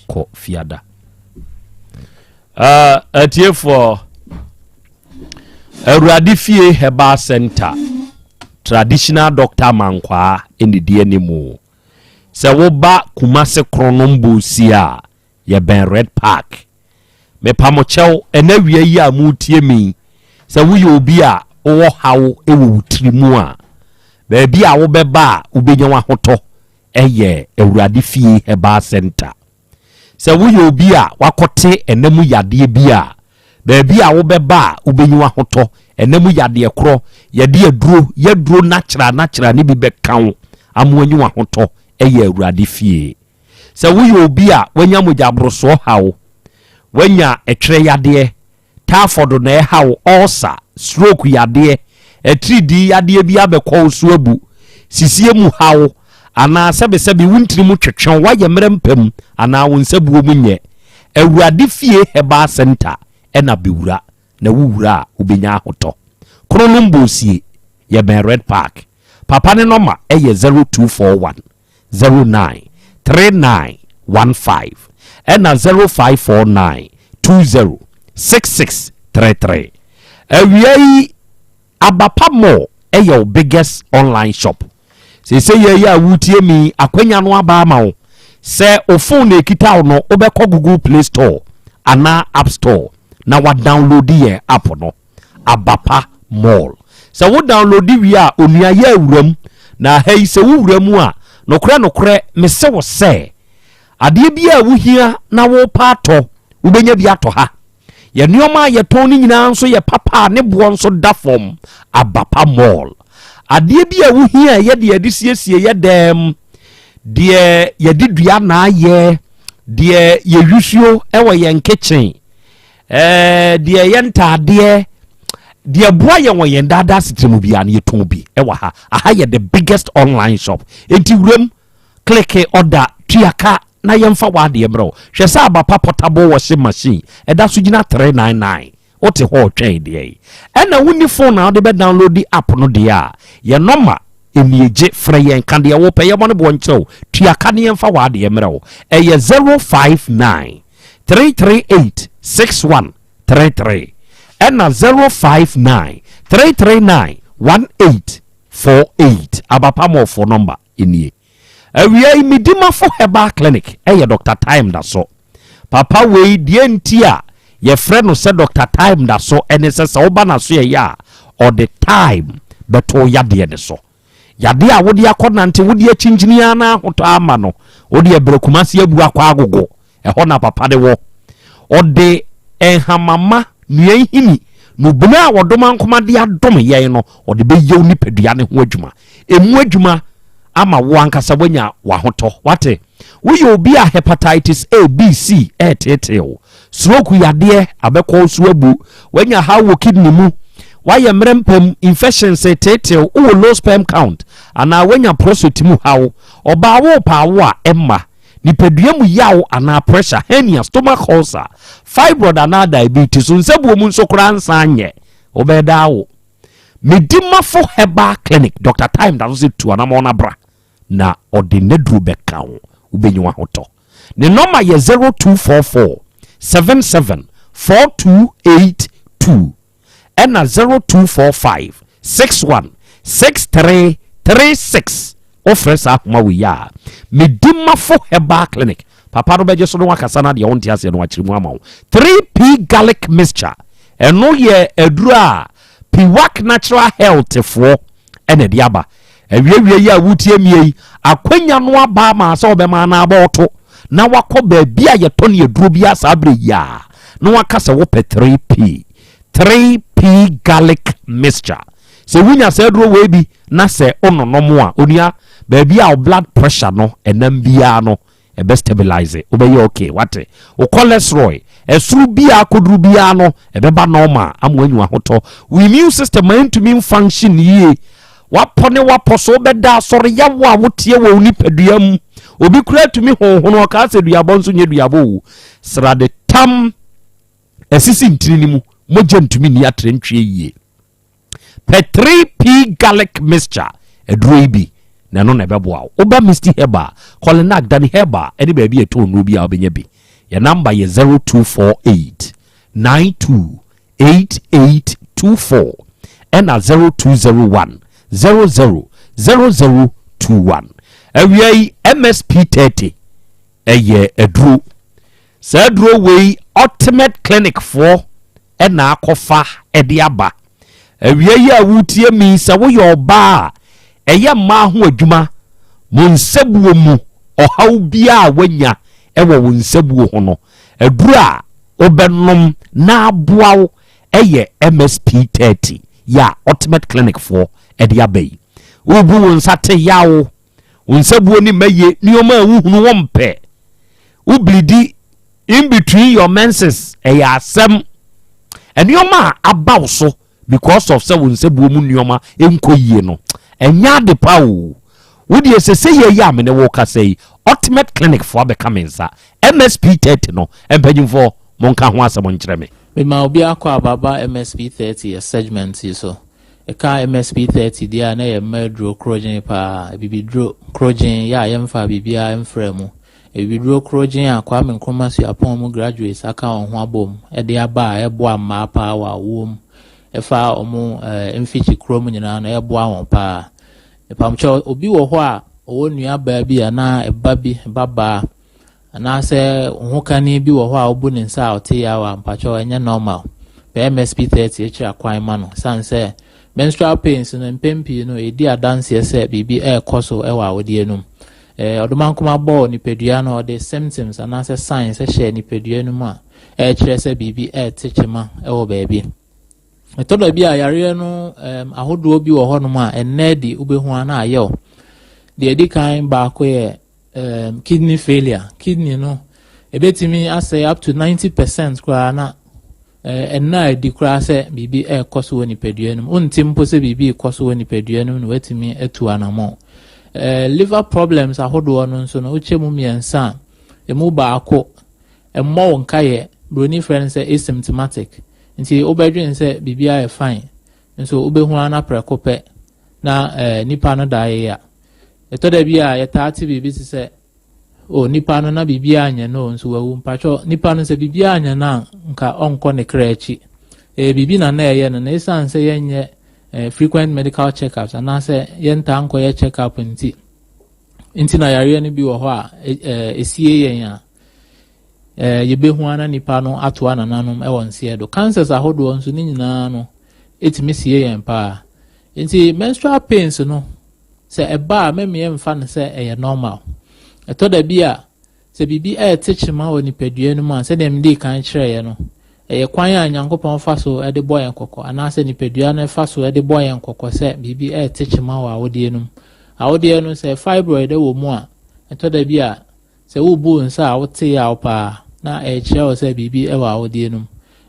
kɔ fiada uh, atiefoɔ Awurade fie herbal center traditional doctor mankwaa ɛna di animu. Sɛ woba Kumase Kronom Bosie a, yɛbɛn Red Park. Mepa mo kyɛw, ɛnɛ awia yi a moretie me yi, sɛ woyɛ obi a wowɔ haw wɔ wo tiri mu a, baabi a wobɛba a wobɛnya w'ahotɔ yɛ Awurade fie herbal center. Sɛ woyɛ obi a woakɔte ɛna mu yadeɛ bi a, baabi a wobɛba a wobɛnya w'ahotɔ, ɛna mu yadeɛ korɔ, yɛde aduro, yɛaduro natural natural no bi bɛka wo ama woanya w'ahotɔ yɛ Awurade fie. Sɛ woyɛ obi a woanya mogyaborosoɔ haw, woanya ɛtwerɛ yadeɛ, Taafɔdo na ɛha wo, ulcer, stroke yadeɛ, atiridii yadeɛ bi abɛkɔ wo so abu, sisie mu haw, anaa sɛbesɛbe wo ntini mu twetwe wo, woayɛ mmerɛ mpa mu anaa wo nsabuo mu nyɛ. Awurade Fie Herbal Centre na bɛwura, na wo wura a wobɛnya ahotɔ. Kronom Bosie, yɛbɛn Red Park. Papa ne nɔma yɛ 0241 09 39 15 ɛna 0549 20 66 33. Awia yi aba pa mɔ. yɛ wo biggest online shop. Seesei yɛ yi a woretie me yi, akwanya no aba ama wo sɛ wo phone na ɛkita wo no, wobɛkɔ Google Play Store anaa App Store na wadownload yɛn app no, Abapa Mall. Sɛ wo download wie a, onua yɛ awura mu. Na ha yi sɛ wowura mu a, nokorɛ nokorɛ mese wo sɛ, adeɛ biara a wohia na worepɛ atɔ, wobɛnya bi atɔ ha. Yɛn nneɛma a yɛtɔn no nyinaa nso yɛ papa a ne boɔ nso da fam. Abapa Mall. Adeɛ bi a wohia a ɛyɛ deɛ yɛde siesie yɛ dɛm, deɛ yɛde dua na ayɛ, deɛ yɛwisuo wɔ yɛn kitchen, ɛɛ deɛ yɛ ntaadeɛ, deɛ ɛboa yɛn wɔ yɛn daadaa asetena mu biara no yɛtɔn bi wɔ ha. Aha yɛ the biggest online shop. Enti wuram Kleke ɔda, tua ka na yɛmfa w'adeɛ mmerɛ wo. Hwɛ sɛ aba pa portable washing machine ɛda so gyina 399. Wote hɔ retwɛn deɛn? Ɛna wonni phone a wode bɛ downloadi app no deɛ a, yɛn nɔma nie gye frɛ yɛn ka deɛ wopɛ yɛmmɔ ne boɔ nkyerɛ wo. Tua ka na yɛmfa w'adeɛ mmerɛ wo. Ɛyɛ 059 338 6133 ɛna 059 339 1848. Aba pa mɔfoɔ nɔmba nie. Awia yi me Dimafo Herbal Clinic yɛ Doctor Time da so. Papa wei deɛ nti a yɛfrɛ no sɛ Doctor Time da so ne sɛ sɛ woba n'asoɛeɛ a ɔde time bɛto wo yadeɛ no so. Yadeɛ a wode akɔnante wode akyinkyini ara na ahotɔ ama no wode ɛbrɛ Kumasi abu akɔ agogo Ɛhɔ na papa no wɔ. Ɔde nhamama, nnua nhini, nnubena a wɔdomankoma de adom yɛn no, ɔde bɛyɛ wo nipadua no ho adwuma. Ɛmu adwuma ama wo ankasa woanya w'ahotɔ. Wate? Woyɛ obi a hepatitis A, B, C ɛreteetee wo. Stroke yadeɛ abɛkɔ wo so abu. Woanya haw wɔ kidney mu. Woayɛ mmerɛ mpam, infections reteetee wo. Wowɔ low sperm count anaa woanya prostate mu haw. Ɔbaa worepɛ awo a, ɛmma. Nipadua mu yaw anaa pressure, hernia, stomach ulcer, fibroid anaa diabetes, nsabuo mu nso koraa nsan nyɛ. Wobɛyɛ daa wo. Medimafo Herbal Clinic, Dr. Time da so sɛ tu anamɔn na bra na ɔde n'aduro bɛka wo. Wobɛnya w'ahotɔ. Ne nɔma yɛ 0244 77 4282. ɛna 0245 61 63 36 wofrɛ saa ahoma wei a Medimafo Herbal Clinic papa no bɛgye so no wakasa no adeɛ wonte aseɛ no wakyerɛ mu ama wo 3P garlic mixture ɛno yɛ aduro a Piwak Natural Health foɔ ɛna ɛde aba awiewie yi a wotie mie yi akwanya no aba ama sɛ wɔbɛma no abɔɔto na wakɔ baabi a yɛtɔ ne aduro bi saa berɛ yi a na waka sɛ wopɛ 3P 3P garlic mixture sɛ wonya saa aduro wei bi na sɛ wononom a onua baabi a wo blood pressure no ɛnam biara no ɛbɛ stabilize wobɛyɛ okay wate wo cholesterol ɛsoro biara koduru biara no ɛbɛba normal ama wanyu ahotɔ wo immune system ma ɛntumi mfunction yie wapɔ ne wapɔ so wobɛda asɔre yawo a woteɛ wɔ wo nipadua mu obi kura tumi honhono ɔkaa sɛ duabɔ nso nyɛ duabɔ o srade tam ɛsisi ntini no mu mogya ntumi nni atrɛntwie yie Pɛ 3P garlic mixture aduro yi bi na ɛno na ɛbɛboa wo. Woba Misty Herbal, Kolinak, Dani Herbal ne baabi a ɛtɔn nnuro bi a wobɛnya bi. Yɛn namba yɛ 0248 92 8824 ɛna 0201 00 0021. Awia yi MSP 30 ɛyɛ aduro. Saa aduro wei Ultimate Clinic foɔ na akɔfa de aba. Awia yi a woretie me yi, sɛ woyɛ ɔbaa a ɛyɛ mmaa ho adwuma, mo nsabuo mu ɔhaw biara a woanya wɔ wo nsabuo ho no, aduro a wobɛnom na aboa wo yɛ MSP 30 yi a Ultimate Clinic foɔ de aba yi. Wobu wo nsa te yaw, wo nsabuo ne mma yie, nneɛma a wohunu wompɛ, wobilidi in between your menses ɛyɛ asɛm nneɛma a aba wo so because of sɛ wo nsabuo mu nneɛma nkɔ yie no ɛnyɛ ade pa o wodeɛ sɛ sɛ yɛ yi a mene wo kasa yi ultimate clinic foɔ abɛka me nsa msp 30 no mpanyinfoɔ monka ho asɛm nkyerɛ me. Mema obi akɔ ababa MSP 30 yɛ segment yi so. Ɛka MSP 30 deɛ a na ɛyɛ mma aduro korogyen paa, abibiduro korogyen yɛ a yɛmfaa biribiara mfraa mu. Abibiduro korogyen a Kwame Nkrumah Suapɔn mu graduates aka wɔn ho abom de aba a ɛboa mmaa paa wɔ awoɔ mu. ɛfa wɔn ɛɛ mfikyi kurom nyinaa no ɛboa wɔn paa. Mpamkyɛw obi wɔ hɔ a ɔwɔ nuabaa bi anaa ɛba bi babaa anaasɛ hokani bi wɔ hɔ a ɔbu ne nsa a ɔte yaw a mpakyɛw ɛnyɛ normal. Pɛ MSP 30 akyiri akwan ma no sane sɛ menstrual pains no mpɛn pii no ɛdi adanseɛ sɛ biribi ɛrekɔ so ɛwɔ awodeɛ no mu. Ɔdomankoma bɔɔ nipadua no ɔde symptoms anaasɛ signs hyɛ nipadua no mu a ɛrekyerɛ sɛ biribi ɛrete kyema ɛwɔ baabi. Ɛtɔ da bi a yareɛ no ahodoɔ bi wɔ hɔnom a ɛnnɛ adi wobɛhu a na ayɛ wo. Deɛ ɛdi kan baako yɛ kidney failure. Kidney no ebetumi asɛe up to 90% koraa na ɛnna adi koraa sɛ biribi ɛrekɔ so wɔ nipadua no mu. Wonte mpo sɛ biribi rekɔ so wɔ nipadua no mu na watumi atu anammɔn. Liver problems ahodoɔ no nso no wokyɛ mu mmiɛnsa a emu baako ɛmmɔ wo nkaeɛ buroni frɛ no sɛ asymptomatic nti wobɛdwen sɛ biribi ayɛ fine nso wobɛhu ana prɛko pɛ na nipa no da ayɛ a ɛtɔ da bi a yɛtaa te biribi te sɛ o nipa no na biribi anyɛ no nso wawu mpatwɔ nipa no sɛ biribi anyɛ no a nka ɔnkɔ ne kra akyi biribi na na ɛyɛ no na ɛsiane sɛ yɛnyɛ frequent medical check-ups anaasɛ yɛntaa nkɔyɛ check-up nti nti na yareɛ no bi wɔ hɔ a ɛsie yɛn a yɛbɛhu ana nipa no atoa nananom ɛwɔ nseɛ do. Cancers ahodoɔ nso ne nyinaa no ɛtumi sie yɛn paa. Nti menstrual pains no sɛ ɛba a mɛmmeɛ mfa no sɛ ɛyɛ normal. Ɛtɔ da bi a sɛ biribi ɛɛte kyema wɔ nipadua no mu a sɛdeɛ mede kan kyerɛeɛ no ɛyɛ kwan a Nyankopɔn fa so de bɔ yɛn kɔkɔ anaasɛ nipadua no fa so de bɔ yɛn kɔkɔ sɛ biribi ɛɛte kyema wɔ awodeɛ no mu. Awodeɛ no sɛ fibroid wɔ mu a ɛtɔ da bi a sɛ wobu nsa a wote yaw paa na ɛkyerɛ wo sɛ biribi wɔ awodeɛ no mu.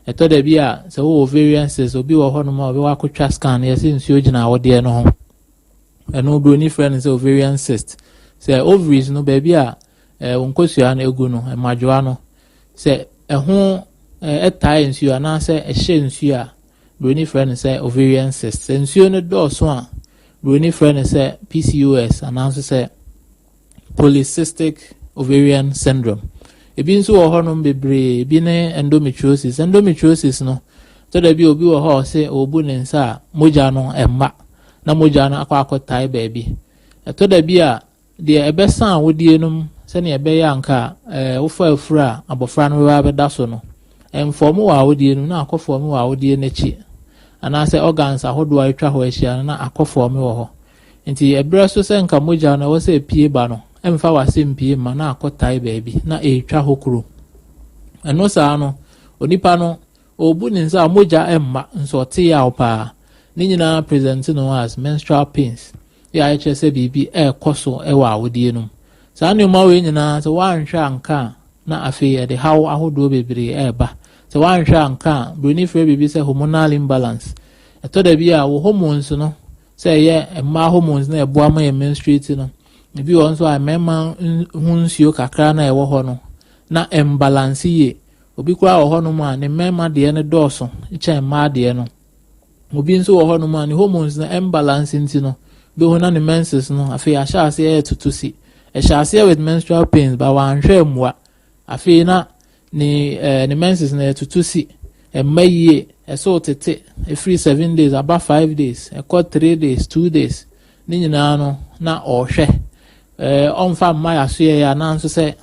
Ɛtɔ da bi a sɛ wowɔ ovarian cyst obi wɔ hɔnom a ɔbɛwɔ akotwa scan yɛsɛ nsuo gyina awodeɛ no ho ɛno buroni frɛ no sɛ ovarian cyst. Sɛ ovaries no baabi a wo nkosua no egu no mmadwoa no sɛ ɛho ɛtae nsuo anaasɛ ɛhyɛ nsuo a buroni frɛ no sɛ ovarian cyst. Sɛ nsuo no dɔɔso a buroni frɛ no sɛ PCOS anaasɛ sɛ polycystic ovarian syndrome. Ebi nso wɔ hɔnom bebree ebi ne endometriosis. Endometriosis no tɔda bi obi wɔ hɔ a ɔsɛ ɔbu ne nsa a mogya no ɛmma na mogya no akɔ akɔtae baabi. Ɛtɔ da bi a deɛ ɛbɛsa awodie no mu sɛnea ɛbɛyɛ anka wofa afuru a abɔfra no bɛba abɛda so no ɛnfɔm wɔ awodie no mu na akɔ fɔm wɔ awodie n'akyi anaasɛ organs ahodoɔ a atwa hɔ ahyia no na akɔ fɔm wɔ hɔ. Nti ɛberɛ so sɛ nka mogya no ɛwɔ sɛ epie ba no ɛmfa w'ase mpie ma na akɔtae baabi na ɛretwa hɔ kuro. Ɛno saa no onipa no ɔrebu ne nsa a mogya ɛmma nso ɔte yaw paa. Ne nyinaa present no as menstrual pains yɛ a ɛkyerɛ sɛ biribi ɛrekɔ so ɛwɔ awodie no mu. Saa nneɛma wei nyinaa sɛ woanhwɛ anka a na afei yɛde haw ahodoɔ bebree ɛreba. Sɛ woanhwɛ anka a buroni frɛ biribi sɛ hormonal imbalance. Ɛtɔ da bi a wo hormones no sɛ ɛyɛ mmaa hormones na ɛboa ma yɛ menstruate no ebi wɔ nso a mmarima ho nsuo kakra na ɛwɔ hɔ no na imbalance yie. Obi koraa wɔ hɔnom a ne mmarima deɛ no dɔɔso kyɛn mmaa deɛ no. Obi nso wɔ hɔnom a ne hormones no imbalance nti no bɛhu na ne menses no afei ahyɛ aseɛ yɛ tutu si. Ɛhyɛ aseɛ with menstrual pains ba wanhwɛ mmua afei na ne menses no yɛ si ɛmma yie ɛso tete efiri 7 days aba 5 days ɛkɔ 3 days 2 days ne nyinaa no na ɔrehwɛ ɔmfa mma yasoɛ yɛ anaa nso sɛ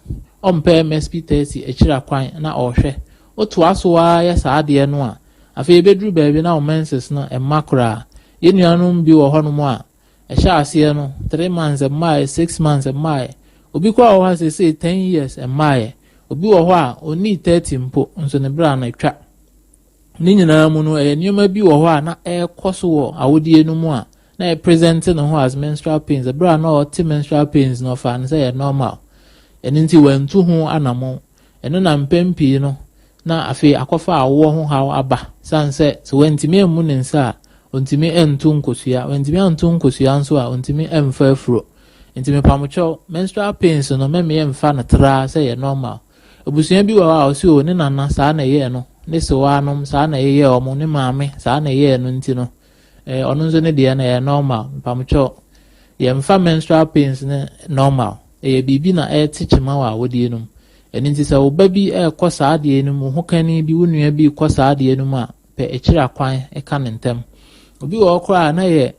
ɔmpɛ MSP 30 akyiri akwan na ɔrehwɛ otoa so ara yɛ saa adeɛ no a afei ebeduru baabi na menses no ɛmma koraa. Yɛn nuanom bi wɔ hɔnom a ɛhyɛ aseɛ no 3 months mmaeɛ, 6 months mmaeɛ. Obi koraa wɔ hɔ a seesei 10 years mmaeɛ. Obi wɔ hɔ a onni 30 mpo nso ne bra no atwa. Ne nyinaa mu no ɛyɛ nneɛma bi wɔ hɔ a na ɛrekɔ so wɔ awodie no mu a na ɛpresent ne ho as menstrual pains. Ɛberɛ a na ɔte menstrual pains no ɔfa no sɛ ɛyɛ normal ɛno nti wantu ho anammɔn. Ɛno na mpɛn pii no na afei akɔfa awoɔ ho haw aba san sɛ sɛ wantumi ammu ne nsa a ontumi nto nkosua wantumi anto nkosua nso a ontumi mfa afuro. Nti mepamokyɛw menstrual pains no mɛmeyɛ mfa no traa sɛ yɛ normal. Abusua bi wɔ hɔ a ɔsi o ne nana saa na ɛyɛɛ no ne sewaanom saa na ɛyɛɛ ɔmo ne maame saa na ɛyɛɛ no nti no ɔno nso ne deɛ no ɛyɛ normal. Mepamokyɛw yɛmfa menstrual pains ne normal. Ɛyɛ biribi na ɛrete kyema wɔ awodie no mu. Ɛno nti sɛ wo ba bi ɛrekɔ saa adeɛ no mu ho kani bi wo nua bi rekɔ saa adeɛ no mu a pɛ akyiri akwan ka no ntɛm. Obi wɔ hɔ koraa a na yɛ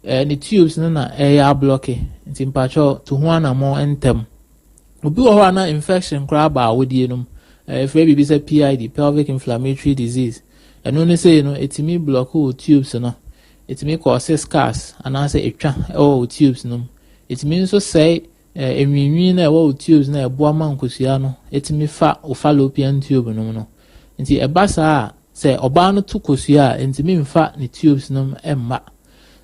eh, ne tubes no na ɛyɛ ablɔke, nti mpakyɛw tu ho anammɔn ntɛm. Obi wɔ hɔ a na infection koraa aba awodie no mu. Eh, yɛfrɛ biribi sɛ PID, pelvic inflammatory disease. Ɛno ne sei no, ɛtumi blɔke wo tubes no. Ɛtumi kɔɔse scars anaasɛ ɛtwa wɔ wo tubes no mu. Ɛtumi nso sɛe eh, nwiinwii no a ɛwɔ wo tubes no a ɛboa ma nkosua no ɛtumi fa wo fallopian tube no mu no. Nti ɛba saa a, sɛ ɔbaa no to kosua a, ɛntumi mfa ne tubes no mu mma.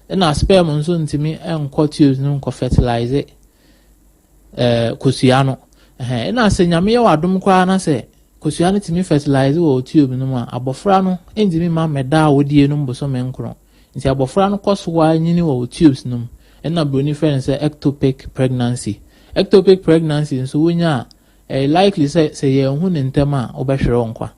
Ɛna sperm nso ntumi nkɔ tubes no mu nkɔ fertilize eh, kosua no. Ɛhɛn, ɛna sɛ Nyame yɛ w'adom koraa na sɛ kosua no tumi fertilize wɔ tube no mu a, abɔfra no ntumi mma mmɛda awodie no mu bosome nkron. Nti abɔfra no kɔ so ara nyini wɔ wo tubes no mu. Ɛna buroni frɛ no sɛ ectopic pregnancy. Ectopic pregnancy nso wonya a, ɛyɛ likely sɛ sɛ yɛanhu no ntɛm a wobɛhwere wo nkwa.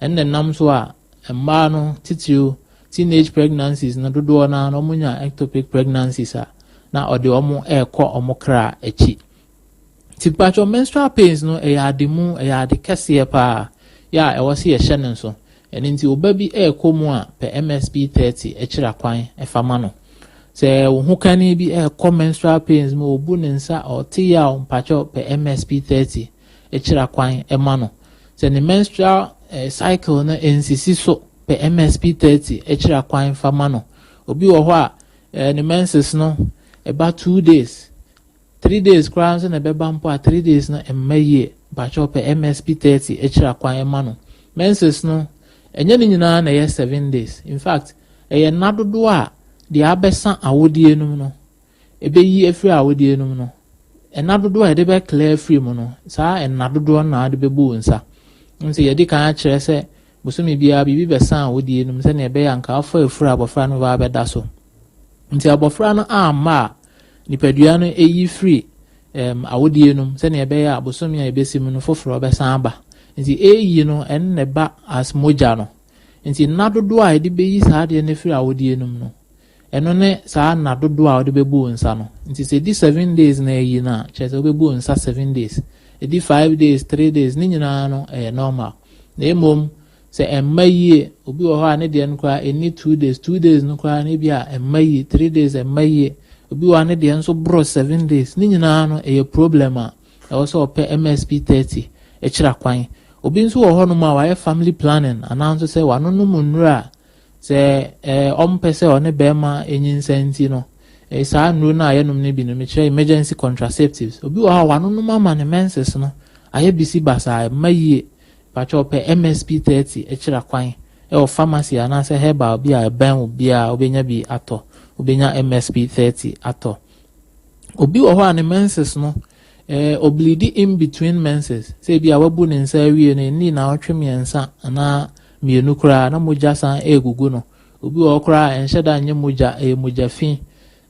Ɛnna ɛnam so a mmaa no titiriw teenage pregnancies no dodoɔ no ara no wɔnya ectopic pregnancies a na ɔde wɔn rekɔ wɔn kra akyi. Nti mpakyɛw menstrual pains no ɛyɛ ade mu ɛyɛ ade kɛseɛ paa yɛ a ɛwɔ sɛ yɛhyɛ no nso. Ɛno nti wo ba bi rekɔ mu a pɛ MSP 30 kyerɛ kwan fa ma no. Sɛ wo ho kani bi rekɔ menstrual pains mu ɔbu ne nsa ɔte yaw mpakyɛw pɛ MSP 30 kyerɛ kwan ma no. Sɛ ne menstrual eh, cycle no nsisi so pɛ MSP 30 kyerɛ kwan fa ma no. Obi wɔ hɔ a eh, ne menses no ɛba 2 days, 3 days koraa nso na ɛbɛba mpo a 3 days no ɛmma yie, mpakyɛw pɛ MSP 30 akyiri akwan ɛma no. Menses no ɛnyɛ ne nyinaa na ɛyɛ 7 days. In fact, ɛyɛ nna dodoɔ a deɛ abɛsa awodie no mu no ɛbɛyi afiri awodie no mu no, ɛna dodoɔ a yɛde bɛ clear afiri mu no, saa ɛna dodoɔ no na wɔde bɛbu wo nsa. Nti yɛde kan akyerɛ sɛ bosome biara biribi bɛsa awodie no mu sɛnea ɛbɛyɛ anka afa afiri abɔfra no ba abɛda so. Nti abɔfra no amma a, nipadua no ɛyi firi awodie no mu sɛnea ɛbɛyɛ a bosome a ɛbɛsi mu no foforɔ bɛsan aba. Nti ɛyi no ɛno na ɛba as mogya no. Nti nna dodoɔ a yɛde bɛyi saa adeɛ no firi awodie no mu no, ɛno ne saa nna dodoɔ a wɔde bɛbu wo nsa no. Nti sɛ ɛdi 7 days na ɛyi no a, kyerɛ sɛ wobɛbu wo nsa 7 days. Ɛdi 5 days, 3 days, ne nyinaa no ɛyɛ normal. Na mmom sɛ ɛmma yie, obi wɔ hɔ a ne deɛ no koraa ɛnni 2 days, 2 days no koraa no bi a ɛmma yie, 3 days ɛmma yie. Obi wɔ hɔ a ne deɛ nso boro 7 days, ne nyinaa no ɛyɛ problem a ɛwɔ sɛ ɔpɛ MSP 30 akyira kwan. Obi nso wɔ hɔnom a wayɛ family planning anaa nso sɛ wanonom nnuro a sɛ ɛɛ ɔmpɛ sɛ ɔne bɛrima nyinsɛn nti no, ɛɛ saa nnuro no a yɛnom no bi no, mekyerɛ emergency contraceptives. Obi wɔ hɔ a wanonom ama ne menses no ayɛ bisi basaa, ɛmma yie. Pakyɛ ɔpɛ MSP 30 akyira kwan ɛwɔ pharmacy anaasɛ herbal bi a ɛbɛn wo biara, wobɛnya bi atɔ, wobɛnya MSP 30 atɔ. Obi wɔ hɔ a ne menses no ɔbleedi in between menses, sɛ ebi a wabu ne nsa awie no, ɛnni naawɔtwe 3 anaa 2 koraa na mogya san ɛregugu no. Obi wɔ hɔ koraa a ɛnhyɛ da nyɛ mogya, ɛyɛ mogya fi.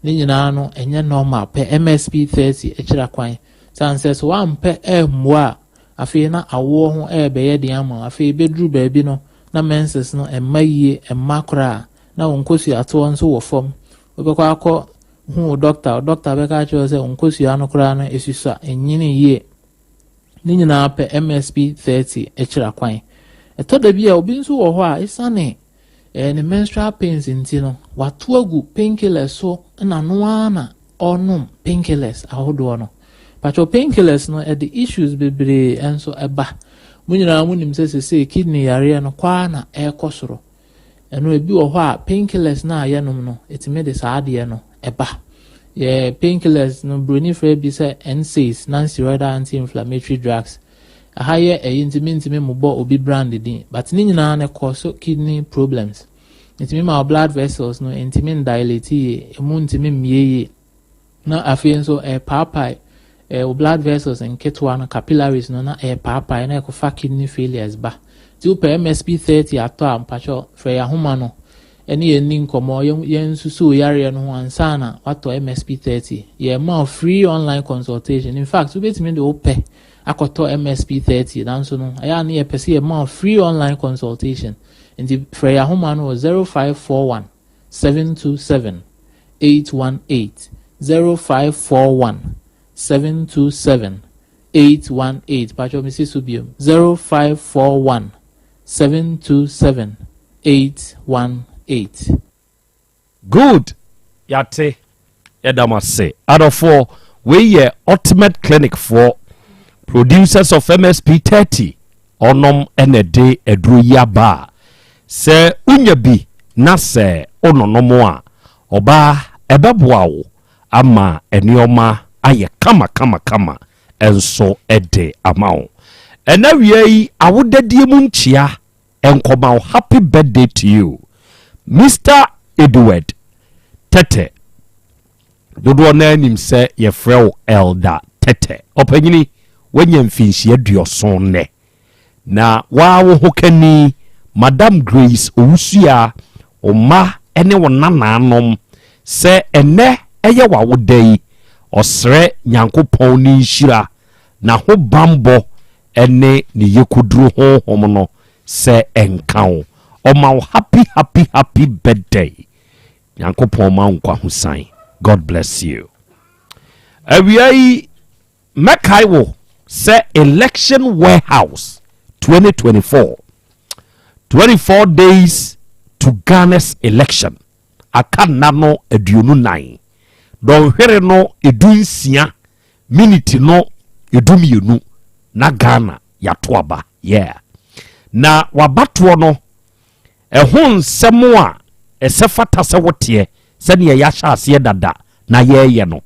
Ne nyinaa no ɛnyɛ normal, pɛ MSP 30 akyira kwan. San sɛ so wampɛ ɛmmoa a, afei na awoɔ ho ɛrebɛyɛ den ama wo. Afei bɛduru baabi no na menses no ɛmma yie, ɛmma koraa, na wo nkosua-toɔ nso wɔ fam. Wobɛkɔ akɔ hu wo doctor, wo doctor bɛka akyerɛ wo sɛ wo nkosua no koraa no ɛsusua, ɛnyini yie. Ne nyinaa pɛ MSP 30 akyira kwan. Ɛtɔ da bi a obi nso wɔ hɔ a ɛsiane ne menstrual pains nti no, wato agu painkillers so na no ara na ɔrenom painkillers ahodoɔ no. Patro, painkillers no ɛde issues bebree nso ɛba. Mo nyinaa mo nim sɛ sesei kidney yareɛ no kwaa na ɛrekɔ soro. Ɛno ebi wɔ hɔ a painkillers no a yɛnom no ɛtumi de saa adeɛ no ɛba. Yɛ painkillers no, broni frɛ bi sɛ NSAIDs, non-steroidal anti-inflammatory drugs. Aha yɛ ɛyi ntumi ntumi mmobɔ obi brand din, but ne nyinaa no kɔ so kidney problems. Ntumi ma blood vessels no ntumi ndilate yie, emu ntumi mmie yie, na afei nso ɛpaapae wo blood vessels nketewa no, capillaries no, na ɛpaapae na ɛkɔfa kidney failures ba. Nti wopɛ MSP 30 atɔ a, mpakyɛw frɛ yɛn ahoma no ɛne yɛn ni nkɔmmɔ, yɛn nsusu yareɛ no ho ansa na watɔ MSP 30. Yɛn ma free online consultation. In fact, wobɛtumi de wopɛ akɔtɔ MSP 30, nanso no ɛyɛ a ne yɛpɛ sɛ yɛ ma free online consultation. Nti frɛ yɛn ahoma no wɔ 0541 727 818, 0541 727 818. Patro, mesi so biom, 0541 727. 818. Good yɛate yɛda mo ase adɔfoɔ wei yɛ ultimate clinic foɔ producers of MSP 30 ɔnom ɛna ɛde aduro yi aba a sɛ wonya bi na sɛ wononom a ɔbaa ɛbɛboa wo ama nneɛma ayɛ kama kama kama nso de ama wo ɛna wia yi awodadie mu nkyia nkɔma wo. Happy birthday to you, Mr Edward Tɛtɛ. Dodoɔ no anim sɛ yɛfrɛ wo Elder Tɛtɛ. Ɔpanyini, woanya mfinhyia 70 nnɛ na waa wo ho kani Madam Grace Owusua, wo mma ne wo nanaanom sɛ ɛnɛ ɛyɛ w'awoda yi, ɔsrɛ Nyankopɔn ne nhyira na ho bambɔ ne ne yɛkoduro honhom no sɛ ɛnka wo. Ɔma wo happy happy happy birthday. Nyankopɔn ma wo nkwa ho san. God bless you. Awia yi mɛkae wo sɛ Election Warehouse 2024, 24 days to Ghana's election. Aka nna no 24, dɔnhwere no 16, miniti no 12 na Ghana yɛato aba. Yeah, na wabatoɔ no ɛho nsɛm a ɛsɛ fata sɛ woteɛ sɛdeɛ yɛahyɛ aseɛ dada na yɛreyɛ no.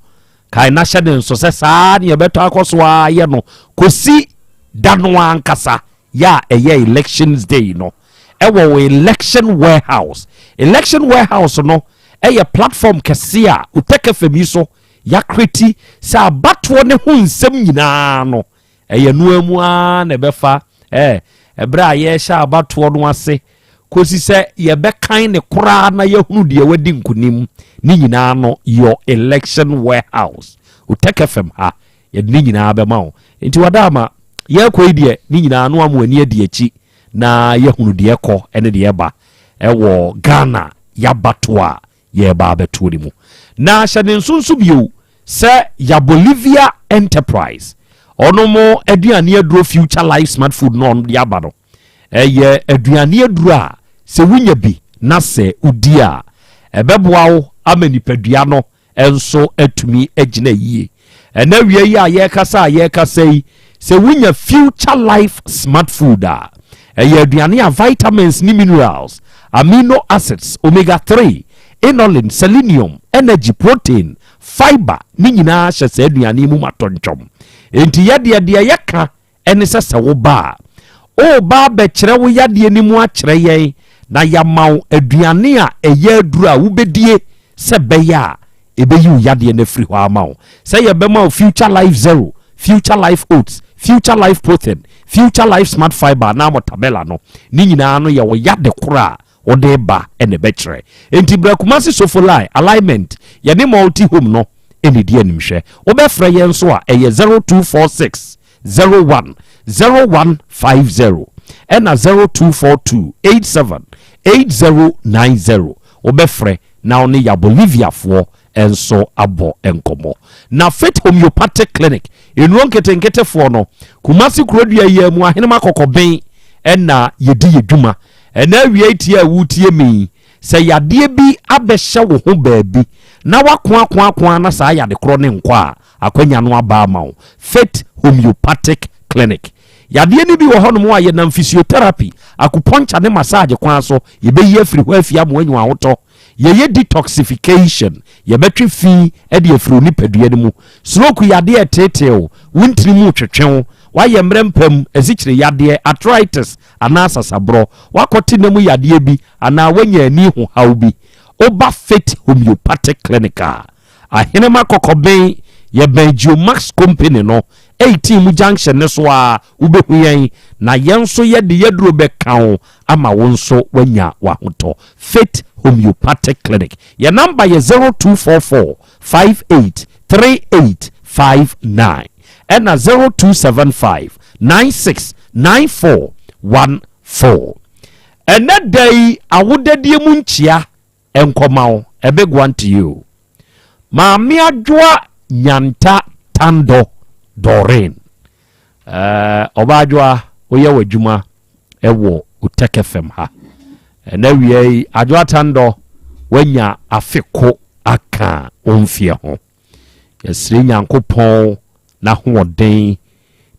Kae na hyɛ ne nso sɛ saa ne yɛbɛtɔ akɔ so a yɛ no kɔsi da no ankasa yɛ a ɛyɛ elections day no ɛwɔ wɔ Election Warehouse. Election Warehouse no ɛyɛ platform kɛse a Otec FM yi so yɛakreti sɛ abatoɔ ne ho nsɛm nyinaa no ɛyɛ noa mu ara na ɛbɛfa ɛberɛ a yɛrehyɛ abatoɔ no ase kɔsi sɛ yɛbɛkan ne koraa na yɛhunu deɛ wadi nkonim ne nyinaa no. Your Election Warehouse, Otec FM ha, yɛde ne nyinaa bɛma wo. Nti wada ama yɛrekɔ yi deɛ ne nyinaa no ama ani adi akyi na yɛhunu deɛ kɔ ne deɛ ba ɛwɔ Ghana yɛabatoɔ a yɛreba abɛtoɔ ne mu. Na hyɛ ne nso nso bio sɛ Yabolivia Enterprise ɔno mo aduane aduro Future Life Smart Food no ɔno de aba no ɛyɛ aduane aduro a sɛ wonya bi na sɛ wodi a ɛbɛboa wo ama nipadua no nso atumi agyina yie. Ɛna wie yi a yɛrekasa yi, sɛ wonya Future Life Smart Food a, ɛyɛ aduane a vitamins ne minerals, amino acids, omega 3, inulin, selenium, energy, protein, fiber ne nyinaa hyɛ saa aduane mu matɔntwɔm. Enti yɛdeɛ deɛ yɛka ɛne sɛ woba a woba abɛkyerɛ wo yadeɛ no mu akyerɛ yɛn na yɛama wo aduane a ɛyɛ aduru a wobɛdie sɛ bɛyɛ a ɛbɛyi wo yadeɛ no afiri hɔ ama wo. Sɛ yɛbɛma wo Future Life Zero, Future Life Oats, Future Life Protein, Future Life Smart Fiber anaa mɔtabella no ne nyinaa no yɛ wo yade koro a wode ba ɛna ɛbɛkyerɛ. Enti brɛ Kumase Sofolai alignment, yɛne Multi Home no ɛne di animhwɛ. Wobɛfrɛ yɛn nso a ɛyɛ 0246 01 0150 ɛna 0242 87 8090. Wobɛfrɛ na wo ne Yaboliviafoɔ nso abɔ nkɔmmɔ. Na Fit Homeopathic Clinic nnuro nketenketefoɔ no, Kumase kurodua yi mu Ahenema Kɔkɔben ɛna yɛdi yɛ dwuma. Ɛna awie tie a wotie mi sɛ yadeɛ bi abɛhyɛ wo ho baabi na wakoakoakoa na saa yade korɔ ne nkɔ a akwanya no aba ama wo. Fit Homeopathic Clinic, yadeɛ no bi wɔ hɔnom a yɛnam physiotherapy, acupuncture ne massage kwan so yɛbɛyi afiri hɔ afi ama anyu ahotɔ. Yɛyɛ detoxification, yɛbɛtwe fi de afiri wo nipadua no mu. Stroke yadeɛ ɛteeteew wo ntiri mu, twetwew wayɛ mmerɛ mpam, asikyire yadeɛ, arthritis anaa sasaborɔ, wakɔte nam yadeɛ bi anaa wanya ani ho haw bi, woba Fit Homeopathic Clinic a Ahenema Kɔkɔben, yɛbɛn Geomax Company no 18 mu junction ne so a wobɛhu yɛn na yɛn nso yɛde yɛduro bɛka wo ama wo nso wanya wahotɔ. Fit Homeopathic Clinic, yɛ number yɛ 0244 58 3859 ɛna 0275 96 94 14. Ɛnɛ da yi awodadie mu nkyia nkɔma wo. A big one to you, Maame Adwoa Nyanta Tando Doreen. Ɔbaa Adwoa, woyɛ w'adwuma ɛwɔ Otec FM ha. Ɛnɛ awia yi, Adwo Atandɔ, woanya afe ko aka wo mfeɛ ho. Yɛsrɛ Nyankopɔn n'ahoɔden,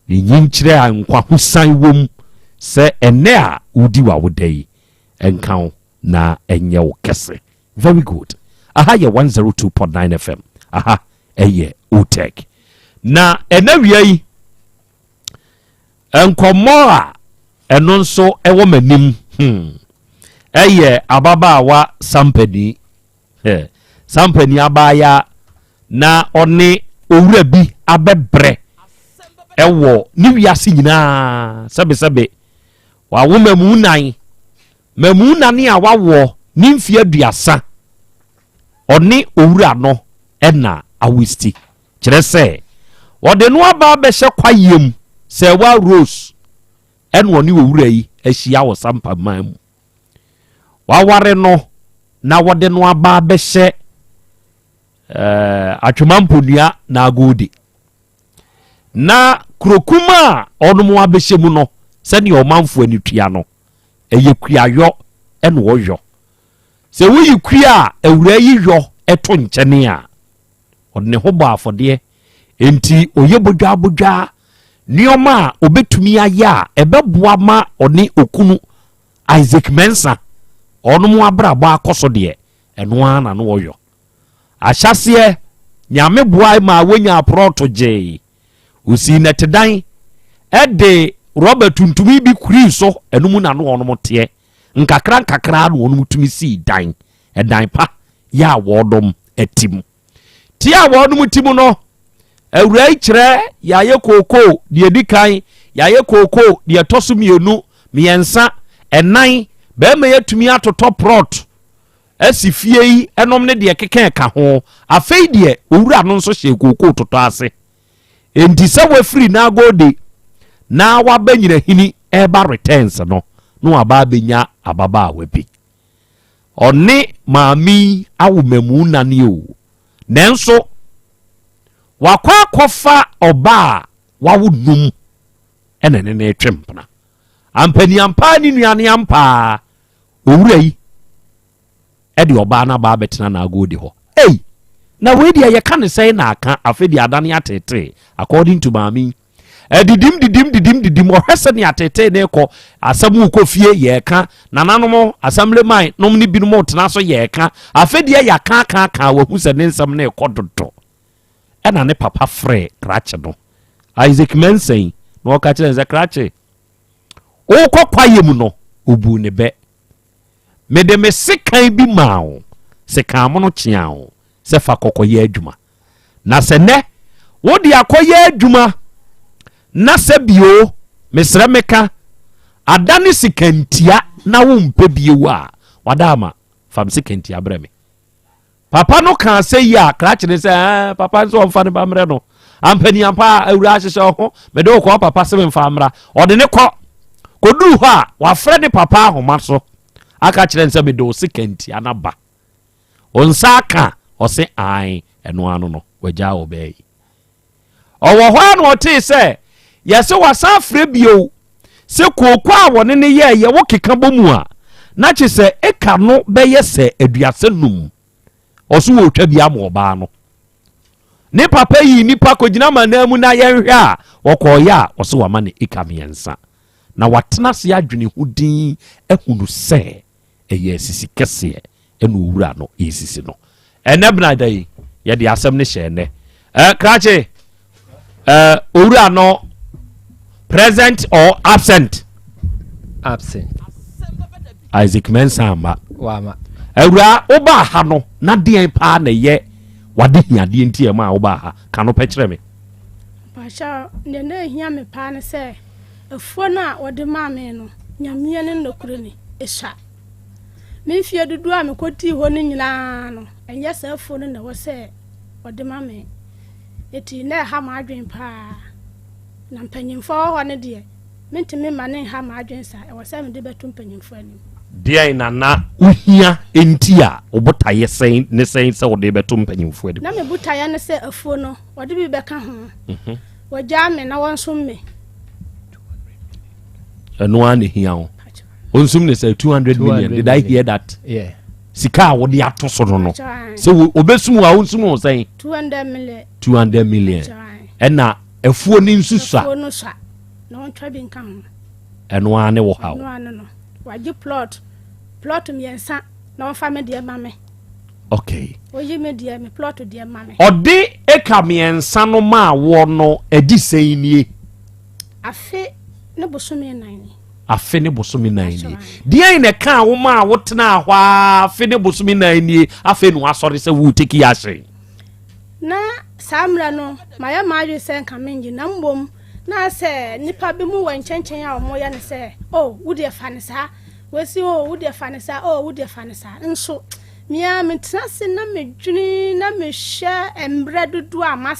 ne nyinkyerɛ a nkwahosan wom sɛ ɛnnɛ a wodi w'awoda yi, ɛnka wo na ɛnyɛ wo kɛse. Very good. Aha yɛ 102.9 FM. Aha ɛyɛ OTEC. Na ɛnɛ wia yi, nkɔmmɔ a ɛno nso ɛwɔ m'anim hmm, ɛyɛ ababaawa sampani. Sampani abaayaa na ɔne owura bi abɛbrɛ ɛwɔ ne wiase nyinaa sɛbesɛbe wawo mamu nan mamu nane a wawoɔ ne mfeɛ aduasa ɔne owura no ɛna awisti kyerɛ sɛ ɔde no aba abɛhyɛ kwaeɛ mu sɛ ɛwa rose ɛna ɔne owura yi ahyia wɔ sampa man mu waware no na wɔde no aba abɛhyɛ eh, atwema mponua na agodi na kurokum a ɔnom abɛhyɛ mu no sɛdeɛ ɔmanfoɔ ani tua no ɛyɛ kuayɔ ɛna ɔyɔ sɛ woyi kua a awura yi yɔ ɛto nkyɛne a ɔde ne ho bɔ afɔdeɛ enti ɔyɛ bodwaabodwaa nneɛma a ɔbɛtumi ayɛ a ɛbɛboa ma ɔne okunu Isaac Mensah ɔnom abrabɔ akɔ so deɛ ɛno ara na no ɔyɔ ahyɛseɛ nyame boae ma wonya aprɔto gyee osii nɛtedan ɛde rɔba tuntumi bi kurii so ɛno mu na no ɔnom teɛ nkakra nkakra na ɔnom tumi sii dan ɛdan pa yɛ a wɔnom ti mu. Ti a wɔnom ti mu no, awura yi kyerɛ yɛayɛ kookoo deɛ ɛdi kan, yɛayɛ kookoo deɛ ɛtɔ so mmienu, mmiɛnsa, ɛnan, bɛrima yi atumi atotɔ prɔt asi fie yi ɛnom ne deɛ keka ɛka ho. Afei deɛ owura no nso hyɛ kookoo totɔ ase. Enti sɛ wafiri n'agode na waba nyinahini ɛreba returns no, na waba abɛnya ababaawa bi. Ɔne maame yi awo mmamu nane o, nanso wakɔ akɔfa ɔba a wawo num ɛna ne ne retwe mpena. Ampaniampaa ne nua ne ampaa owura yi ɛde ɔbaa no aba abɛtena n'agodi hɔ. Ei, na wei deɛ yɛka ne sɛn na aka afei deɛ adane atetee according to maame yi. Ɛdidim didim didim didim ɔhwɛ sɛnea atetee ne kɔ asɛm wokɔ fie yɛka nananom assemblyman nom ne binom tena so yɛka afei deɛ yɛaka aka aka wahu sɛ ne nsɛm ne kɔ dodo ɛna ne papa frɛ krakye no Isaac Mensah na ɔka kyerɛ no sɛ krakye wokɔ kwaeɛ mu no obuu ne bɛ mede me sekan bi maa wo sekan mono kyea wo sɛ fa kɔkɔyɛ adwuma Na sɛ nnɛ wode akɔyɛ adwuma na sɛ bio mesrɛ meka adane sikantia na wompɛ bio a, wada ama fa me sikantia brɛ me. Papa no kaa sɛ yi a krakye ne sɛ ɛɛ papa nso ɔmfa ne ba mmerɛ no. Ampaniampa a awura ahyehyɛ ɔho mede wo kɔ papa sɛ memfa mmra. Ɔde ne kɔ kɔduru hɔ a wafrɛ ne papa ahoma so aka kyerɛ no sɛ mede wo sikantia no aba. Wo nsa aka a? Ɔse ae, ɛno ano no wagyaa ɔbaa yi. Ɔwɔ hɔ a na ɔtee sɛ yɛse wasan afrɛ bio sɛ kooko a wɔne no yɛɛyɛ wo keka bɔ mu a na kye sɛ eka no bɛyɛ sɛ aduasa num. Ɔso wɔretwa bi ama ɔbaa no. Ne papa yii nipa kɔgyina amannan mu na yɛnhwɛ a ɔkɔɔyɛ a ɔse wama no eka mmiɛnsa. Na watena ase adwene ho din ahunu sɛ ɛyɛ asisi kɛseɛ ɛna owura no ɛresisi no ɛnɛ bena da yi yɛde asɛm no hyɛ ɛnɛ ɛ krakye ɛ owura no present or absent absent Isaac Mensah ama wama awura wobaa ha no na deɛn paa na ɛyɛ wade hiadeɛ nti ɛma a wobaa ha ka no pɛ kyerɛ me Mpakyɛw, deɛ na ɛhia me paa ne sɛ Afuo no a wɔde maa me no, Nyame ne nokorɛ ni, ɛsua. Me mfeɛ dodoɔ a mekɔdii hɔ no nyinaa no, ɛnyɛ saa afuo no na ɛwɔ sɛ wɔde ma me. Enti na ɛha m'adwene paa. Na mpanimfoɔ wɔ hɔ no deɛ, mentumi mma no nha m'adwene saa, ɛwɔ sɛ mede bɛto mpanimfoɔ anim. Deɛn na na wohia nti a wo botaeɛ sɛn ne sɛn sɛ wode rebɛto mpanimfoɔ anim? Na me botaeɛ ne sɛ afuo no, wɔde bi bɛka ho. Wɔgyaa me na wɔnsom me. Ɛno ara na ehia wo. Onsum ne sɛ 200 million. Did I hear that? Yeah. Sika a wɔde ato so no, sɛ obɛsum a, wonsum wo sɛn? 200 million. 200 million. Ɛna afuo ne nso sua. Afuo no sua na ɔntwa bi nka ho. Ɛno ara ne wɔ haw. Ɛno ara no, wagye plot 3 na ɔmfa me deɛ ma me. Oyi me deɛ, me plot deɛ ma me. Ɔde eka 3 no maa wɔ no, ɛdi sɛn nie? Afe ne bosome 4 ni. Afe ne bosome 4 nie. Deɛn na ɛka wo ma a wotena hɔ a, afe ne bosome 4 nie, afei na wasɔre sɛ wo take ahyɛn? Na saa mmerɛ no, mayɛ m'adwene sɛ nka mengye, na mmom na sɛ nnipa bi mu wɔ nkyɛnkyɛn a wɔyɛ no sɛ, "Oh, wo deɛ fa ne saa," wɔsi, "Oh, wo deɛ fa ne saa," "Oh, wo deɛ fa ne saa." Nso mea metena ase na medwene na mehwɛ mmerɛ dodoɔ a